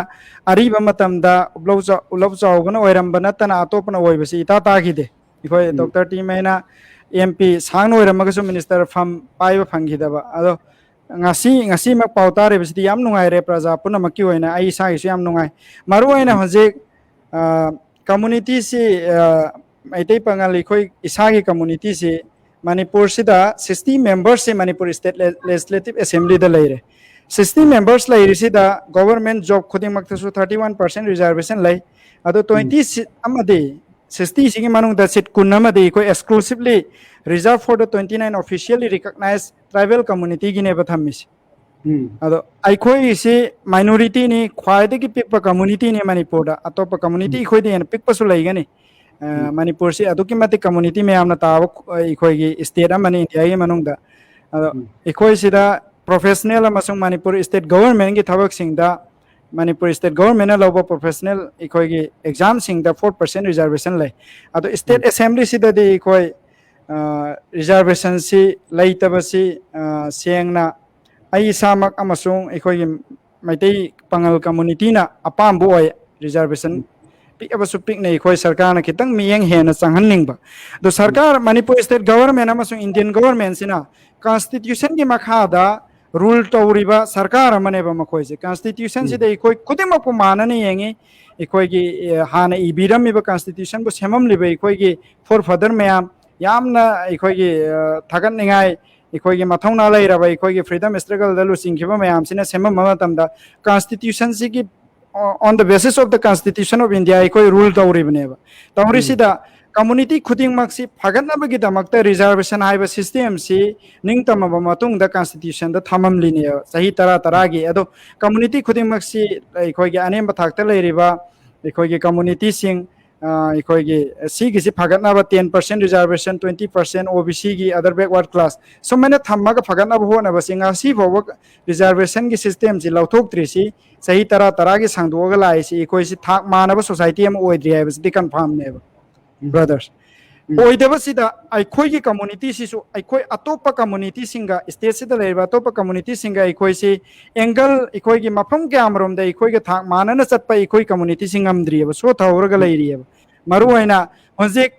ꯑꯔꯤꯕ ꯃꯇꯝꯗ ꯎꯞꯂꯧ ꯆꯥ-, ꯎꯞꯂꯧ ꯆꯥꯎꯕꯅ ꯑꯣꯏꯔꯝꯕ ꯅꯠꯇꯅ ꯑꯇꯣꯞꯄꯅ ꯑꯣꯏꯕꯁꯤ ꯏꯇꯥ ꯇꯥꯈꯤꯗꯦ꯫ ꯑꯩꯈꯣꯏ ꯎꯝ꯫ Doctor ꯇꯤꯃꯩꯅ M P ꯁꯥꯡꯅ ꯑꯣꯏꯔꯝꯃꯒꯁꯨ Minister ꯐꯝ ꯄꯥꯏꯕ ꯐꯪꯈꯤꯗꯕ꯫ ꯑꯗꯣ ꯉꯁꯤ, ꯉꯁꯤꯃꯛ ꯄꯥꯎ ꯇꯥꯔꯤꯕꯁꯤꯗꯤ ꯌꯥꯝ ꯅꯨꯡꯉꯥꯏꯔꯦ ꯄ꯭ꯔꯖꯥ ꯄꯨꯝꯅꯃꯛꯀꯤ ꯑꯣꯏꯅ꯫ ꯑꯩ ꯏꯁꯥꯒꯤꯁꯨ ꯌꯥꯝ ꯅꯨꯡꯉꯥꯏ꯫ ꯃꯔꯨ ꯑꯣꯏꯅ ꯎꯝ꯫ ꯍꯧꯖꯤꯛ, ꯑ, community ꯁꯤ, ꯑ, ꯃꯩꯇꯩ ꯄꯥꯉꯜ ꯑꯩꯈꯣꯏ ꯏꯁꯥꯒꯤ community ꯁꯤ ꯃꯅꯤꯄꯨꯔꯁꯤꯗ sixty members ꯁꯤ Manipur State Le-, Legislative Assembly ꯗ ꯂꯩꯔꯦ꯫ Sixty ꯎꯝ꯫ members ꯂꯩꯔꯤꯁꯤꯗ government job ꯈꯨꯗꯤꯡꯃꯛꯇꯁꯨ thirty one percent reservation ꯂꯩ꯫ ꯑꯗꯣ ꯎꯝ꯫ twenty seat ꯑꯃꯗꯤ sixty ꯁꯤꯒꯤ ꯃꯅꯨꯡꯗ seat ꯀꯨꯟ ꯑꯃꯗꯤ ꯑꯩꯈꯣꯏ exclusively reserved for the twenty nine officially recognized tribal community ꯒꯤꯅꯦꯕ ꯊꯝꯃꯤꯁꯦ꯫ ꯎꯝ꯫ ꯑꯗꯣ ꯑꯩꯈꯣꯏꯒꯤꯁꯤ minority ꯅꯤ, ꯈ꯭ꯋꯥꯏꯗꯒꯤ ꯄꯤꯛꯄ community ꯅꯤ ꯃꯅꯤꯄꯨꯔꯗ꯫ ꯑꯇꯣꯞꯄ community ꯎꯝ꯫ ꯑꯩꯈꯣꯏꯗ ꯍꯦꯟꯅ ꯄꯤꯛꯄꯁꯨ ꯂꯩꯒꯅꯤ꯫ ꯑ, ꯎꯝ꯫ ꯃꯅꯤꯄꯨꯔꯁꯤ ꯑꯗꯨꯛꯀꯤ ꯃꯇꯤꯛ community ꯃꯌꯥꯝꯅ ꯇꯥꯕ ꯈꯨ-, ꯑꯩꯈꯣꯏꯒꯤ state ꯑꯃꯅꯤ ꯏꯟꯗꯤꯌꯥꯒꯤ ꯃꯅꯨꯡꯗ꯫ ꯑꯗꯣ ꯎꯝ꯫ ꯑꯩꯈꯣꯏꯁꯤꯗ professional ꯑꯃꯁꯨꯡ ꯃꯅꯤꯄꯨꯔ state government ꯀꯤ ꯊꯕꯛꯁꯤꯡꯗ ꯃꯅꯤꯄꯨꯔ state government ꯅ ꯂꯧꯕ professional ꯑꯩꯈꯣꯏꯒꯤ exam ꯁꯤꯡꯗ four percent reservation ꯂꯩ꯫ ꯑꯗꯣ state ꯎꯝ꯫ Assembly ꯁꯤꯗꯗꯤ ꯑꯩꯈꯣꯏ, ꯑ, reservation ꯁꯤ ꯂꯩꯇꯕꯁꯤ, ꯑ, ꯁꯦꯡꯅ ꯑꯩ ꯏꯁꯥꯃꯛ ꯑꯃꯁꯨꯡ ꯑꯩꯈꯣꯏꯒꯤ ꯃꯩꯇꯩ ꯄꯥꯉꯜ community ꯅ ꯑꯄꯥꯝꯕ ꯑꯣꯏ꯫ Reservation ꯎꯝ꯫ ꯄꯤꯛꯑꯕꯁꯨ ꯄꯤꯛꯅ ꯑꯩꯈꯣꯏ ꯁꯔꯀꯥꯔꯅ ꯈꯤꯇꯪ ꯃꯤꯠꯌꯦꯡ ꯍꯦꯟꯅ ꯆꯪꯍꯟꯅꯤꯡꯕ꯫ ꯑꯗꯣ ꯎꯝ꯫ ꯁꯔꯀꯥꯔ, ꯃꯅꯤꯄꯨꯔ state government ꯑꯃꯁꯨꯡ Indian government ꯁꯤꯅ constitution ꯒꯤ ꯃꯈꯥꯗ rule ꯇꯧꯔꯤꯕ ꯁꯔꯀꯥꯔ ꯑꯃꯅꯦꯕ ꯃꯈꯣꯏꯁꯦ꯫ Constitution ꯎꯝ꯫ ꯁꯤꯗ ꯑꯩꯈꯣꯏ ꯈꯨꯗꯤꯡꯃꯛꯄꯨ ꯃꯥꯟꯅꯅ ꯌꯦꯡꯉꯤ꯫ ꯑꯩꯈꯣꯏꯒꯤ, ꯑꯦ, ꯍꯥꯟꯅ ꯏꯕꯤꯔꯝꯃꯤꯕ constitution ꯕꯨ ꯁꯦꯝꯃꯝꯂꯤꯕ ꯑꯩꯈꯣꯏꯒꯤ forefather ꯃꯌꯥꯝ, ꯌꯥꯝꯅ ꯑꯩꯈꯣꯏꯒꯤ, ꯑ, ꯊꯥꯒꯠꯅꯤꯡꯉꯥꯏ, ꯑꯩꯈꯣꯏꯒꯤ ꯃꯊꯧꯅꯥ ꯂꯩꯔꯕ ꯑꯩꯈꯣꯏꯒꯤ freedom struggle ꯗ ꯂꯨꯆꯤꯡꯈꯤꯕ ꯃꯌꯥꯝꯁꯤꯅ ꯁꯦꯝꯃꯝꯕ ꯃꯇꯝꯗ constitution ꯁꯤꯒꯤ, on the basis of the Constitution of India ꯑꯩꯈꯣꯏ rule ꯇꯧꯔꯤꯕꯅꯦꯕ꯫ ꯎꯝ꯫ ꯇꯧꯔꯤꯁꯤꯗ community ꯈꯨꯗꯤꯡꯃꯛꯁꯤ ꯐꯒꯠꯅꯕꯒꯤꯗꯃꯛꯇ reservation ꯍꯥꯏꯕ system ꯁꯤ ꯅꯤꯡꯇꯝꯃꯕ ꯃꯇꯨꯡꯗ constitution ꯗ ꯊꯝꯃꯝꯂꯤꯅꯦꯕ ꯆꯍꯤ ꯇꯔꯥ ꯇꯔꯥꯒꯤ꯫ ꯑꯗꯣ community ꯈꯨꯗꯤꯡꯃꯛꯁꯤ ꯑꯩꯈꯣꯏꯒꯤ ꯑꯅꯦꯝꯕ ꯊꯥꯛꯇ ꯂꯩꯔꯤꯕ ꯑꯩꯈꯣꯏꯒꯤ community ꯁꯤꯡ, ꯑꯩꯈꯣꯏꯒꯤ ꯁꯤꯒꯤꯁꯤ ꯐꯒꯠꯅꯕ ten percent reservation, twenty percent OBCꯒꯤ, other backward class, ꯁꯨꯃꯥꯏꯅ ꯊꯝꯃꯒ ꯐꯒꯠꯅꯕ ꯍꯣꯠꯅꯕꯁꯤ ꯉꯁꯤ ꯐꯥꯎꯕ reservationꯒꯤ systemꯁꯤ ꯂꯧꯊꯣꯛꯇ꯭ꯔꯤꯁꯤ ꯆꯍꯤ ꯇꯔꯥ ꯇꯔꯥꯒꯤ ꯁꯥꯡꯗꯣꯛꯑꯒ ꯂꯥꯛꯏꯁꯤ ꯑꯩꯈꯣꯏꯁꯤ ꯊꯥꯛ ꯃꯥꯟꯅꯕ society ꯑꯃ ꯑꯣꯏꯗ꯭ꯔꯤ ꯍꯥꯏꯕꯁꯤꯗꯤ confirmꯅꯦꯕ, brothers꯫ ꯑꯣꯏꯗꯕꯁꯤꯗ ꯑꯩꯈꯣꯏꯒꯤ communityꯁꯤꯁꯨ ꯑꯩꯈꯣꯏ ꯑꯇꯣꯞꯄ communityꯁꯤꯡꯒ, stateꯁꯤꯗ ꯂꯩꯔꯤꯕ ꯑꯇꯣꯞꯄ communityꯁꯤꯡꯒ ꯑꯩꯈꯣꯏꯁꯤ angle, ꯑꯩꯈꯣꯏꯒꯤ ꯃꯐꯝ ꯀꯌꯥꯃꯔꯣꯝꯗ ꯑꯩꯈꯣꯏꯒ ꯊꯥꯛ ꯃꯥꯟꯅꯅ ꯆꯠꯄ ꯑꯩꯈꯣꯏ communityꯁꯤ ꯉꯝꯗ꯭ꯔꯤꯑꯕ, ꯁꯣꯊꯍꯧꯔꯒ ꯂꯩꯔꯤꯑꯕ꯫ ꯃꯔꯨꯑꯣꯏꯅ ꯍꯧꯖꯤꯛ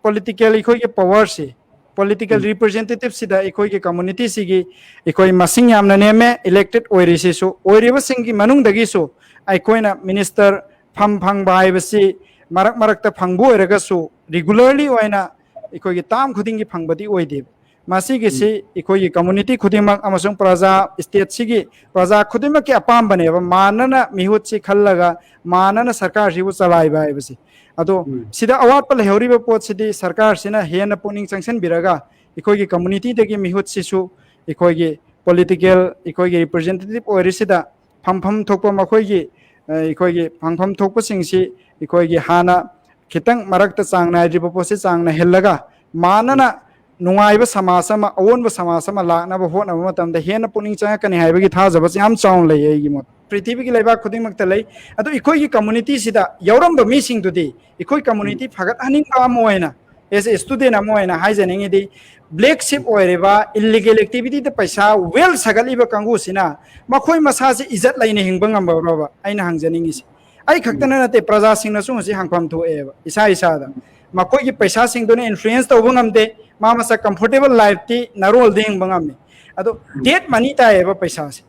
political ꯑꯩꯈꯣꯏꯒꯤ powerꯁꯤ, political representativeꯁꯤꯗ ꯑꯩꯈꯣꯏꯒꯤ communityꯁꯤꯒꯤ ꯑꯩꯈꯣꯏ ꯃꯁꯤꯡ ꯌꯥꯝꯅ ꯅꯦꯝꯃꯦ꯫ Elected ꯑꯣꯏꯔꯤꯁꯤꯁꯨ, ꯑꯣꯏꯔꯤꯕꯁꯤꯡꯒꯤ ꯃꯅꯨꯡꯗꯒꯤꯁꯨ ꯑꯩꯈꯣꯏꯅ minister ꯐꯝ ꯐꯪꯕ ꯍꯥꯏꯕꯁꯤ ꯃꯔꯛ ꯃꯔꯛꯇ ꯐꯪꯕ ꯑꯣꯏꯔꯒꯁꯨ regularly ꯑꯣꯏꯅ ꯑꯩꯈꯣꯏꯒꯤ term ꯈꯨꯗꯤꯡꯒꯤ ꯐꯪꯕꯗꯤ ꯑꯣꯏꯗꯦꯕ꯫ ꯃꯁꯤꯒꯤꯁꯤ ꯑꯩꯈꯣꯏꯒꯤ community ꯈꯨꯗꯤꯡꯃꯛ ꯑꯃꯁꯨꯡ ꯄ꯭ꯔꯖꯥ, stateꯁꯤꯒꯤ ꯄ꯭ꯔꯖꯥ ꯈꯨꯗꯤꯡꯃꯛꯀꯤ ꯑꯄꯥꯝꯕꯅꯦꯕ, ꯃꯥꯟꯅꯅ ꯃꯤꯍꯨꯠꯁꯤ ꯈꯜꯂꯒ ꯃꯥꯟꯅꯅ ꯁꯔꯀꯥꯔꯁꯤꯕꯨ ꯆꯂꯥꯏꯕ ꯍꯥꯏꯕꯁꯤ꯫ ꯑꯗꯣ ꯁꯤꯗ ꯑꯋꯥꯠꯄ ꯂꯩꯍꯧꯔꯤꯕ ꯄꯣꯠꯁꯤꯗꯤ ꯁꯔꯀꯥꯔꯁꯤꯅ ꯍꯦꯟꯅ ꯄꯨꯛꯅꯤꯡ ꯆꯪꯁꯤꯟꯕꯤꯔꯒ ꯑꯩꯈꯣꯏꯒꯤ communityꯗꯒꯤ ꯃꯤꯍꯨꯠꯁꯤꯁꯨ ꯑꯩꯈꯣꯏꯒꯤ political, ꯑꯩꯈꯣꯏꯒꯤ representative ꯑꯣꯏꯔꯤꯁꯤꯗ ꯐꯪꯐꯝ ꯊꯣꯛꯄ ꯃꯈꯣꯏꯒꯤ, ꯑ, ꯑꯩꯈꯣꯏꯒꯤ ꯐꯪꯐꯝ ꯊꯣꯛꯄꯁꯤꯡꯁꯤ ꯑꯩꯈꯣꯏꯒꯤ ꯍꯥꯟꯅ ꯈꯤꯇꯪ ꯃꯔꯛꯇ ꯆꯥꯡ ꯅꯥꯏꯗ꯭ꯔꯤꯕ ꯄꯣꯠꯁꯤ ꯆꯥꯡ ꯅꯥꯏꯍꯜꯂꯒ ꯃꯥꯟꯅꯅ ꯅꯨꯡꯉꯥꯏꯕ ꯁꯃꯥꯖ ꯑꯃ, ꯑꯑꯣꯟꯕ ꯁꯃꯥꯖ ꯑꯃ ꯂꯥꯛꯅꯕ ꯍꯣꯠꯅꯕ ꯃꯇꯝꯗ ꯍꯦꯟꯅ ꯄꯨꯛꯅꯤꯡ ꯆꯪꯉꯛꯀꯅꯤ ꯍꯥꯏꯕꯒꯤ ꯊꯥꯖꯕꯁꯤ ꯌꯥꯝ ꯆꯥꯎꯅ ꯂꯩ ꯑꯩꯒꯤ ꯃꯣꯠ꯫ ꯄ꯭ꯔꯤꯊꯤꯕꯤꯒꯤ ꯂꯩꯕꯥꯛ ꯈꯨꯗꯤꯡꯃꯛꯇ ꯂꯩ꯫ ꯑꯗꯨ ꯑꯩꯈꯣꯏꯒꯤ communityꯁꯤꯗ ꯌꯥꯎꯔꯝꯕ ꯃꯤꯁꯤꯡꯗꯨꯗꯤ ꯑꯩꯈꯣꯏ community ꯐꯒꯠꯍꯟꯅꯤꯡꯕ ꯑꯃ ꯑꯣꯏꯅ, as a student ꯑꯃ ꯑꯣꯏꯅ ꯍꯥꯏꯖꯅꯤꯡꯉꯤꯗꯤ, black sheep ꯑꯣꯏꯔꯤꯕ illegal activityꯗ ꯄꯩꯁꯥ well ꯁꯥꯒꯠꯂꯤꯕ ꯀꯥꯡꯕꯨꯁꯤꯅ ꯃꯈꯣꯏ ꯃꯁꯥꯁꯤ ꯏꯖꯠ ꯂꯩꯅ ꯍꯤꯡꯕ ꯉꯝꯕ꯭ꯔꯣꯕ? ꯑꯩꯅ ꯍꯪꯖꯅꯤꯡꯉꯤꯁꯤ꯫ ꯑꯩ ꯈꯛꯇꯅ ꯅꯠꯇꯦ, ꯄ꯭ꯔꯖꯥꯁꯤꯡꯅꯁꯨ ꯉꯁꯤ ꯍꯪꯐꯝ ꯊꯣꯛꯑꯦꯕ ꯏꯁꯥ ꯏꯁꯥꯗ꯫ ꯃꯈꯣꯏꯒꯤ ꯄꯩꯁꯥꯁꯤꯡꯗꯨꯅ influence ꯇꯧꯕ ꯉꯝꯗꯦ, ꯃꯥ ꯃꯁꯥ comfortable lifeꯇꯤ ꯅꯔꯣꯜꯗ ꯍꯤꯡꯕ ꯉꯝꯃꯤ꯫ ꯑꯗꯣ dead money ꯇꯥꯏꯌꯦꯕ ꯄꯩꯁꯥꯁꯦ꯫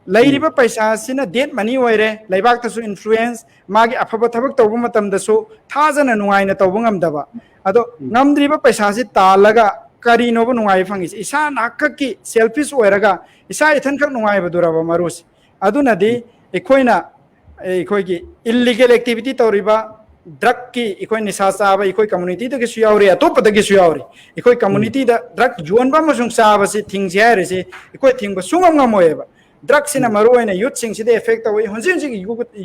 ꯂꯩꯔꯤꯕ ꯄꯩꯁꯥꯁꯤꯅ dead money ꯑꯣꯏꯔꯦ, ꯂꯩꯕꯥꯛꯇꯁꯨ influence, ꯃꯥꯒꯤ ꯑꯐꯕ ꯊꯕꯛ ꯇꯧꯕ ꯃꯇꯝꯗꯁꯨ ꯊꯥꯖꯅ ꯅꯨꯡꯉꯥꯏꯅ ꯇꯧꯕ ꯉꯝꯗꯕ꯫ ꯑꯗꯣ ꯉꯝꯗ꯭ꯔꯤꯕ ꯄꯩꯁꯥꯁꯤ ꯇꯥꯜꯂꯒ ꯀꯔꯤꯅꯣꯕ ꯅꯨꯡꯉꯥꯏꯕ ꯐꯪꯉꯤꯁꯦ? ꯏꯁꯥ ꯉꯥꯛꯈꯛꯀꯤ selfish ꯑꯣꯏꯔꯒ ꯏꯁꯥ ꯏꯊꯟꯈꯛ ꯅꯨꯡꯉꯥꯏꯕꯗꯨꯔꯕ ꯃꯔꯨꯁꯦ? ꯑꯗꯨꯅꯗꯤ ꯑꯩꯈꯣꯏꯅ, ꯑꯩꯈꯣꯏꯒꯤ illegal activity ꯇꯧꯔꯤꯕ drugꯀꯤ, ꯑꯩꯈꯣꯏ ꯅꯤꯁꯥ ꯆꯥꯕ ꯑꯩꯈꯣꯏ communityꯗꯒꯤꯁꯨ ꯌꯥꯎꯔꯤ, ꯑꯇꯣꯞꯄꯗꯒꯤꯁꯨ ꯌꯥꯎꯔꯤ꯫ ꯑꯩꯈꯣꯏ communityꯗ drug ꯌꯣꯟꯕ ꯑꯃꯁꯨꯡ ꯆꯥꯕꯁꯤ ꯊꯤꯡꯁꯤ ꯍꯥꯏꯔꯤꯁꯤ ꯑꯩꯈꯣꯏ ꯊꯤꯡꯕ ꯁꯨꯡꯉꯝ ꯉꯝꯃꯣꯏꯑꯕ꯫ ꯗ꯭ꯔꯛꯁꯤꯅ ꯃꯔꯨ ꯑꯣꯏꯅ ꯌꯨꯠꯁꯤꯡꯁꯤꯗ ꯑꯦꯐꯦꯛ ꯇꯧꯏ꯫ ꯍꯧꯖꯤꯛ ꯍꯧꯖꯤꯛ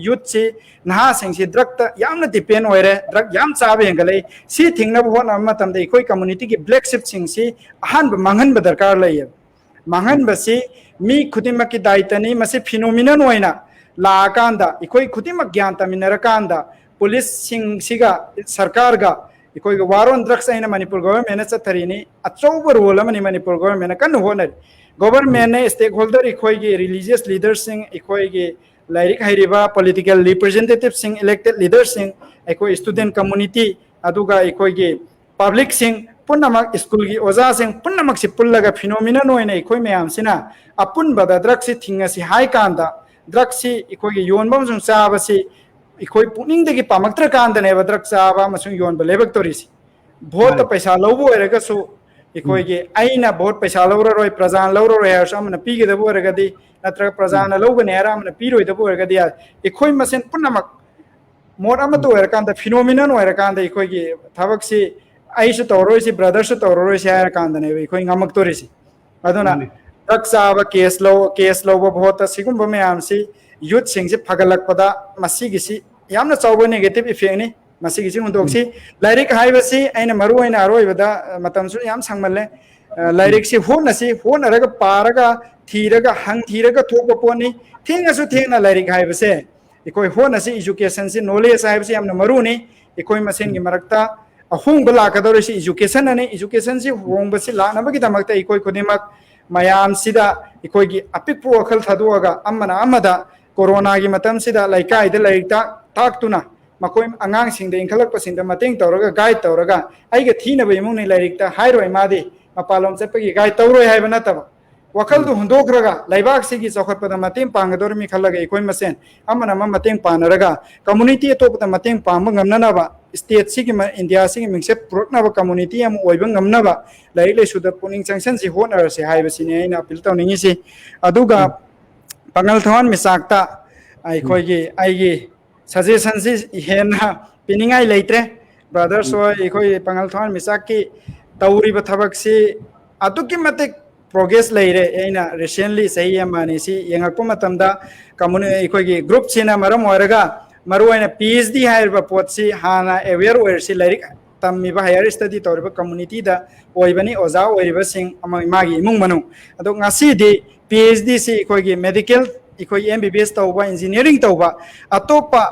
ꯌꯨꯠꯁꯤ, ꯅꯍꯥꯁꯤꯡꯁꯤ ꯗ꯭ꯔꯛꯇ ꯌꯥꯝꯅ ꯗꯤꯄꯦꯟ ꯑꯣꯏꯔꯦ, ꯗ꯭ꯔꯛ ꯌꯥꯝ ꯆꯥꯕ ꯍꯦꯟꯒꯠꯂꯛꯏ꯫ ꯁꯤ ꯊꯤꯡꯅꯕ ꯍꯣꯠꯅꯕ ꯃꯇꯝꯗ ꯑꯩꯈꯣꯏ ꯀꯝꯃꯨꯅꯤꯇꯤꯒꯤ ꯕ꯭ꯂꯦꯛ ꯁꯤꯞꯁꯤꯡꯁꯤ ꯑꯍꯥꯟꯕ ꯃꯥꯡꯍꯟꯕ ꯗꯔꯀꯥꯔ ꯂꯩꯌꯦꯕ꯫ ꯃꯥꯡꯍꯟꯕꯁꯤ ꯃꯤ ꯈꯨꯗꯤꯡꯃꯛꯀꯤ ꯗꯥꯏꯇꯅꯤ꯫ ꯃꯁꯤ ꯐꯤꯅꯣꯃꯤꯅꯟ ꯑꯣꯏꯅ ꯂꯥꯛꯑꯀꯥꯟꯗ, ꯑꯩꯈꯣꯏ ꯈꯨꯗꯤꯡꯃꯛ ꯒ꯭ꯌꯥꯟ ꯇꯥꯃꯤꯟꯅꯔꯀꯥꯟꯗ, ꯄꯨꯂꯤꯁꯁꯤꯡꯁꯤꯒ ꯁꯔꯀꯥꯔꯒ ꯑꯩꯈꯣꯏꯒꯤ ꯋꯥꯔ ꯑꯣꯟ ꯗ꯭ꯔꯛꯁ ꯑꯩꯅ ꯃꯅꯤꯄꯨꯔ ꯒꯣꯚꯔꯟꯃꯦꯟꯅ ꯆꯠꯊꯔꯤꯅꯤ, ꯑꯆꯧꯕ ꯔꯣꯜ ꯑꯃꯅꯤ ꯃꯅꯤꯄꯨꯔ ꯒꯣꯚꯔꯟꯃꯦꯟꯅ ꯀꯟꯅ ꯍꯣꯠꯅꯔꯤ꯫ ꯒꯣꯚꯔꯟꯃꯦꯟꯅ, ꯁ꯭ꯇꯦꯛ ꯍꯣꯜꯗꯔ, ꯑꯩꯈꯣꯏꯒꯤ ꯔꯤꯂꯤꯖꯤꯌꯁ ꯂꯤꯗꯔꯁꯤꯡ, ꯑꯩꯈꯣꯏꯒꯤ ꯂꯥꯏꯔꯤꯛ ꯍꯩꯔꯤꯕ ꯄꯣꯂꯤꯇꯤꯀꯦꯜ ꯔꯤꯄ꯭ꯔꯖꯦꯟꯇꯦꯇꯤꯞꯁꯤꯡ, ꯏꯂꯦꯛꯇꯦꯠ ꯂꯤꯗꯔꯁꯤꯡ, ꯑꯩꯈꯣꯏ ꯁ꯭ꯇꯨꯗꯦꯟ ꯀꯝꯃꯨꯅꯤꯇꯤ, ꯑꯗꯨꯒ ꯑꯩꯈꯣꯏꯒꯤ ꯄꯕ꯭ꯂꯤꯛꯁꯤꯡ ꯄꯨꯝꯅꯃꯛ, ꯁ꯭ꯀꯨꯜꯒꯤ ꯑꯣꯖꯥꯁꯤꯡ ꯄꯨꯝꯅꯃꯛꯁꯤ ꯄꯨꯜꯂꯒ ꯐꯤꯅꯣꯃꯤꯅꯟ ꯑꯣꯏꯅ ꯑꯩꯈꯣꯏ ꯃꯌꯥꯝꯁꯤꯅ ꯑꯄꯨꯟꯕꯗ ꯗ꯭ꯔꯛꯁꯤ ꯊꯤꯡꯉꯁꯤ ꯍꯥꯏ ꯀꯥꯟꯗ, ꯗ꯭ꯔꯛꯁꯤ ꯑꯩꯈꯣꯏꯒꯤ ꯌꯣꯟꯕ ꯑꯃꯁꯨꯡ ꯆꯥꯕꯁꯤ ꯑꯩꯈꯣꯏ ꯄꯨꯛꯅꯤꯡꯗꯒꯤ ꯄꯥꯝꯃꯛꯇ꯭ꯔꯀꯥꯟꯗꯅꯦꯕ ꯗ꯭ꯔꯛ ꯆꯥꯕ ꯑꯃꯁꯨꯡ ꯌꯣꯟꯕ ꯂꯦꯞꯄꯛꯇꯣꯔꯤꯁꯤ꯫ ꯚꯣꯠꯇ ꯄꯩꯁꯥ ꯂꯧꯕ ꯑꯣꯏꯔꯒꯁꯨ, ꯑꯩꯈꯣꯏꯒꯤ ꯑꯩꯅ ꯚꯣꯠ ꯄꯩꯁꯥ ꯂꯧꯔꯔꯣꯏ, ꯄ꯭ꯔꯖꯥꯅ ꯂꯧꯔꯔꯣꯏ ꯍꯥꯏꯔꯁꯨ, ꯑꯃꯅ ꯄꯤꯒꯗꯕ ꯑꯣꯏꯔꯒꯗꯤ, ꯅꯠꯇ꯭ꯔꯒ ꯄ꯭ꯔꯖꯥꯅ ꯂꯧꯒꯅꯤ ꯍꯥꯏꯔ ꯑꯃꯅ ꯄꯤꯔꯣꯏꯗꯕ ꯑꯣꯏꯔꯒꯗꯤ, ꯑꯩꯈꯣꯏ ꯃꯁꯦꯟ ꯄꯨꯝꯅꯃꯛ ꯃꯣꯠ ꯑꯃꯠꯇ ꯑꯣꯏꯔꯀꯥꯟꯗ, ꯐꯤꯅꯣꯃꯤꯅꯟ ꯑꯣꯏꯔꯀꯥꯟꯗ, ꯑꯩꯈꯣꯏꯒꯤ ꯊꯕꯛꯁꯤ ꯑꯩꯁꯨ ꯇꯧꯔꯔꯣꯏꯁꯤ, ꯕ꯭ꯔꯗꯔꯁꯨ ꯇꯧꯔꯔꯣꯏꯁꯤ ꯍꯥꯏꯔ ꯀꯥꯟꯗꯅꯦꯕ ꯑꯩꯈꯣꯏ ꯉꯝꯃꯛꯇꯣꯔꯤꯁꯤ꯫ ꯑꯗꯨꯅ ꯗ꯭ꯔꯛ ꯆꯥꯕ, ꯀꯦꯁ ꯂꯧ, ꯀꯦꯁ ꯂꯧꯕ, ꯚꯣꯠꯇ ꯁꯤꯒꯨꯝꯕ ꯃꯌꯥꯝꯁꯤ, ꯌꯨꯠꯁꯤꯡꯁꯤ ꯐꯒꯠꯂꯛꯄꯗ ꯃꯁꯤꯒꯤꯁꯤ ꯌꯥꯝꯅ ꯆꯥꯎꯕ ꯅꯦꯒꯦꯇꯤꯚ ꯏꯐꯦꯛꯅꯤ꯫ ꯃꯁꯤꯒꯤꯁꯤ ꯍꯨꯟꯗꯣꯛꯁꯤ꯫ ꯂꯥꯏꯔꯤꯛ ꯍꯥꯏꯕꯁꯤ ꯑꯩꯅ ꯃꯔꯨ ꯑꯣꯏꯅ ꯑꯔꯣꯏꯕꯗ, ꯑ, ꯃꯇꯝꯁꯨ ꯌꯥꯝ ꯁꯪꯃꯜꯂꯦ꯫ ꯑ, ꯂꯥꯏꯔꯤꯛꯁꯤ ꯍꯣꯠꯅꯁꯤ, ꯍꯣꯠꯅꯔꯒ ꯄꯥꯔꯒ ꯊꯤꯔꯒ ꯍꯪ ꯊꯤꯔꯒ ꯊꯣꯛꯄ ꯄꯣꯠꯅꯤ꯫ ꯊꯦꯡꯉꯁꯨ ꯊꯦꯡꯅ ꯂꯥꯏꯔꯤꯛ ꯍꯥꯏꯕꯁꯦ ꯑꯩꯈꯣꯏ ꯍꯣꯠꯅꯁꯤ꯫ ꯏꯖꯨꯀꯦꯁꯟꯁꯤ, ꯅꯣꯂꯦꯖ ꯍꯥꯏꯕꯁꯤ ꯌꯥꯝꯅ ꯃꯔꯨꯅꯤ꯫ ꯑꯩꯈꯣꯏ ꯃꯁꯦꯟꯒꯤ ꯃꯔꯛꯇ ꯑꯍꯣꯡꯕ ꯂꯥꯛꯀꯗꯧꯔꯤꯁꯤ ꯏꯖꯨꯀꯦꯁꯟꯅꯅꯤ꯫ ꯏꯖꯨꯀꯦꯁꯟꯁꯤ ꯍꯣꯡꯕꯁꯤ ꯂꯥꯛꯅꯕꯒꯤꯗꯃꯛꯇ ꯑꯩꯈꯣꯏ ꯈꯨꯗꯤꯡꯃꯛ ꯃꯌꯥꯝꯁꯤꯗ ꯑꯩꯈꯣꯏꯒꯤ ꯑꯄꯤꯛꯄ ꯋꯥꯈꯜ ꯊꯥꯗꯣꯛꯑꯒ, ꯑꯃꯅ ꯑꯃꯗ, ꯀꯣꯔꯣꯅꯥꯒꯤ ꯃꯇꯝꯁꯤꯗ ꯂꯩꯀꯥꯏꯗ ꯂꯥꯏꯔꯤꯛ ꯇꯥꯛ-, ꯇꯥꯛꯇꯨꯅ, ꯃꯈꯣꯏ ꯑꯉꯥꯡꯁꯤꯡꯗ, ꯏꯟꯈꯠꯂꯛꯄꯁꯤꯡꯗ ꯃꯇꯦꯡ ꯇꯧꯔꯒ, ꯒꯥꯏꯗ ꯇꯧꯔꯒ, "ꯑꯩꯒ ꯊꯤꯅꯕ ꯏꯃꯨꯡꯅꯤ, ꯂꯥꯏꯔꯤꯛꯇ ꯍꯥꯏꯔꯣꯏ, ꯃꯥꯗꯤ ꯃꯄꯥꯟꯂꯣꯝ ꯆꯠꯄꯒꯤ ꯒꯥꯏꯗ ꯇꯧꯔꯣꯏ" ꯍꯥꯏꯕ ꯅꯠꯇꯕ, ꯋꯥꯈꯜꯗꯨ ꯍꯣꯡꯗꯣꯛꯈ꯭ꯔꯒ, ꯂꯩꯕꯥꯛꯁꯤꯒꯤ ꯆꯥꯎꯈꯠꯄꯗ ꯃꯇꯦꯡ ꯄꯥꯡꯒꯗꯧꯔꯤꯃꯤ ꯈꯜꯂꯒ, ꯑꯩꯈꯣꯏ ꯃꯁꯦꯟ ꯑꯃꯅ ꯑꯃ ꯃꯇꯦꯡ ꯄꯥꯡꯅꯔꯒ, ꯀꯝꯃꯨꯅꯤꯇꯤ ꯑꯇꯣꯞꯄꯗ ꯃꯇꯦꯡ ꯄꯥꯡꯕ ꯉꯝꯅꯅꯕ, ꯁ꯭ꯇꯦꯠꯁꯤꯒꯤ ꯃ-, ꯏꯟꯗꯤꯌꯥꯁꯤꯒꯤ ꯃꯤꯡꯆꯠ ꯄꯨꯔꯛꯅꯕ ꯀꯝꯃꯨꯅꯤꯇꯤ ꯑꯃ ꯑꯣꯏꯕ ꯉꯝꯅꯕ ꯂꯥꯏꯔꯤꯛ ꯂꯥꯏꯁꯨꯗ ꯄꯨꯛꯅꯤꯡ ꯆꯪꯁꯟꯁꯤ, ꯍꯣꯠꯅꯔꯁꯤ ꯍꯥꯏꯕꯁꯤꯅꯤ ꯑꯩꯅ ꯑꯄꯤꯜ ꯇꯧꯅꯤꯡꯉꯤꯁꯤ꯫ ꯑꯗꯨꯒ ꯄꯥꯉꯜ ꯊꯋꯥꯟ ꯃꯤꯆꯥꯛꯇ ꯑꯩꯈꯣꯏꯒꯤ, ꯑꯩꯒꯤ ꯁꯖꯦꯁꯟꯁꯤ ꯍꯦꯟꯅ ꯄꯤꯅꯤꯡꯉꯥꯏ ꯂꯩꯇ꯭ꯔꯦ꯫ ꯕ꯭ꯔꯗꯔꯁ ꯍꯣꯏ, ꯑꯩꯈꯣꯏ ꯄꯥꯉꯜ ꯊꯋꯥꯟ ꯃꯤꯆꯥꯛꯀꯤ ꯇꯧꯔꯤꯕ ꯊꯕꯛꯁꯤ ꯑꯗꯨꯛꯀꯤ ꯃꯇꯤꯛ ꯄ꯭ꯔꯣꯒ꯭ꯔꯦꯁ ꯂꯩꯔꯦ꯫ ꯑꯩꯅ ꯔꯤꯁꯦꯟꯂꯤ ꯆꯍꯤ ꯑꯃ ꯑꯅꯤ ꯁꯤ ꯌꯦꯡꯉꯛꯄ ꯃꯇꯝꯗ ꯀꯝꯃꯨꯅꯤ ꯑꯩꯈꯣꯏꯒꯤ ꯒ꯭ꯔꯨꯞꯁꯤꯅ ꯃꯔꯝ ꯑꯣꯏꯔꯒ ꯃꯔꯨꯑꯣꯏꯅ ꯄꯤ ꯑꯩꯆ ꯗꯤ ꯍꯥꯏꯔꯤꯕ ꯄꯣꯠꯁꯤ ꯍꯥꯟꯅ ꯑꯦꯋꯦꯌꯔ ꯑꯣꯏꯔꯁꯤ ꯂꯥꯏꯔꯤꯛ ꯇꯝꯃꯤꯕ ꯍꯥꯌꯔ ꯁ꯭ꯇꯗꯤ ꯇꯧꯔꯤꯕ ꯀꯝꯃꯨꯅꯤꯇꯤꯗ ꯑꯣꯏꯕꯅꯤ ꯑꯣꯖꯥ ꯑꯣꯏꯔꯤꯕꯁꯤꯡ ꯑꯃ ꯃꯥꯒꯤ ꯏꯃꯨꯡ ꯃꯅꯨꯡ꯫ ꯑꯗꯣ ꯉꯁꯤꯗꯤ ꯄꯤ ꯑꯩꯆ ꯗꯤ ꯁꯤ ꯑꯩꯈꯣꯏꯒꯤ ꯃꯦꯗꯤꯀꯦꯜ ꯑꯩꯈꯣꯏꯒꯤ ꯑꯦꯝ ꯕꯤ ꯕꯤ ꯑꯦꯁ ꯇꯧꯕ ꯏꯟꯖꯤꯅꯤꯌꯥꯔꯤꯡ ꯇꯧꯕ ꯑꯇꯣꯞꯄ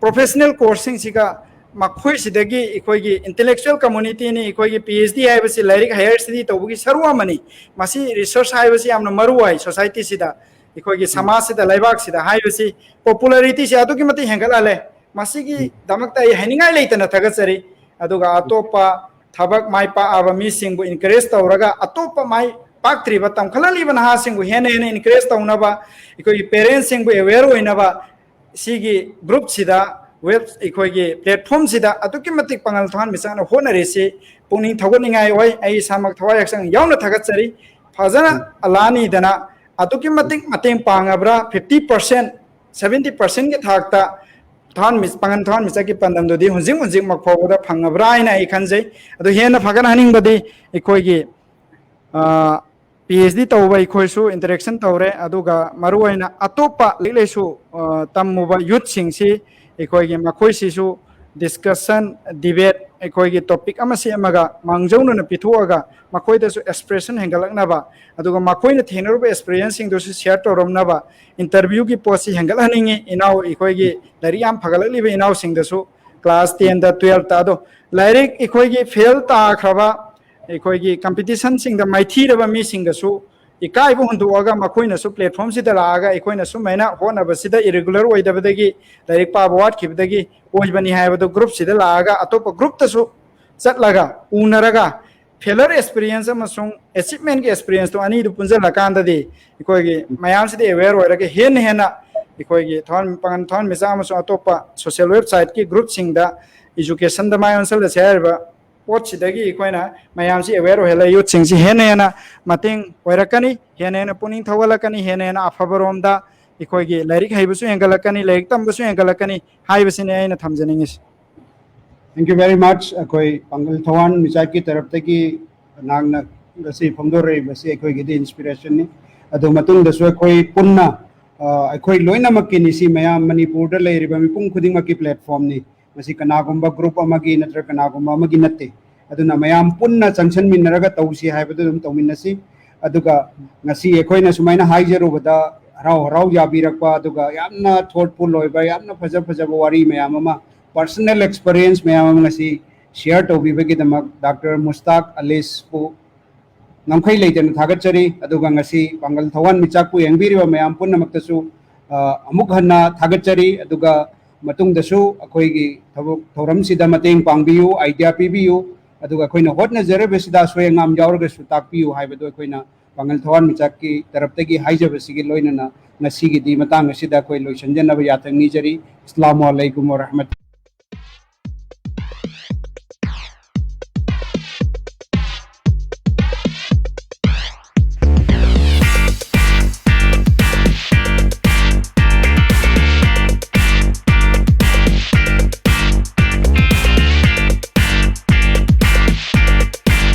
ꯄ꯭ꯔꯣꯐꯦꯁꯅꯦꯜ ꯀꯣꯔꯁꯁꯤꯡꯁꯤꯒ ꯃꯈꯣꯏꯁꯤꯗꯒꯤ ꯑꯩꯈꯣꯏꯒꯤ ꯏꯟꯇꯦꯂꯦꯛꯆꯨꯋꯦꯜ ꯀꯝꯃꯨꯅꯤꯇꯤꯅꯤ꯫ ꯑꯩꯈꯣꯏꯒꯤ ꯄꯤ ꯑꯩꯆ ꯗꯤ ꯍꯥꯏꯕꯁꯤ ꯂꯥꯏꯔꯤꯛ ꯍꯥꯌꯔ ꯁ꯭ꯇꯗꯤ ꯇꯧꯕꯒꯤ ꯁꯔꯨꯛ ꯑꯃꯅꯤ꯫ ꯃꯁꯤ ꯔꯤꯁꯔꯁ ꯍꯥꯏꯕꯁꯤ ꯌꯥꯝꯅ ꯃꯔꯨ ꯑꯣꯏ ꯁꯣꯁꯥꯏꯇꯤꯁꯤꯗ, ꯑꯩꯈꯣꯏꯒꯤ ꯁꯃꯥꯖꯁꯤꯗ, ꯂꯩꯕꯥꯛꯁꯤꯗ ꯍꯥꯏꯕꯁꯤ ꯄꯣꯄꯨꯂꯔꯤꯇꯤꯁꯤ ꯑꯗꯨꯛꯀꯤ ꯃꯇꯤꯛ ꯍꯦꯟꯒꯠꯍꯜꯂꯦ꯫ ꯃꯁꯤꯒꯤꯗꯃꯛꯇ ꯑꯩ ꯍꯥꯏꯅꯤꯡꯉꯥꯏ ꯂꯩꯇꯅ ꯊꯥꯒꯠꯆꯔꯤ꯫ ꯑꯗꯨꯒ ꯑꯇꯣꯞꯄ ꯊꯕꯛ ꯃꯥꯏ ꯄꯥꯛꯑꯕ ꯃꯤꯁꯤꯡꯕꯨ ꯏꯟꯀꯔꯦꯖ ꯇꯧꯔꯒ ꯑꯇꯣꯞꯄ ꯃꯥꯏ ꯄꯥꯛꯇ꯭ꯔꯤꯕ ꯇꯝꯈꯠꯂꯛꯂꯤꯕ ꯅꯍꯥꯁꯤꯡꯕꯨ ꯍꯦꯟꯅ ꯍꯦꯟꯅ ꯏꯟꯀꯔꯦꯖ ꯇꯧꯅꯕ, ꯑꯩꯈꯣꯏꯒꯤ ꯄꯦꯔꯦꯟꯁꯁꯤꯡꯕꯨ ꯑꯦꯋꯦꯌꯔ ꯑꯣꯏꯅꯕ ꯁꯤꯒꯤ ꯒ꯭ꯔꯨꯞꯁꯤꯗ, ꯋꯦꯕ ꯑꯩꯈꯣꯏꯒꯤ ꯄ꯭ꯂꯦꯠꯐꯣꯝꯁꯤꯗ ꯑꯗꯨꯛꯀꯤ ꯃꯇꯤꯛ ꯄꯥꯉꯜ ꯊꯧꯍꯥꯟ ꯃꯤꯆꯥꯛꯅ ꯍꯣꯠꯅꯔꯤꯁꯤ ꯄꯨꯛꯅꯤꯡ ꯊꯧꯒꯠꯅꯤꯡꯉꯥꯏ ꯑꯣꯏ꯫ ꯑꯩ ꯏꯁꯥꯃꯛ ꯊꯋꯥꯏ ꯍꯛꯆꯥꯡ ꯌꯥꯎꯅ ꯊꯥꯒꯠꯆꯔꯤ꯫ ꯐꯖꯅ ꯑꯂꯥꯅꯤꯗꯅ ꯑꯗꯨꯛꯀꯤ ꯃꯇꯤꯛ ꯃꯇꯦꯡ ꯄꯥꯡꯉꯕ꯭ꯔꯥ, ꯐꯤꯐꯇꯤ ꯄꯥꯔꯁꯦꯟ, ꯁꯚꯦꯟꯇꯤ ꯄꯥꯔꯁꯦꯟꯒꯤ ꯊꯥꯛꯇ ꯊꯧꯍꯥꯟ ꯃꯤ-, ꯄꯥꯉꯜ ꯊꯧꯍꯥꯟ ꯃꯤꯆꯥꯛꯀꯤ ꯄꯥꯟꯗꯝꯗꯨꯗꯤ ꯍꯧꯖꯤꯛ ꯍꯧꯖꯤꯛꯃꯛ ꯐꯥꯎꯕꯗ ꯐꯪꯉꯕ꯭ꯔꯥ ꯍꯥꯏꯅ ꯑꯩ ꯈꯟꯖꯩ꯫ ꯑꯗꯨ ꯍꯦꯟꯅ ꯐꯒꯠꯍꯟꯅꯤꯡꯕꯗꯤ ꯑꯩꯈꯣꯏꯒꯤ, ꯑ, ꯄꯤ ꯑꯩꯆ ꯗꯤ ꯇꯧꯕ ꯑꯩꯈꯣꯏꯁꯨ ꯏꯟꯇꯔꯦꯛꯁꯟ ꯇꯧꯔꯦ, ꯑꯗꯨꯒ ꯃꯔꯨꯑꯣꯏꯅ ꯑꯇꯣꯞꯄ ꯂꯥꯏꯔꯤꯛ ꯂꯥꯏꯁꯨ, ꯑ, ꯇꯝꯃꯨꯕ ꯌꯨꯠꯁꯤꯡꯁꯤ ꯑꯩꯈꯣꯏꯒꯤ ꯃꯈꯣꯏꯁꯤꯁꯨ ꯗꯤꯁꯀꯁꯟ, ꯗꯤꯕꯦꯠ, ꯑꯩꯈꯣꯏꯒꯤ ꯇꯣꯄꯤꯛ ꯑꯃ ꯁꯦꯝꯃꯒ ꯃꯥꯡꯖꯧꯅꯅ ꯄꯤꯊꯣꯛꯑꯒ ꯃꯈꯣꯏꯗꯁꯨ ꯑꯦꯛꯁꯄ꯭ꯔꯦꯁꯟ ꯍꯦꯟꯒꯠꯂꯛꯅꯕ, ꯑꯗꯨꯒ ꯃꯈꯣꯏꯅ ꯊꯦꯡꯅꯔꯨꯕ ꯑꯦꯛꯁꯄꯤꯔꯤꯌꯦꯟꯁꯁꯤꯡꯗꯨꯁꯨ ꯁꯤꯌꯔ ꯇꯧꯔꯝꯅꯕ ꯏꯟꯇꯔꯚ꯭ꯌꯨꯒꯤ ꯄꯣꯠꯁꯤ ꯍꯦꯟꯒꯠꯍꯟꯅꯤꯡꯉꯤ꯫ ꯏꯅꯥꯎ ꯑꯩꯈꯣꯏꯒꯤ ꯂꯥꯏꯔꯤꯛ ꯌꯥꯝ ꯐꯒꯠꯂꯛꯂꯤꯕ ꯏꯅꯥꯎꯁꯤꯡꯗꯁꯨ ꯀ꯭ꯂꯥꯁ ꯇꯦꯟꯗ, ꯇꯨꯌꯦꯜꯞꯇ, ꯑꯗꯣ ꯂꯥꯏꯔꯤꯛ ꯑꯩꯈꯣꯏꯒꯤ ꯐꯦꯜ ꯇꯥꯈ꯭ꯔꯕ, ꯑꯩꯈꯣꯏꯒꯤ ꯀꯝꯄꯤꯇꯤꯁꯟꯁꯤꯡꯗ ꯃꯥꯏꯊꯤꯔꯕ ꯃꯤꯁꯤꯡꯗꯁꯨ ꯏꯀꯥꯏꯕ ꯍꯨꯟꯗꯣꯛꯑꯒ ꯃꯈꯣꯏꯅꯁꯨ ꯄ꯭ꯂꯦꯠꯐꯣꯝꯁꯤꯗ ꯂꯥꯛꯑꯒ ꯑꯩꯈꯣꯏꯅ ꯁꯨꯃꯥꯏꯅ ꯍꯣꯠꯅꯕꯁꯤꯗ ꯏꯔꯤꯒꯨꯂꯔ ꯑꯣꯏꯗꯕꯗꯒꯤ, ꯂꯥꯏꯔꯤꯛ ꯄꯥꯕ ꯋꯥꯠꯈꯤꯕꯗꯒꯤ ꯑꯣꯏꯕꯅꯤ ꯍꯥꯏꯕꯗꯨ ꯒ꯭ꯔꯨꯞꯁꯤꯗ ꯂꯥꯛꯑꯒ ꯑꯇꯣꯞꯄ ꯒ꯭ꯔꯨꯞꯇꯁꯨ ꯆꯠꯂꯒ ꯎꯅꯔꯒ ꯐꯦꯂꯔ ꯑꯦꯛꯁꯄꯤꯔꯤꯌꯦꯟꯁ ꯑꯃꯁꯨꯡ ꯑꯦꯆꯤꯞꯃꯦꯟꯒꯤ ꯑꯦꯛꯁꯄꯤꯔꯤꯌꯦꯟꯁꯇꯣ ꯑꯅꯤꯗꯨ ꯄꯨꯟꯁꯤꯜꯂꯀꯥꯟꯗꯗꯤ ꯑꯩꯈꯣꯏꯒꯤ ꯃꯌꯥꯝꯁꯤꯗ ꯑꯦꯋꯦꯌꯔ ꯑꯣꯏꯔꯒ ꯍꯦꯟꯅ ꯍꯦꯟꯅ ꯑꯩꯈꯣꯏꯒꯤ ꯊꯧꯍꯥꯟ ꯄꯥꯉꯜ ꯊꯧꯍꯥꯟ ꯃꯤꯆꯥꯛ ꯑꯃꯁꯨꯡ ꯑꯇꯣꯞꯄ ꯁꯣꯁꯤꯌꯦꯜ ꯋꯦꯕꯁꯥꯏꯠꯀꯤ ꯒ꯭ꯔꯨꯞꯁꯤꯡꯗ ꯏꯖꯨꯀꯦꯁꯟꯗ ꯃꯥꯏ ꯑꯣꯟꯁꯤꯜꯂꯁꯦ ꯍꯥꯏꯔꯤꯕ ꯄꯣꯠꯁꯤꯗꯒꯤ ꯑꯩꯈꯣꯏꯅ ꯃꯌꯥꯝꯁꯤ ꯑꯦꯋꯦꯌꯔ ꯑꯣꯏꯍꯜꯂ ꯌꯨꯠꯁꯤꯡꯁꯤ ꯍꯦꯟꯅ ꯍꯦꯟꯅ ꯃꯇꯦꯡ ꯑꯣꯏꯔꯛꯀꯅꯤ, ꯍꯦꯟꯅ ꯍꯦꯟꯅ ꯄꯨꯛꯅꯤꯡ ꯊꯧꯒꯠꯂꯛꯀꯅꯤ, ꯍꯦꯟꯅ ꯍꯦꯟꯅ ꯑꯐꯕꯔꯣꯝꯗ ꯑꯩꯈꯣꯏꯒꯤ ꯂꯥꯏꯔꯤꯛ ꯍꯩꯕꯁꯨ ꯍꯦꯟꯒꯠꯂꯛꯀꯅꯤ, ꯂꯥꯏꯔꯤꯛ ꯇꯝꯕꯁꯨ ꯍꯦꯟꯒꯠꯂꯛꯀꯅꯤ ꯍꯥꯏꯕꯁꯤꯅꯤ ꯑꯩꯅ ꯊꯝꯖꯅꯤꯡꯉꯤꯁꯤ꯫ Thank you very much. ꯑꯩꯈꯣꯏ ꯄꯥꯡꯒꯜ ꯊꯧꯍꯥꯟ ꯃꯤꯆꯥꯛꯀꯤ ꯇꯔꯞꯇꯒꯤ ꯅꯍꯥꯛꯅ ꯉꯁꯤ ꯐꯣꯡꯗꯣꯔꯛꯏꯕꯁꯤ ꯑꯩꯈꯣꯏꯒꯤꯗꯤ ꯏꯟꯁꯄꯤꯔꯦꯁꯟꯅꯤ꯫ ꯑꯗꯨ ꯃꯇꯨꯡꯗꯁꯨ ꯑꯩꯈꯣꯏ ꯄꯨꯟꯅ, ꯑ, ꯑꯩꯈꯣꯏ ꯂꯣꯏꯅꯃꯛꯀꯤꯅꯤ, ꯁꯤ ꯃꯌꯥꯝ ꯃꯅꯤꯄꯨꯔꯗ ꯂꯩꯔꯤꯕ ꯃꯤꯄꯨꯝ ꯈꯨꯗꯤꯡꯃꯛꯀꯤ ꯄ꯭ꯂꯦꯠꯐꯣꯝꯅꯤ꯫ ꯃꯁꯤ ꯀꯅꯥꯒꯨꯝꯕ ꯒ꯭ꯔꯨꯞ ꯑꯃꯒꯤ ꯅꯠꯇ꯭ꯔꯒ ꯀꯅꯥꯒꯨꯝꯕ ꯑꯃꯒꯤ ꯅꯠꯇꯦ꯫ ꯑꯗꯨꯅ ꯃꯌꯥꯝ ꯄꯨꯟꯅ ꯆꯪꯁꯤꯟꯃꯤꯟꯅꯔꯒ ꯇꯧꯁꯤ ꯍꯥꯏꯕꯗꯨ ꯑꯗꯨꯝ ꯇꯧꯃꯤꯟꯅꯁꯤ꯫ ꯑꯗꯨꯒ ꯉꯁꯤ ꯑꯩꯈꯣꯏꯅ ꯁꯨꯃꯥꯏꯅ ꯍꯥꯏꯖꯔꯨꯕꯗ ꯍꯔꯥꯎ ꯍꯔꯥꯎ ꯌꯥꯕꯤꯔꯛꯄ, ꯑꯗꯨꯒ ꯌꯥꯝꯅ ꯊꯣꯠꯐꯨꯜ ꯑꯣꯏꯕ, ꯌꯥꯝꯅ ꯐꯖ ꯐꯖꯕ ꯋꯥꯔꯤ ꯃꯌꯥꯝ ꯑꯃ, ꯄꯔꯁꯅꯦꯜ ꯑꯦꯛꯁꯄꯔꯤꯌꯦꯟꯁ ꯃꯌꯥꯝ ꯑꯃ ꯉꯁꯤ ꯁꯤꯌꯔ ꯇꯧꯕꯤꯕꯒꯤꯗꯃꯛ ꯗꯥꯛꯇꯔ ꯃꯨꯁꯇꯥꯛ ꯑꯂꯤꯁꯄꯨ ꯉꯝꯈꯩ ꯂꯩꯇꯅ ꯊꯥꯒꯠꯆꯔꯤ꯫ ꯑꯗꯨꯒ ꯉꯁꯤ ꯄꯥꯡꯒꯜ ꯊꯋꯥꯟ ꯃꯤꯆꯥꯛꯄꯨ ꯌꯦꯡꯕꯤꯔꯤꯕ ꯃꯌꯥꯝ ꯄꯨꯝꯅꯃꯛꯇꯁꯨ, ꯑ, ꯑꯃꯨꯛ ꯍꯟꯅ ꯊꯥꯒꯠꯆꯔꯤ꯫ ꯑꯗꯨꯒ ꯃꯇꯨꯡꯗꯁꯨ ꯑꯩꯈꯣꯏꯒꯤ ꯊꯕꯛ ꯊꯧꯔꯝꯁꯤꯗ ꯃꯇꯦꯡ ꯄꯥꯡꯕꯤꯌꯨ, ꯑꯥꯏꯗꯤꯌꯥ ꯄꯤꯕꯤꯌꯨ, ꯑꯗꯨꯒ ꯑꯩꯈꯣꯏꯅ ꯍꯣꯠꯅꯖꯔꯤꯕꯁꯤꯗ ꯑꯁꯣꯏ ꯑꯉꯥꯝ ꯌꯥꯎꯔꯒꯁꯨ ꯇꯥꯛꯄꯤꯌꯨ ꯍꯥꯏꯕꯗꯨ ꯑꯩꯈꯣꯏꯅ ꯄꯥꯡꯒꯜ ꯊꯋꯥꯟ ꯃꯤꯆꯥꯛꯀꯤ ꯇꯔꯞꯇꯒꯤ ꯍꯥꯏꯖꯕꯁꯤꯒꯤ ꯂꯣꯏꯅꯅ ꯉꯁꯤꯒꯤꯗꯤ ꯃꯇꯥꯡ ꯑꯁꯤꯗ ꯑꯩꯈꯣꯏ ꯂꯣꯏꯁꯤꯟꯖꯅꯕ ꯌꯥꯊꯪ ꯅꯤꯖꯔꯤ꯫ ꯑꯁꯂꯥꯃꯨ ꯑꯂꯩꯀꯨꯝ ꯋꯔꯍꯃꯇꯨꯜꯂꯥꯍꯤ꯫